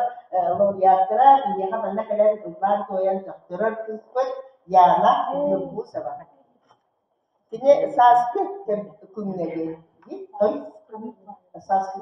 лауреаттара биһиэхэ манна кэлэн ыллаан-туойан сөхтөрөр кыыспыт Яна Ньургусова. Кини сааскы кэм күҥҥэ диэн той сааскы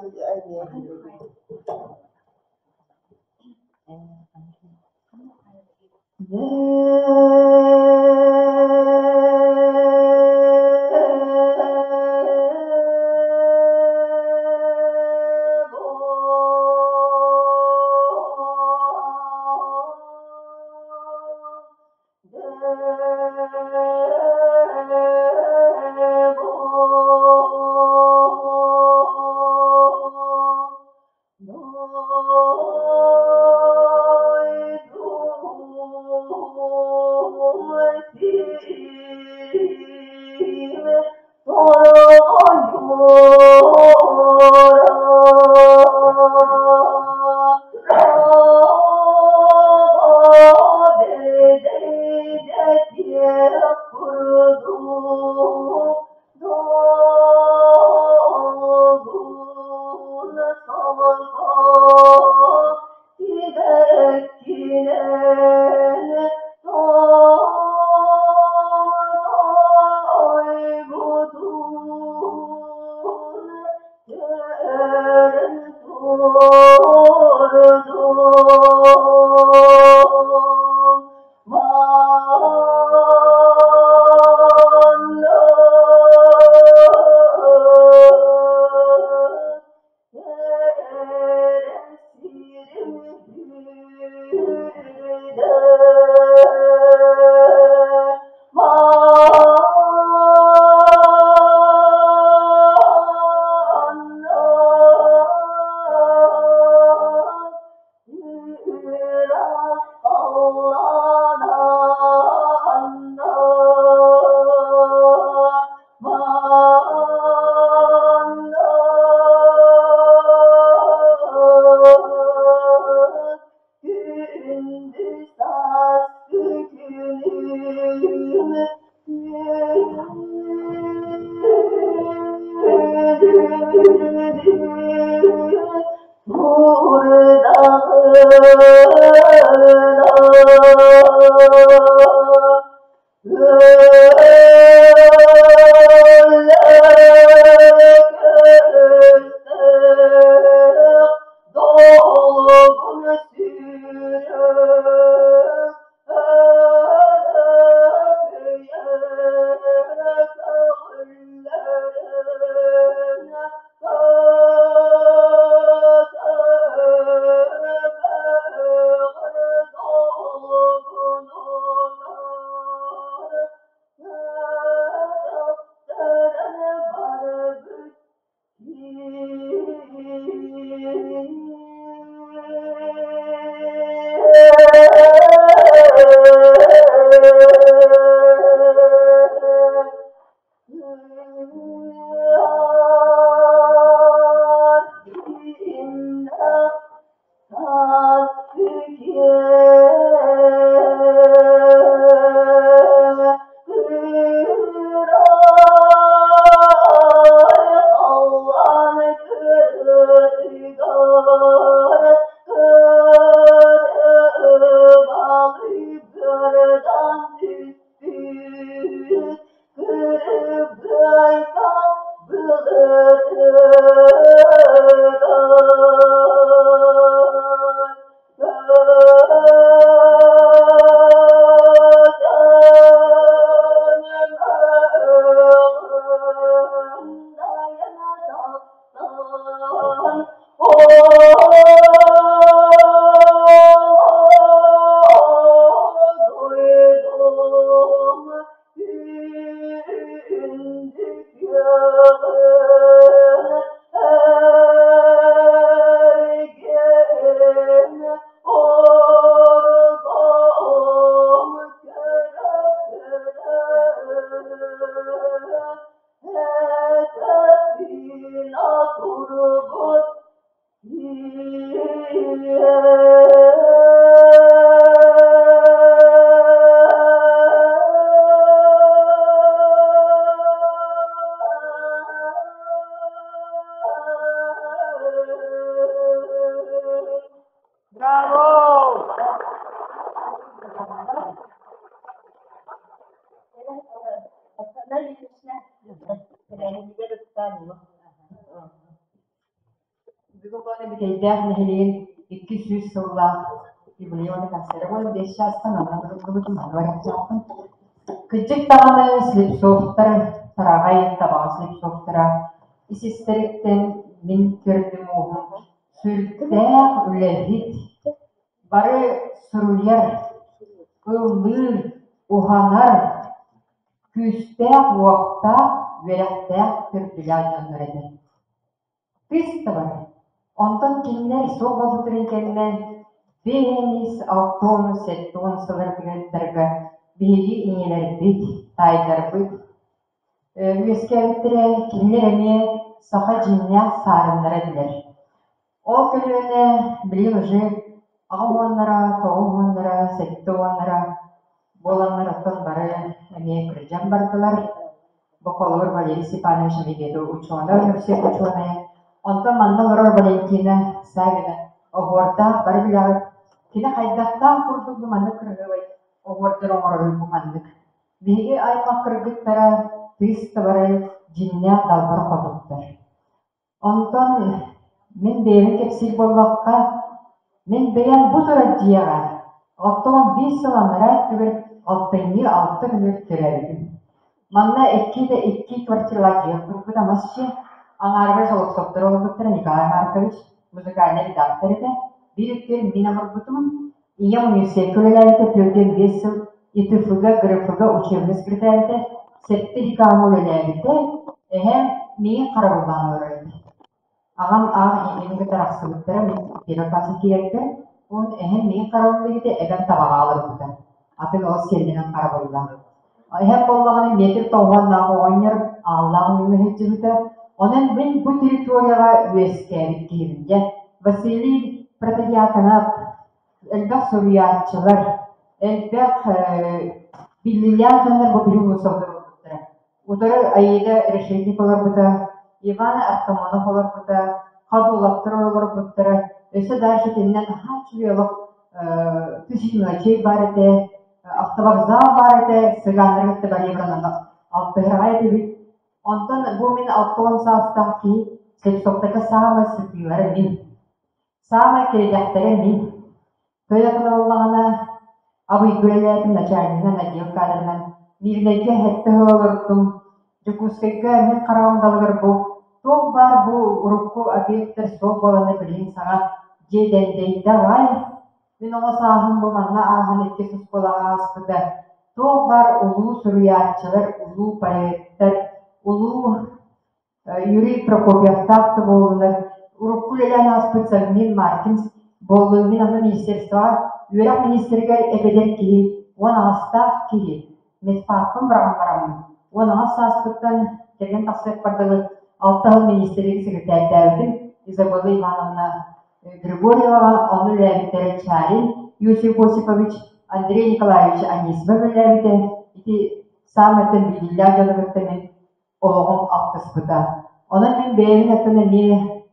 Браво!
Бүгүн буолан Бүтэйдээх нэһилиэгин 200 сыллаах юбилейын концера буолан 5 чаастан онно ылбытым, манна барыахтаахпын. Кырдьык даҕаны Слепцовтар Тараҕай Табаҕа Слепцовтара ис-истэриттэн мин көрдүм ууһум сүрдээх үлэһит, бары суруйар, ыллыыр, уһанар, күүстээх-уохтаах, үөрэхтээх төрдүлээх дьоннор этэ. Кыыс да барар. Онтон кинилэр суох буолбуттарын кэннэ биэс, 60, 70 сылларга биһиги ийэлэрбит, таайдарбыт үөскээбиттэрэ, кинилэр эмиэ саха дьиҥнээх саарыннара этилэр. Ол көлүөнэ билигин уже аҕа уоннара, тоҕус уоннара, сэттэ уоннара буоланнар оттон бары эмиэ кырдьан бардылар. Бу холобур Валерий Степанович эмиэ учуонай, университет учуонайа. Онтон манна олорор Валентина Савина оһуордаах бары билэҕит. Кини хайдахтаах курдук бу маннык кырыһыабай оһуордар оҥорорун бу маннык. Биһиги аймах кыргыттара тыыс да бары дьиҥнээх далбар хотуттар. Онтон мин бэйэбин кэпсиир буоллахха, мин бэйэм бу турар дьиэҕэ 61 сыл анараа өттүгэр алтынньы алта күнүгэр төрөөбүтүм. Манна икки да икки квартиралаах дьиэ турбута мас дьиэ. Аҥаарыгар Соловцовтар олорбуттара Николай Маркович, музыкальнай редактор этэ. Биир өттүгэр мин олорбутум. Ийэм университекка үлэлээбитэ 45 сыл ИТФ-га, ГРФ-га учебнай секретарь этэ, сэттэ декаҥҥа үлэлээбитэ. Эһээм миигин харабыллаан олорор этэ. Аҕам аах ийэни кытта арахсыбыттара, мин первый класска киирэрбэр. Уон эһэм миигин харабыллыыр этэ, эбэм табаҕа олорбута. Атын ол сиэннэрин харабыллаан. Эһэм буоллаҕына метр тоҕуһаннаах оҕонньор ааллаах үҥҥэ сылдьыбыта. Онон мин бу территорияҕа үөскээбит киһибин. Дьэ, Василий Протодьяконов элбэх суруйааччылар, элбэх биллиилээх дьоннор бу биһиги улууспутугар олорбуттара. Утары Аида Решетник олорбута, Иван Артамонов олорбута, Ходуловтар олорбуттара. Өссө дальше итиннэ наһаа үчүгэй олох тысячи мелочей баар этэ, автовокзал баар этэ, сыгааннары кытта барьерынан алтыһыраҕа этибит. Онтон бу мин 60 саастаах киһи Слепцовтарга саамай сытыылара мин. Саамай киридэхтэрэ мин. Тойотун буоллаҕына, Абыйга үлэлээтим начальнигынан, отдел кадрынан. Мииринэйгэ сэттэ сыл олордум. Дьокуускайга мин хараҕым далыгар бу туох баар бу урукку объектар суох буоланнар билигин саҥа дьиэ дэндэйдэ аҕай. Мин оҕо сааһым бу манна ааһан иккис оскуолаҕа ааспыта. Туох баар улуу суруйааччылар, улуу поэттар, улуу Юрий Прокопьевтаах да буоллунар, урукку үлэлээн ааспыт Савмин Маркинс буоллун, мин онно министерствоҕа үөрэх министригэр эбэдэр киһи, 18-таах киһи, медфакпын быраҕан бараммын, 18 сааспыттан кэргэн тахсыахпар дылы алта сыл министриг секретарьдаабытым Изабелла Ивановна Григорьеваҕа, онно үлэлээбиттэрэ Чарин Иосиф Осипович, Андрей Николаевич Анисимов үлэлээбитэ. Ити саамай биллиилээх дьону кытта мин олоҕум алтыспыта. Онон мин бэйэбин оттон эмиэ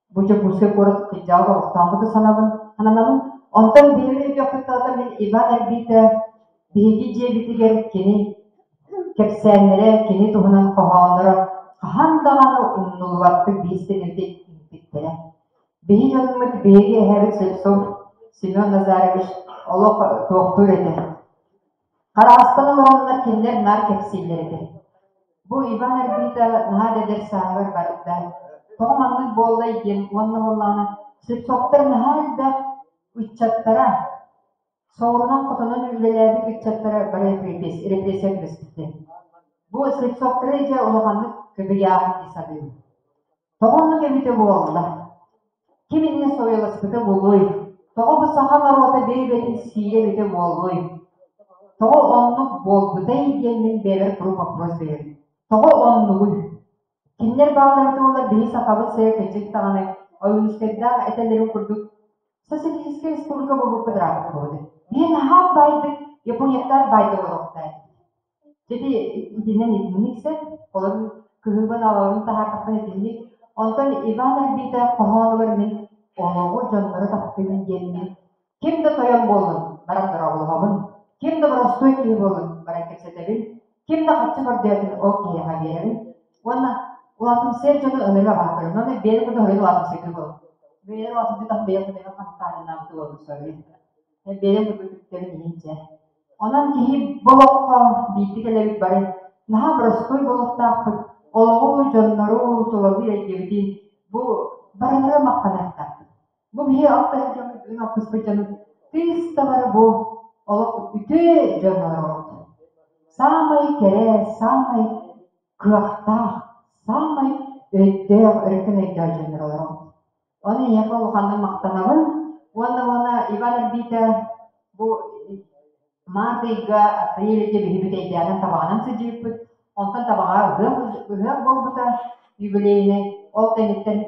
бу Дьокуускай куорат кырдьаҕас олохтоохпутун санабын, сананабын. Онтон биһиги өйдүөхпүт мин Иван Эрбиитэ биһиги дьиэбитигэр кини кэпсээннэрэ, кини туһунан хоһоонноро хаһан даҕаны умнуллубаттык биир сэнэбитэ иҥпиттэрэ. Биһи дьонмут биһиги эһэбит Слепцов Семен Назарович олох туохтуур этэ. Хараастан олороннор кинилэр наар кэпсииллэр этэ. Бу Иван Арбита наһаа да эдэр сааһыгар барда. Тоҕо маннык буоллай диэн уонна буоллаҕына Слепцовтар наһаа элбэх ыччаттара соҕурунан-хотунан үлэлээбит ыччаттара бары репрессия түбэспиттэр. Бу Слепцовтары дьэ улаханнык кыдыйааһын дии саныыбын. Тоҕо оннук эбитэ буолла? Ким инньэ суруйаласпыта буолуой? Тоҕо бу саха норуота бэйэ-бэйэтин сиирэ эбитэ буолуой? Тоҕо оннук буолбутай диэн мин бэйэбэр куруук вопрос биэрэбин. Тоҕо оннугуй? Кинилэр бааллара буоллар биһи сахабыт сирэ кырдьык даҕаны Ойуунускайдаах этэллэрин курдук социалистическай республика буолбуппут ырааппыт буолуо. Биһи наһаа баайдык японецтар баайдык олоруохтаах. Ити итинэн итинник сөп, холобур, кыһыыбын аҕаларын таһаардахпына итинник. Онтон Иван Арбита хоһоонугар мин олоҕу дьоннору таптыыбын диэммин, ким да тойон буоллун, баран дорооболоһобун, ким да боростуой киһи буоллун, баран кэпсэтэбин, ким да харчы көрдөөтүн, ол киһиэхэ биэрэбин. Уонна улаатымсыйар дьону ыныгы абаһа Уонна бэйэм курдук хоруйун улаатымсыйдыы буолар. Бэйэлэр улаатымсыйдах бэйэм курдук хантаарыннаабыты буолбут соруйун. Бэйэм курдук үктэрин иһин чэ. Онон киһи бу олоххо биирдик кэлэбит бары наһаа боростуой буолуохтаахпыт, олоҕу, дьоннору тулалыыр эйгэбитин бу барылара махтаныахтаахпыт. Бу биһи алтыһар дьоммут, бүгүн алтыспыт дьонум тыыс да бары бу олох үтүө дьон олоробут. Саамай кэрэ, саамай кыахтаах, саамай өйдөөх, өркөн өйдөөх дьоннор олоробут. Ону эйиэхэ улаханнык махтанабын. Уонна уонна Иван Арбита бу март ыйга, апрель ыйга биһи бүтэйдээнэн табаҕынан сылдьыбыппыт. Онтон табаҕа ыһыах, ыһыах буолбута юбилейнай. Ол кэнниттэн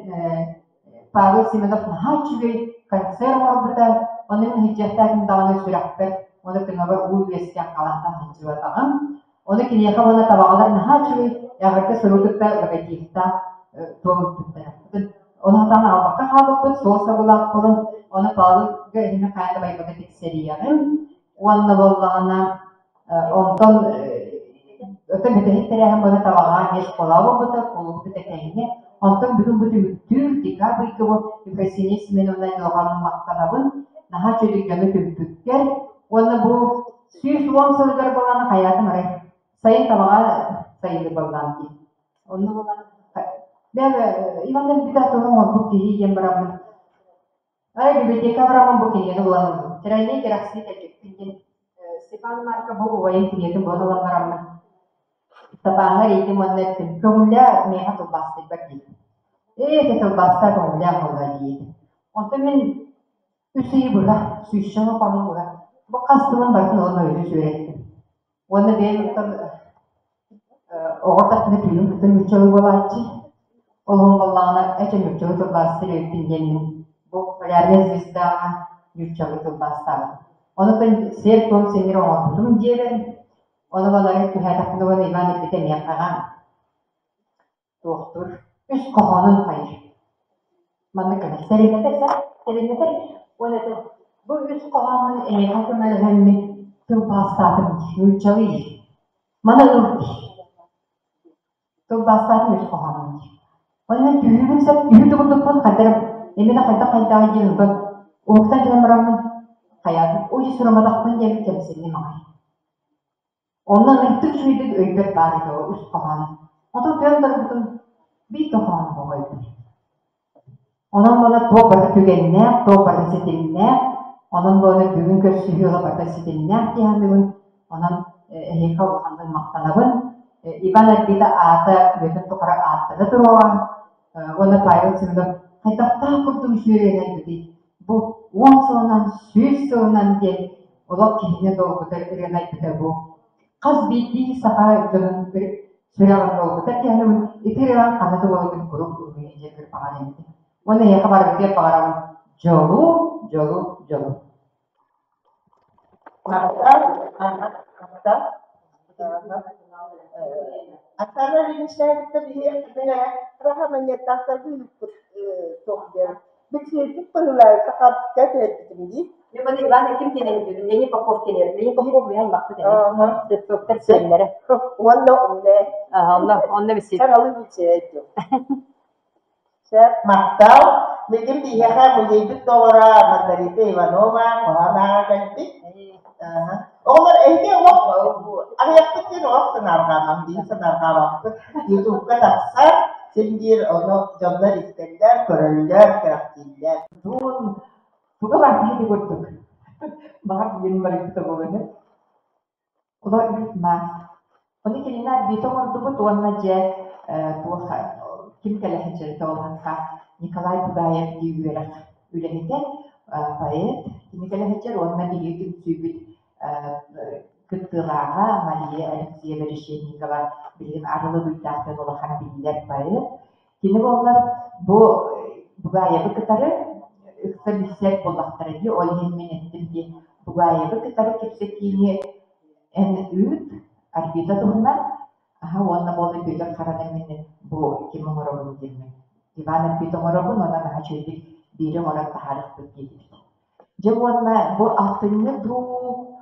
Павел Семенов наһаа үчүгэй концерт оҥорбута. Ону мин сылдьыахтаатым даҕаны сүрэхпэр уонна тыҥабар уу үөскээн халаантан сылдьыбатаҕым. Ону киниэхэ уонна табаҕалар наһаа үчүгэй эҕэрдэ суругу кытта логотиптаах туолбуттара. Ону сатаан аҕалбакка хаалбыппыт, суол сабылаах буолан, ону Павлга иһини хайаан да байбыта тиксэриэҕим. Уонна буоллаҕына, онтон өтө бүтэһик тэрээһин буола табаҕа эмиэ школа буолбута, кулууппут этэҥҥэ. Онтон бүгүн бу түмүктүүр декабрь ыйга бу Ефросинья Семеновна дьылҕанын махтанабын. Наһаа үчүгэй дьону түмпүккэр. Уонна бу 110 сылыгар буолан хайаатым арай сайын табаҕа сайылыы буоллаам дии. Онно буолан бэйэм Иван Элбита туһун оҥорбут киһи диэн бараммын арай библиотека бараммын бу кинигэни булан ыллым. Кэрэйнэй кэрэхсии кэлбиппин диэн Степан Марко бу убайым кинигэтин булан ылан бараммын Степаҥҥа эрийдим уонна эттим көҥүллээ миэхэ тылбаастыйбар диэтим. Ээ ити тылбаастаа көҥүллээх буолла диэтим. Онтон мин үс ыйы быһа, сүүсчэ хонук быһа бу хас тылын барытын ылан ойутус үөрэттим. Уонна бэйэм оттон оҕо эрдэхпинэ түүнүн кытта нууччалыы буолааччы. Ол иһин буоллаҕына эчэ нууччалыы тылбаастыыр эбиппин диэммин бу Полярная звездаҕа нууччалыы тылбаастаабытым. Онуттан сиэр-туом сиҥир оҥорбутум диэбэр, ону балары түһээтэхпинэ уонна Иван эппитэ миэхэҕэ туохтуур үс хоһоонун хайыр. Маннык гына тэринэтэр тэринэтэр уонна этэр бу үс хоһооммун эйиэхэ көмөлөһөммүн тылбаастаатым дии, нууччалыы дии. Маны ыл дии. Тылбаастаатым үс хоһоонун дии. Уонна мен түһүүбүн сөп, түһүү тугурдукпун хайдах эмиэ хайдах хайдаҕый диэн онтон уһуктан кэлэн бараммын хайаатым, ой сурамматахпын диэммин кэмсинним аҕай. Онно ынырыктык үчүгэйдик өйбөр баар этэ ол үс хоһоон. Онтон тыам барбытым биир да хоһоон суох өйбөр. Онон буола туох барыта түгэннээх, туох барыта ситимнээх, онон буола бүгүн көрсүһүү ыла барыта ситимнээх дии саныыбын. Онон эһиэхэ улаханнык махтанабын. Иван Арбита аата үйэтин тухары ааттана туруоҕа. Уонна Павел Семенов хайдахтаах курдук үчүгэйдик бу 10 сылынан, 100 сылынан диэн олох киһини долгутар ырыаны айбыта бу. Хас биирдии саха дьонун сүрэҕин долгутар диэххэ ити ырыаҕын ханна да буоларгын куруук ыллыыр диэн баҕар эбит. Уонна эйиэхэ барыгытыгар баҕарабын дьолу, дьолу, дьолу.
Махтал, махтал. Оксана Ильинична биһиэхэ раха манньыаттаахтарга ыыппыт туох диэн. Билсиэйбит быһыылаах хаартыска түһэрбитим дии.
Мен маны Иван ким кенен Леонид Попов кенер. Леонид Попов мен аймакпыт эми. Слепцовтар сиэннэрэ.
Уонна умнэ.
Онно онно билсиэт.
Саҥалыы билсиэт. Сөп, махтал. Билигин биһиэхэ музейбыт доҕоро Маргарита Иванова хоһоон ааҕа кэлбит. Оҕолор эһиги олох аҕыйахпыт диэн олох санаарҕаамаҥ, биһиги санаарҕаабаппыт. Ютубка тахсар, син биир ону дьоннор истэллэр, көрөллөр, кэрэхсииллэр.
Тугун туга баар киһи курдук. Баҕар диэн барыйбыта буолуо. Олор үүт маас. Ону кинини арбита оҥордубут уонна дьэ туох ким кэлэ сылдьарыта ол Николай Бугаев дии үөрэх үлэһитэ, поэт кини кэлэ сылдьар уонна биһиги түмсүүбүт кыттыылааҕа Мария Алексеева Решетникова билигин Арылы Дуйдаах диэн улахан биллэр поэт. Кини буоллар бу Бугаевы кытары ыкса билсэр буоллахтара дии, ол иһин мин эттим дии, Бугаевы кытары кэпсэтиини эн ыыт, Арбита туһунан, аһа уонна буолла Петр Хараны мин бу ким оҥоробун диэммин. Иван Арбита оҥоробун, онон наһаа үчүгэйдик биири оҥорон таһаарыахпыт диэтибит. Дьэ уонна бу алтынньы дуу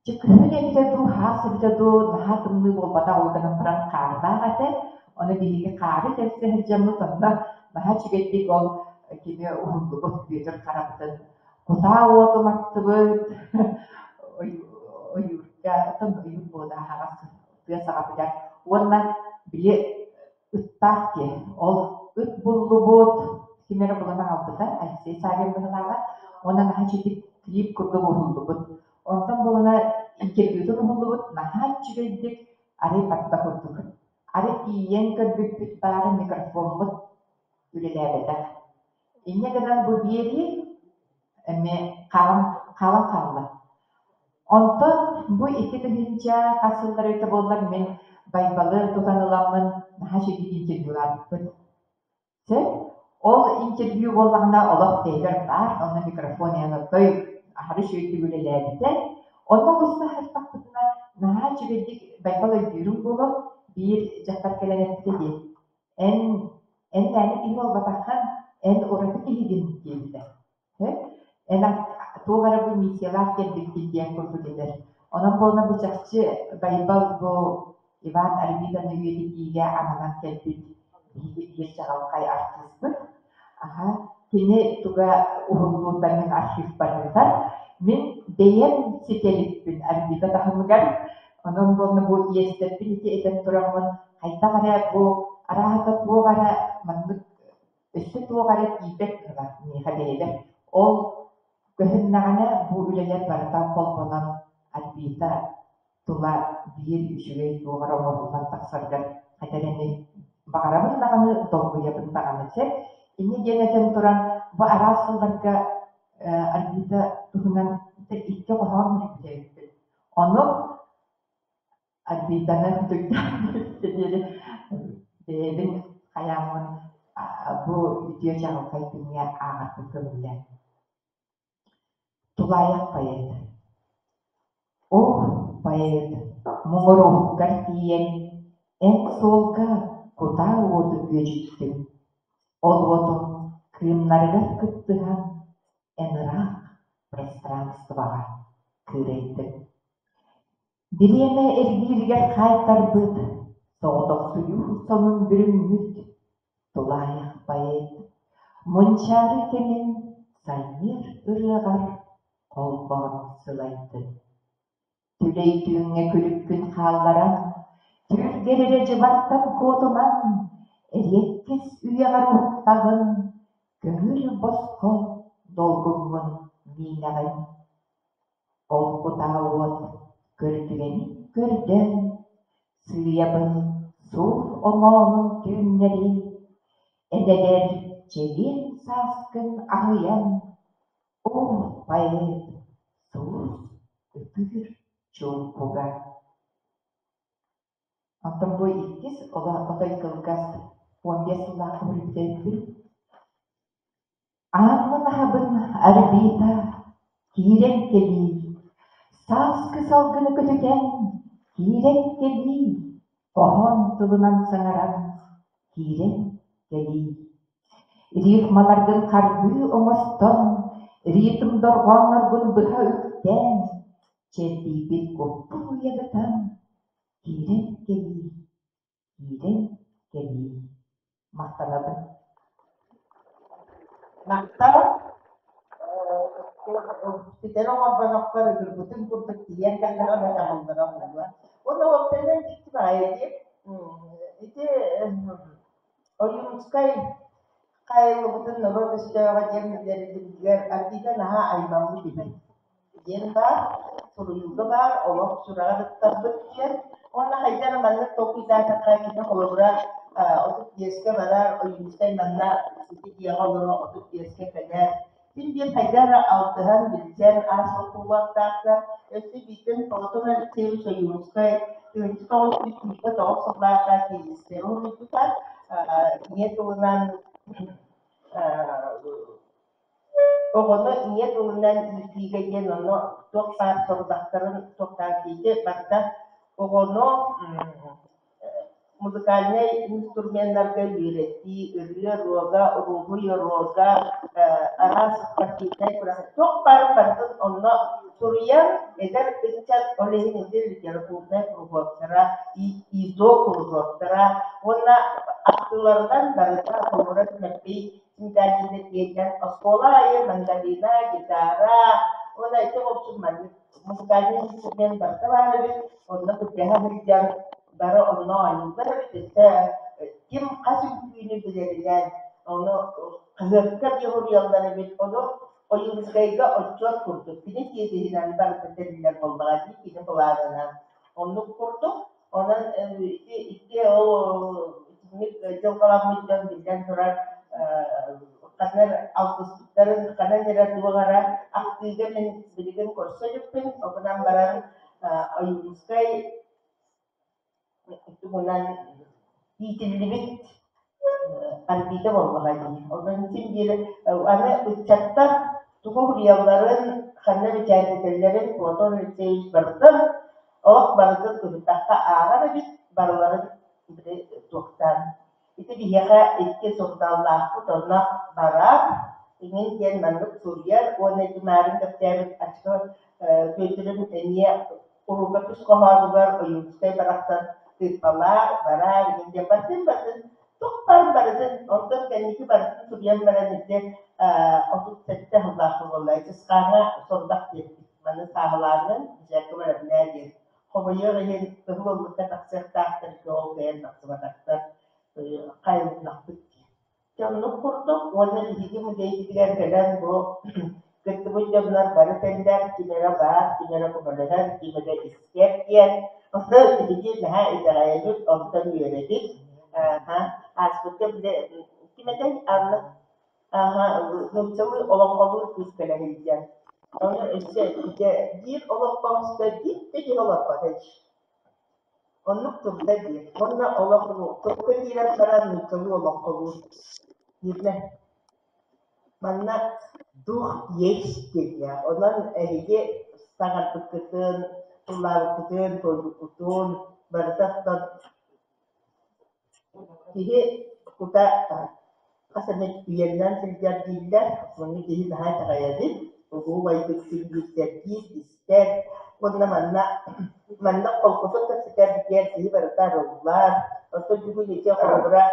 Дьэ күһүн эбитэ дуу, хаас эбитэ дуу, наһаа тымныы буолбатах, ол гынан баран хаардаах этэ. Ону биһиги хаары кэлсэ сылдьаммыт, онно наһаа үчүгэйдик ол кими уһуллубут Бүөтүр Харабытын кутаа уоту маттыбыт, ойуурга, оттон ойуур буола аһаҕас тыа саҕатыгар уонна били ыттаах диэн ол ыт буллубут, ким эрэ булан аҕалбыта, Алексей Савин быһыылааҕа уонна наһаа үчүгэйдик клип курдук уһуллубут. Онтон буолана интервьютун уһуллубут наһаа үчүгэйдик арый барда курдук. Арый тиийэн көрбүппүт баара микрофоммут үлэлээбэтэх. Инньэ гынан бу биэрии эмиэ хаалан хаалан хаалла. Онтон бу 2000 хас сыллар эбитэ буоллар мин Байбалы тутан ыламмын наһаа үчүгэйдик интервьюлаабыппыт. Сөп. Ол интервью буоллаҕына олох бэйэбэр баар, онно микрофон иһэн отой аһары үчүгэйдик үлэлээбитэ. Онно олус саһарбаппытына наһаа үчүгэйдик Байбал өйдүүрүҥ буолуо, биир дьахтар кэлэн эппитэ дии: «Эн эн мээнэ киһи буолбатаххын, эн ураты киһигин» диэбитэ. Эн туох эрэ бу миссиялаах кэлбиккин диэн курдук этэр. Онон буолла бу чахчы Байбал бу Иван Арбитаны үйэтитиигэ ананан кэлбит биһиги биир чаҕылхай артыыспыт. Аха, кини туга уһуллуута мин архивпар ыытар. Мин бэйэм ситэ иликпин Арбита таһымыгар. Онон буолла бу иэстэрбин ити этэн тураммын хайдах эрэ бу арааһата туох эрэ маннык Өссө туох эрэ тиийбэт быһыылаах миэхэ бэйэбэр. Ол көһүннэҕинэ бу үлэлэр барыта холбонон Альбита тула биир үчүгэй туох эрэ оҥоһуллан тахсарыгар хата эрэ баҕарабын даҕаны, долгуйабын даҕаны сөп. Инньэ диэн этэн туран, бу араас сылларга Альбита туһунан икки хоһоон суруйбут эбиппин. Ону Альбитаны диэри бэйэбин хайааммын бу үтүө чаҕылхай күҥҥэ ааҕарбын көҥүллээн. Тулаайах поэт О, поэт, муҥур уһуккар тиийэн, эн суолга кутаа уоту күөдьүттүҥ. Ол уотуҥ кыымнарыгар кыттыһан, эн ыраах пространствоҕа кыырайдыҥ. Бириэмэ эргииригэр хаайтарбыт, соҕотохсуйуу сонун бүрүммүт тулаайах поэт мунчаары кэмин сайыыр ырыаҕар холбоон сылайдын. Түлэй түүҥҥэ күлүккүн хаалларан, түүргэр эрэ дьыбартан куотунан, эриэккэс үйэҕэр уһуктаҕын, көҥүл босхо долгуҥҥун миинэҕин. Ол кутаа уот көрдүгэни көрдөөн, сыыйабын сур омоонун түүннэри, эн эдэр чэгиэн сааскын аһыйан, оо, поэт, сулус ытыыр чуумпуга. Онтон бу иккис отой кылгас 15 сыллаах көһөрбүтэ Ааммын аһабын Арбита, киирэн кэлиий, сааскы салгыны көтүтэн, киирэн кэлиий, хоһоон тылынан саҥаран, киирэн кэлиий.
Рифмаларгын хардыы оҥостон, ритм дорҕоонноргун быһа үктээн, чэрдийбит куппун уйадытан, киирэн кэлиий, киирэн кэлиий. Махтанабын.
Махтал. Ситэри оҥорботоххор ыгырбытын курдук тиийэн кэллэҕинэ табыллара буолуо. Уонна уопсайынан дьикти баҕайы дии. Ити Ойуунускай хаайыллыбытын норуот өстөөҕө диэн биллэриллибитигэр Арбита наһаа аймаммыт үһү диэн баар, суруйууга баар, олох сүрэҕэр ыттарбыт диэн. Уонна хайдах эрэ маннык толкуйдаатахха кини холобура 35-кэ барар, Ойуунускай манна ити дьиэҕэ олоро 35-кэ кэлэр. Син биир хайдах эрэ алтыһан, билсэн ааспыт буолуохтаахтар. Өссө биирдэн Платон Алексеевич Ойуунускай 1929 сыллаахха тиийбистэри уһуйбута. Ийэ тылынан оҕону ийэ тылынан иитиигэ диэн онно туох баар сорудахтарын туохтаах диэки барыта оҕону музыкальнай инструменнарга үөрэтии, ырыа уруога, уруһуй уруога, араас спортивнай күрэх туох баар барытын онно суруйан эдэр ыччат ол иһин ити литературнай куруһуоктара, ИЗО куруһуоктара уонна ахтыыларынан барыта холобура Түмэппий Синтаадьыны тиэйдэн оскуола аайы мандолина, гитара уонна ити общем маннык музыкальнай инструмент барыта баар эбит, онно кырдьаһа сылдьан бары онно оонньууллар эбит, өссө ким хас үҥкүүнү билэринэн ону хаһыакка дьуһуруйаллар эбит, ону Ойуунускайга отчуот курдук кини тиэтиһинэн барыта тэриллэр буоллаҕа дии, кини былаанынан. Оннук курдук, онон ити икки ол итинник дьылҕаламмыт дьон биллэн турар ханна эрэ алтыспыттарын, ханан эрэ туох эрэ ахтыыга мин билигин көрсө иликпин, ол гынан баран Ойуунускай тугунан иитиллибит Арбита буоллаҕа дии. Онон син биир аны ыччаттар тугу суруйалларын, ханна бэчээттэтэллэрин Платон Алексеевич барытын, олох барытын кыбыттахха ааҕар эбит, барыларын били туохтаан. Ити биһиэхэ икки сурунааллаахпыт, онно барар, иҥин диэн маннык суруйар уонна ити маарын кэпсээбит аччык Бүөтүрүм эмиэ урукка түс хоһоонугар Ойуунускай барахсан тыыппалаах, бараар иҥин диэн барытын-барытын туох баар барытын, онтон кэнники барытын суруйан баран ити 37 сыллаах буолла Чысхааҥҥа сорудах биэрбит, маны сааһылааҥҥын дьиэккэ барабынаа диэн. Хомойуох иһин, кыһыл ыллыкка тахсыахтаахтар, ол кыайан тахсыбатахтар, хайылыннахпыт дии. Дьэ оннук курдук уонна биһиги музейбытыгар кэлэн бу кыттыбыт дьоннор бары тэллэр, ким эрэ баар, ким эрэ көмөлөһөр, ким эрэ истэр диэн. Ону биһиги наһаа итэҕэйэбит, онтон үөрэбит. Ааһа, ааспыкка бile ким этэй Анна Ааһа, нууччалыы олоҥхолуур кыыс кэлэ сылдьар. Ону өссө дьэ биир олоппоско биир да киһи олорбото дии. Оннук турда дии. Уонна олох турка киирэн баран нууччалыы олоҥхолуур. Биирдэ манна дух есть дииллэр. Онон эһиги саҥарбыккытын, ыллаабыккытын, туойбуккутун барыта оттон киһи кута хас эмит үйэннэн сылдьар дииллэр, ону киһи наһаа итэҕэйэбит, улуу убайбыт син-биирдэргиир, истэр уонна манна манна холкутук кэпсэтэрбитигэр киһи барыта арыллар. Оттон бүгүн ити холобура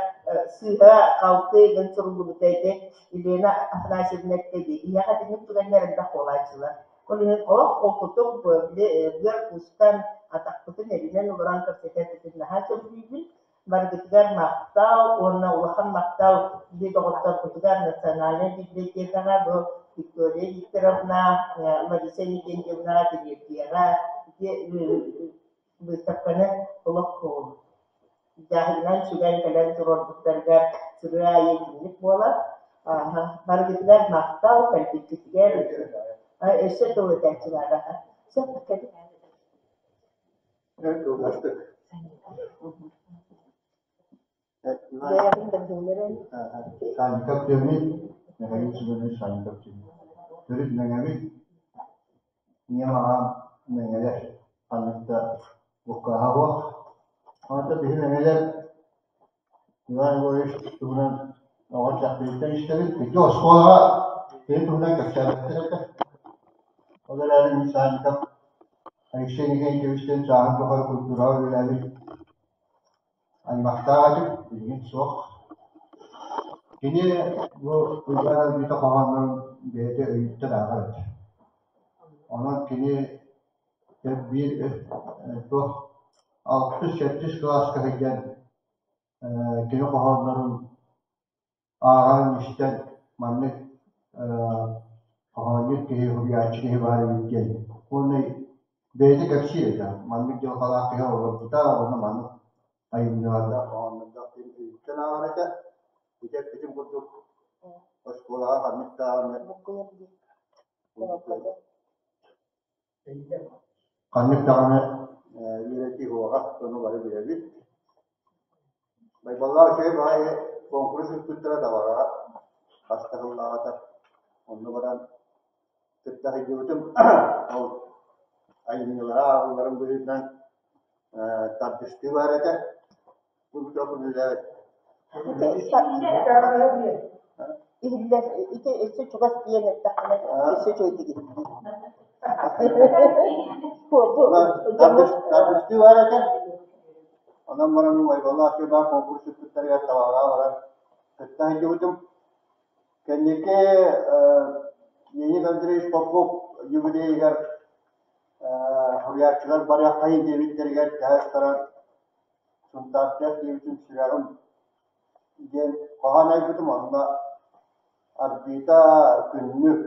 сыыһа-халты гын суруллубута ити Елена Афанасьевна эттэ дии, биһиэхэ итинник түгэннэр элбэх буолааччылар. Ол иһин олох холкутук били быар куустан атахпытын эринэн олорон кэпсэтэрбитин наһаа сөбүлүүбүн. Барыгытыгар махтал уонна улахан махтал биһи доҕотторбутугар Национальнай библиотекаҕа бу Виктория Викторовна, Лариса Никентьевна тириэрдиэҕэ ити выставканы олох дьаһайынан сүгэн кэлэн туруорбуттарыгар сырыы аайы итинник буолар. Барыгытыгар махтал, кэлбиккитигэр өссө тыл этээччи баара. Сөп, кэлин.
Санька Тёмин, Михаил Семенович Санька Тёмин. Төрүт Мэҥэбит, ийэм аҕам Мэҥэлэр, ханнык да буккааһа суох. Онтон биһи Мэҥэлэр Иван Егорович туһунан Оҕо дьахтарыттан истэбин. Ити оскуолаҕа кини туһунан кэпсээбэттэр этэ. Ол эрээри мин Санников Алексей Николаевичтыын сааһын тухары культураҕа үлэлээбит аймахтаах этим, билигин суох. Кини бу Уйбаан Альбита хоһооннорун бэйэтэ өйүттэн ааҕар этэ. Онон кини биир туох алтыс-сэттис кылааска сылдьан кини хоһооннорун ааҕан истэн маннык хоһоонньут киһи, суруйааччы киһи баар эбит диэн уонна бэйэтэ кэпсиир этэ маннык дьылҕалаах киһи олорбута уонна маннык айымньылардаах хоһооннордоох диэн өйүттэн ааҕар этэ. Ити эппитим курдук оскуолаҕа ханнык даҕаны Ханнык даҕаны үөрэтии суоҕа, ону бары билэбит. Байбаллаах үчүгэй баҕайы куонкурус ыыппыттара Табаҕаҕа хас да сыллааҕыта. Онно баран кытта сылдьыбытым. Ол айымньылара ааҕылларын быһыытынан тардыстыы баар этэ. Бу микрофон үлэлээбэт.
Иһиллэр ити өссө чугас диэн эттэххинэ өссө үчүгэйдик иһиллиир.
Тардыстыы баар этэ. Онон баран Байбаллаах баар конкурс ыыппыттарыгар Табаҕаҕа баран кытта сылдьыбытым. Кэнники Леонид Андреевич Попов юбилейыгар суруйааччылар барыаххайын диэбиттэригэр тэһэ ыстаран Сунтаардыах диэбитим сүрэҕим диэн хоһоон айбытым онно Арбита Күннүк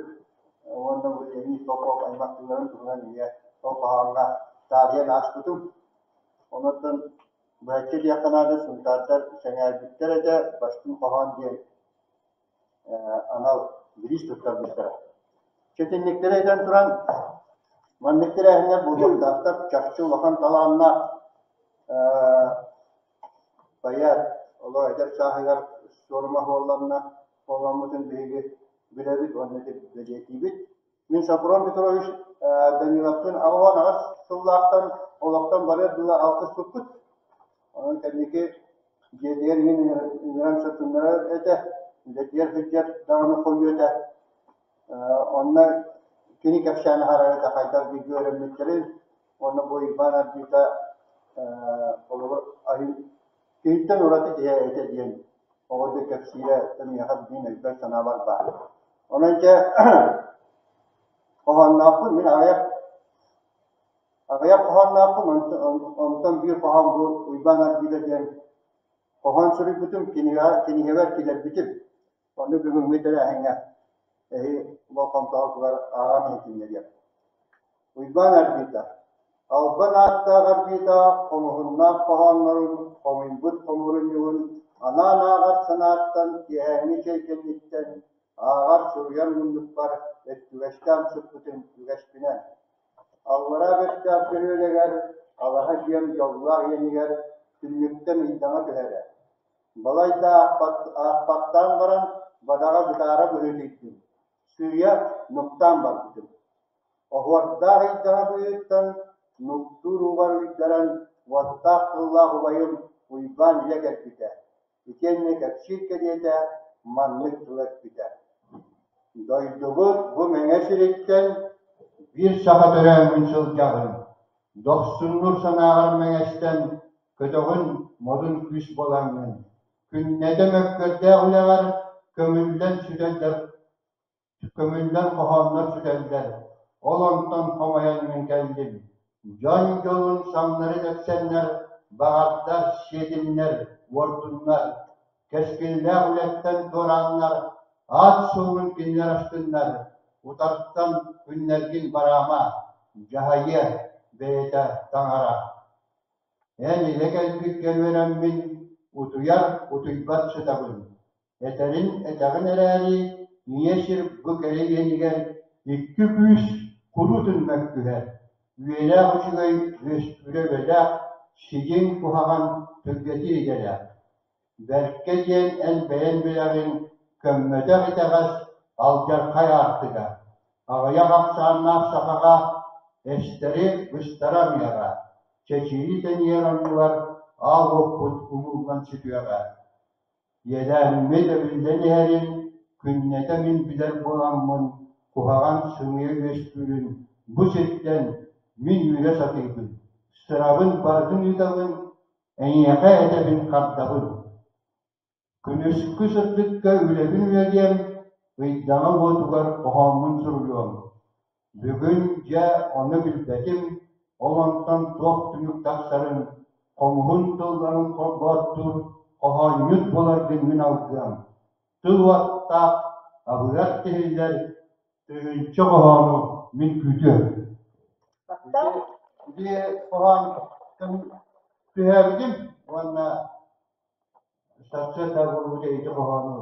уонна бу Леонид Попов аймахтыыларын туһунан эмиэ ол хоһооҥҥо таарыйан ааспытым. Онон быһаччы диэххэ наада сунтаардар сэҥээрбиттэр этэ, бастыҥ хоһоон диэн анал бириис туттарбыттара. Чэтинниктэри этэн туран, маннык тэрээһиннэр буолуохтаахтар, чахчы улахан талааннаах поэт олох эдэр сааһыгар суорума суолланна, суолламмытын биһиги билэбит уонна бэлиэтиибит. Мин Софрон Петрович Даниловтыын 88 сыллаахтан олохтон барыар дылы алтыспыппыт. Онон кэнники дьиэтигэр иҥин ыҥыран сырытыннарар этэ, үлэтигэр сылдьар даҕаны хойуу этэ. Онно кини кэпсээн аһарар этэ хайдах бииргэ үөрэммиттэрин уонна бу Иван Арбита холобур айын киһиттэн ураты киһи этэ диэн оҕо да кэпсиирэ миэхэ билигин өйбөр санаабар баар. Онон дьэ хоһоонноохпун мин аҕыйах аҕыйах хоһоонноохпун онтон биир хоһоон бу Уйбаан Арбита диэн хоһоон суруйбутум кинигэҕэ кинигэбэр киллэрбитим. Ону бүгүҥҥү тэрээһиҥҥэ эһи болҕомтоҕутугар ааҕан иһитиннэриэм. Уйбаан Арбита Албан ааттаах Арбита хомуһуннаах хоһооннорун хомуйбут хомуурунньугун анаан ааҕар санааттан киэһээҥҥи чэй кэнниттэн ааҕар суруйар муннукпар өттүгэстээн сыппытым үгэспинэн. Аллараа Бэстээх бөһүөлэгэр алаһа дьиэм дьоллоох иэнигэр түннүктэн ыйдаҥа түһэрэ. Балайда аахпаттаан баран бадаҕа бытаара быһыытыйдым, сыыйа нуктаан барбытым. Оһуордаах ыйдаҥа быыһыттан нуктуур уубар уйдаран уоттаах тыллаах убайым Уйбаан илэ кэлбитэ, итиэннэ кэпсиир кэриэтэ маннык тылы эппитэ: «Дойдубут бу Мэҥэ сириттэн биир саха төрөөммүн сылдьаҕын, дохсуннуур санааҕар мэҥэстэн көтөҕүн модун күүс буолаҥҥын, күннэтэ мөккүөрдээх үлэҕэр көмүллэн сүтэллэр Көмүллэн хоһооннор сүтэллэр, ол онтон хомойон мин кэллим. Дьон дьолун самнары тэпсэннэр, баҕардар, сиэтиннэр, уордуннар, кэскиллээх үлэттэн туорааннар, аат суолун кинилэр астыннар, утартан күннэргин бараама, дьаһайыа бэйэтэ таҥара. Эн илэ кэлбиккэ үөрэммин, утуйар утуйбат сытабын Этэрин этэҕин эрээри, ийэ сир бу кэрэ иэнигэр икки күүс куруутун мөккүһэр, үөрэх үчүгэй үөскүүрэ үлэлээх, сидьиҥ куһаҕан түргэтиир идэлээх. Бэркэ диэн эн бэйэҥ билэҕин, көммөтөх итэҕэс, алдьархай аартыга. Аҕыйах ахсааннаах сахаҕа эстэри быстара ымыаҕа, чэчирии тэнийэр оннугар аал уоппут умуллан сүтүөҕэ. Иэдээммит эбиллэн иһэрин күннэтэ мин билэр буоламмын, куһаҕан сымыйа үөскүүрүн бу сиртэн мин үүрэ сатыыбын, сырабын барытын ыытабын, эйиэхэ этэбин хардабын. Күнүскү сырдыкка үлэбин үлэлиэм, ыйдаҥа уотугар хоһооммун суруйуом. Бүгүн дьэ ону билбэтим, ол онтон туох түмүк тахсарын, хомуһун тылларын холбооттуур хоһоонньут буоларгын мин алгыам. Тыл уоттаах, абыгар тиһиллэр тыһыынча хоһоону мин күүтүөм. Ити хоһоон түһээбитим уонна сарсыарда буолбут ити хоһоону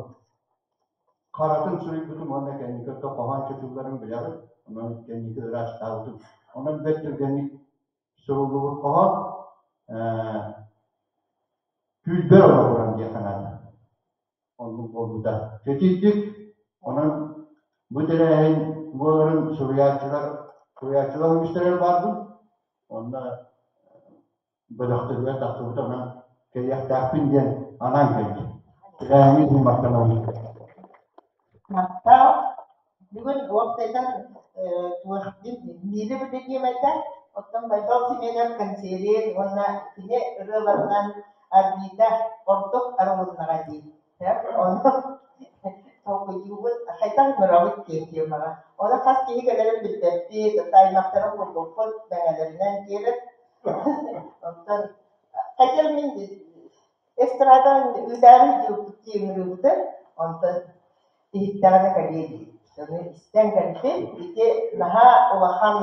харатын суруйбутум уонна кэнники өттө хоһоон чочулларын билэҕин, онон кэнники ыраастаабытым. Онон бэрт түргэнник суруллубут хоһоон түүлбэр олоҕуран диэххэ наада. Оннук буолбута. Чөчүйдүк, онон бу тэрээһин буоларын суруйааччылар суруйааччылар үгүстэрэ баарбын. Онно бөлөхтөрүгэр тахсыбыта онон кэлиэхтээхпин диэн анаан кэллим. Тэрээһиҥҥит иһин махтанабын.
Махтал. Бүгүн уопсайтан туох миилэ диэм этэ. Оттон Байбал Семенов кэнсиэрин уонна кини ырыаларынан Арбита ордук арылыннаҕа дии. Ону толкуйдуубут, хайдах ыҥырабыт диэн темаҕа. Ону хас киһи кэлэрин билбэппит, аймахтарын булбуппут, мэҥэлэринэн киирэр. Онтон хотя мин эстрада ыытаары дии ыҥырыыбытын, онтон иһиттэҕинэ кэлиэ дии. Ону истэн кэлбит. Ити наһаа улахан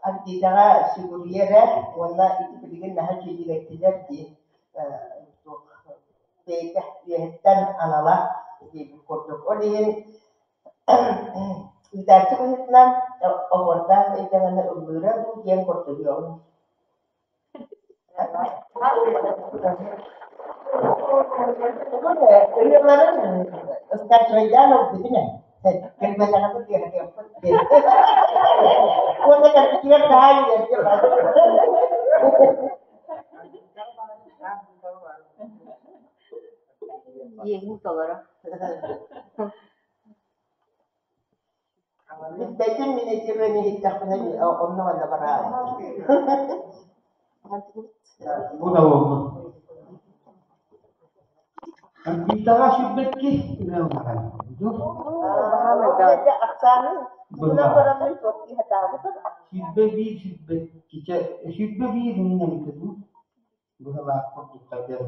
Арбитаҕа сүгүрүйэрэ уонна ити билигин наһаа үчүгэйдик дии туох бэйэтэ үөһэттэн анала диэбит курдук. Ол иһин ыытааччы быһыытынан оһуордаах ыйдаҥаны ыллыыра дуу диэн курдуйуоҕум. Ырыаларын скачивайдаан ылбытым ээ. Кэлбэтэҕин тыаһатыахпыт диэн. Уонна кэлбитигэр наһаа үөрдүм.
Иэһин толоро.
Билбэтим мин ити ырыаны иһиттэхпинэ онно манна бараабын.
Бу да буоллун. Арбитаҕа сүрбэкки ырыалаһан.
Ахсаанын тугунан бараммын суоттуу сатаабытым.
Сүүрбэ биир сүүрбэккичэ сүүрбэ биир иннинэ эбитэ дуу быһалаах курдуктар диэн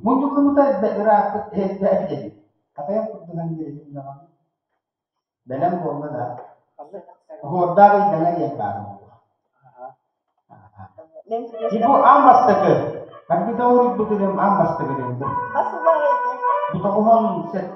Мунньуллубута ырааппыт эрдэ эбит. Хатайан курдуган диэбитим даҕаны. Бэлэм буолла да. Оһуордаах ыйдаҥа диэн баар буолуо. Бу аан бастакы. Арбита уруйбут ырыам аан бастакы ырыам бу.
Хас сыллаах этэ?
Бу 97.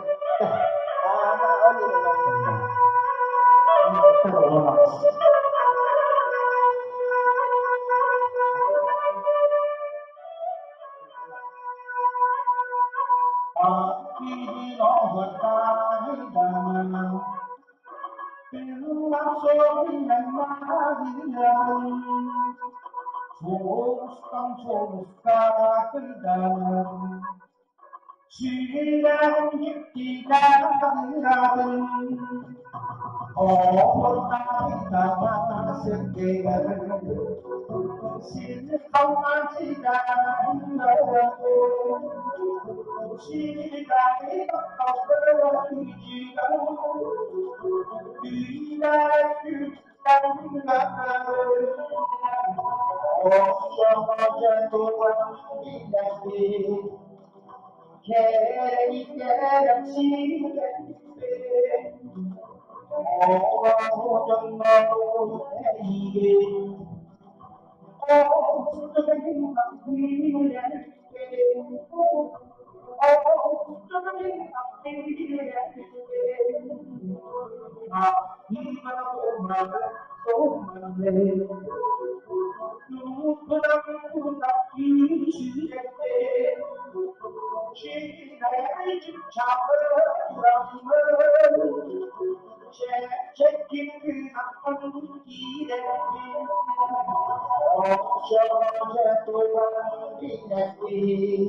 Ааха, ол иһин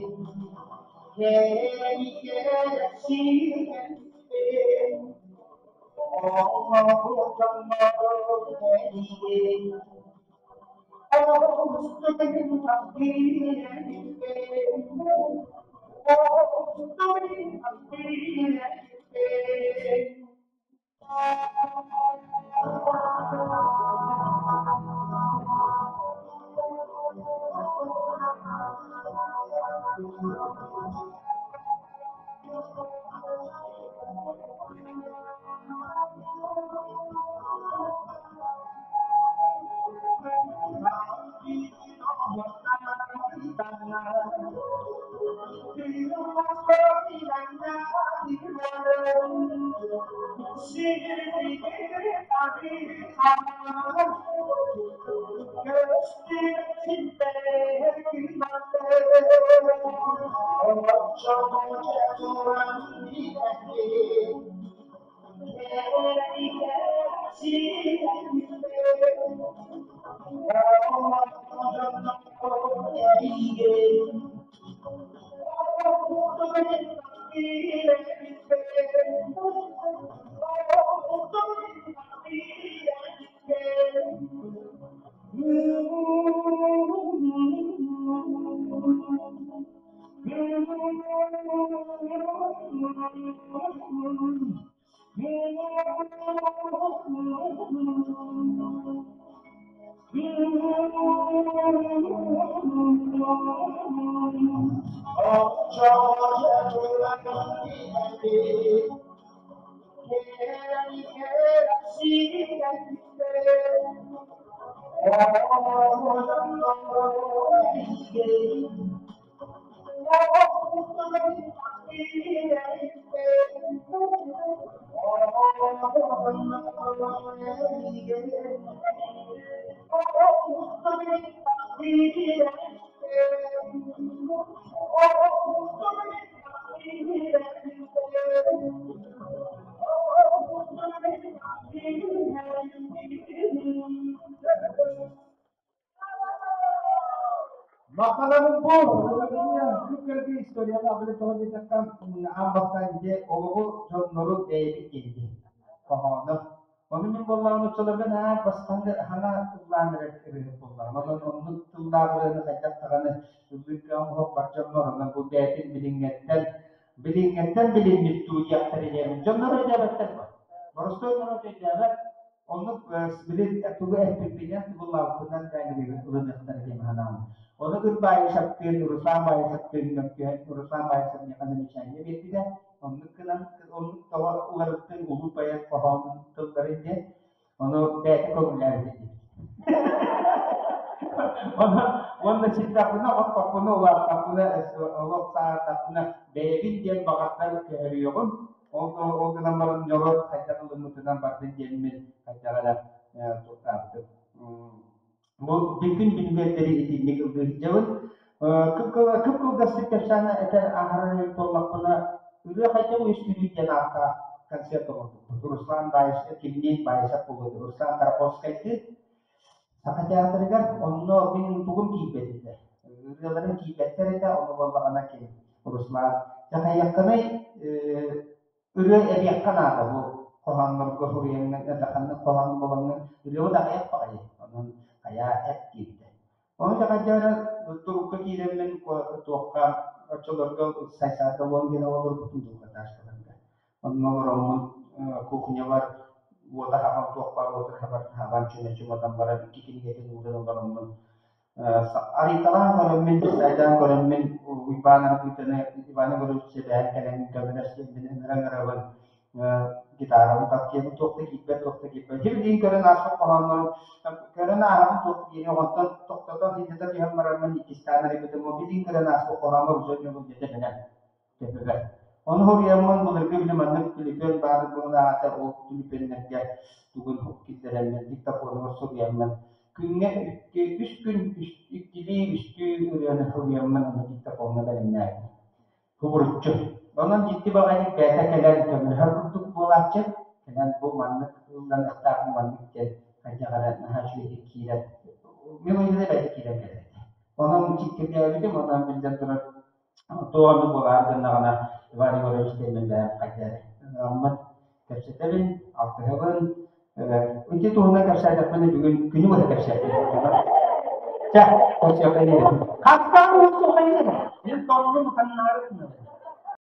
Махтанабын бу күккэргэ историяны абылы тоҕо диэтэххэ аан бастаан ити олоҕу дьоннору бэйэбит диэбити хоһооно. Ону мин буоллаҕына оччолорго наһаа бастаан хана ыллаан эрэр ырыаһыт буоллаҕым. Онон оннук тыллаах ырыаны хайдах даҕаны ыллыырга оҥоһук бар дьоннор онон бу бэйэтин билиҥҥэттэн билиҥҥэттэн билиммит дуу диэхтэрин иһин дьоннор өйдөөбөттөр бу. Боростуой норуот өйдөөбөт. Оннук били тугу эппиппинэн, тугу лааппынан бэйэлэригэр ылыныахтара диэн санаабын. Ону Ырбаайы Руслан Баайсаптыын мөккүһэн, Руслан Баайсап миэхэ замечание биэрбитэ. Оннук гынан, оннук тоҕо уларыттыҥ улуу поэт хоһоонун тылларын диэн. Ону бэйэтэ көҥүллээбитэ диэбит. Онон уонна ситтэхпинэ, оттохпуна, улааттахпына, олох саатахпына бэйэбин диэн баҕардар көһөрүөҕүм. Ол ол гынан баран норуот хайдах ылыммытынан бардын диэммин хайдах эрэ туттаабытым. Бу бүтүн бүлүмүөттэри итинник ыллыы сылдьабын. Кып-кылгастык кэпсээн этэр аһарар буоллахпына, ырыа хайдах үөскүүрүй диэн ааттаах концерт оҥорбуппут. Руслан Баишев, кимниин Баишев буолуо, Руслан Тарковскайдыын Саха театрыгар онно мин тугум киирбэт этэ. Ырыаларым киирбэттэр этэ, ону буоллаҕына кини Руслан дьэ хайыаххыный ырыа эбиэххэ наада бу хоһооннорго суруйаҥҥын эбэхэнник хоһоон буолаҥҥын ырыабыт аҕыйах баҕайы онон хайаа эп диэбитэ. Ону дьэ хайдах эрэ турукка киирэммин туохха оччолорго Сайсаарга уон диэн олорбутум двухэтажкаларга. Онно олороммун кухнябар уота аһаҕан туох баар уотун хабан чүмэчи уматан баран икки кинигэтин ууран олороммун арыйталаан көрөммүн, сайдаан көрөммүн Уйбаан Арбыытаны Иван Егорович сэбээн кэлэн көмөлөс диэммин ыҥыран-ыҥырабын гитарабын таптыйабын туох да киирбэт, туох да киирбэт. Дьэ билигин көрөн ааспыт хоһооннорум көрөн ааһабын туох да киириэ онтон тохтотон сынньата түһэн бараммын иккистээн арыйбытым ол билигин көрөн ааспыт хоһооммор уже дьэ бэлэм төбөбөр. Ону хоруйаммын былыргы били маннык түлүпүөн баар буолан ол түлүпүөннэргэ тугун киллэрэммин диктофонугар суруйаммын күҥҥэ икки үс күн иккилии үстүү ырыаны суруйаммын ону диктофоҥҥа бэлэмнээбитим. Кубуруччу. Онон дьикти баҕайытык бэйэтэ кэлэн көмөлөһөр курдук буолааччы. Кэлэн бу маннык ылланыахтаах бу маннык диэн хайдах эрэ наһаа үчүгэйдик киирэн мелодияда бэйэтэ киирэн кэлэр этэ. Онон дьиктиргээбитим, онон биллэн турар. Туох эмэ буолаары гыннаҕына Иван Егорович диэммин бэйэм хайдах ыҥыраммын кэпсэтэбин, алтыһабын. Ити туһунан кэпсээтэхпинэ бүгүн күнү быһа кэпсээтим. Чэ, көрсүөххэ диэри. Хастаан уон суохайын эрэ. Мин тоҥнум ханнаары гыннабын.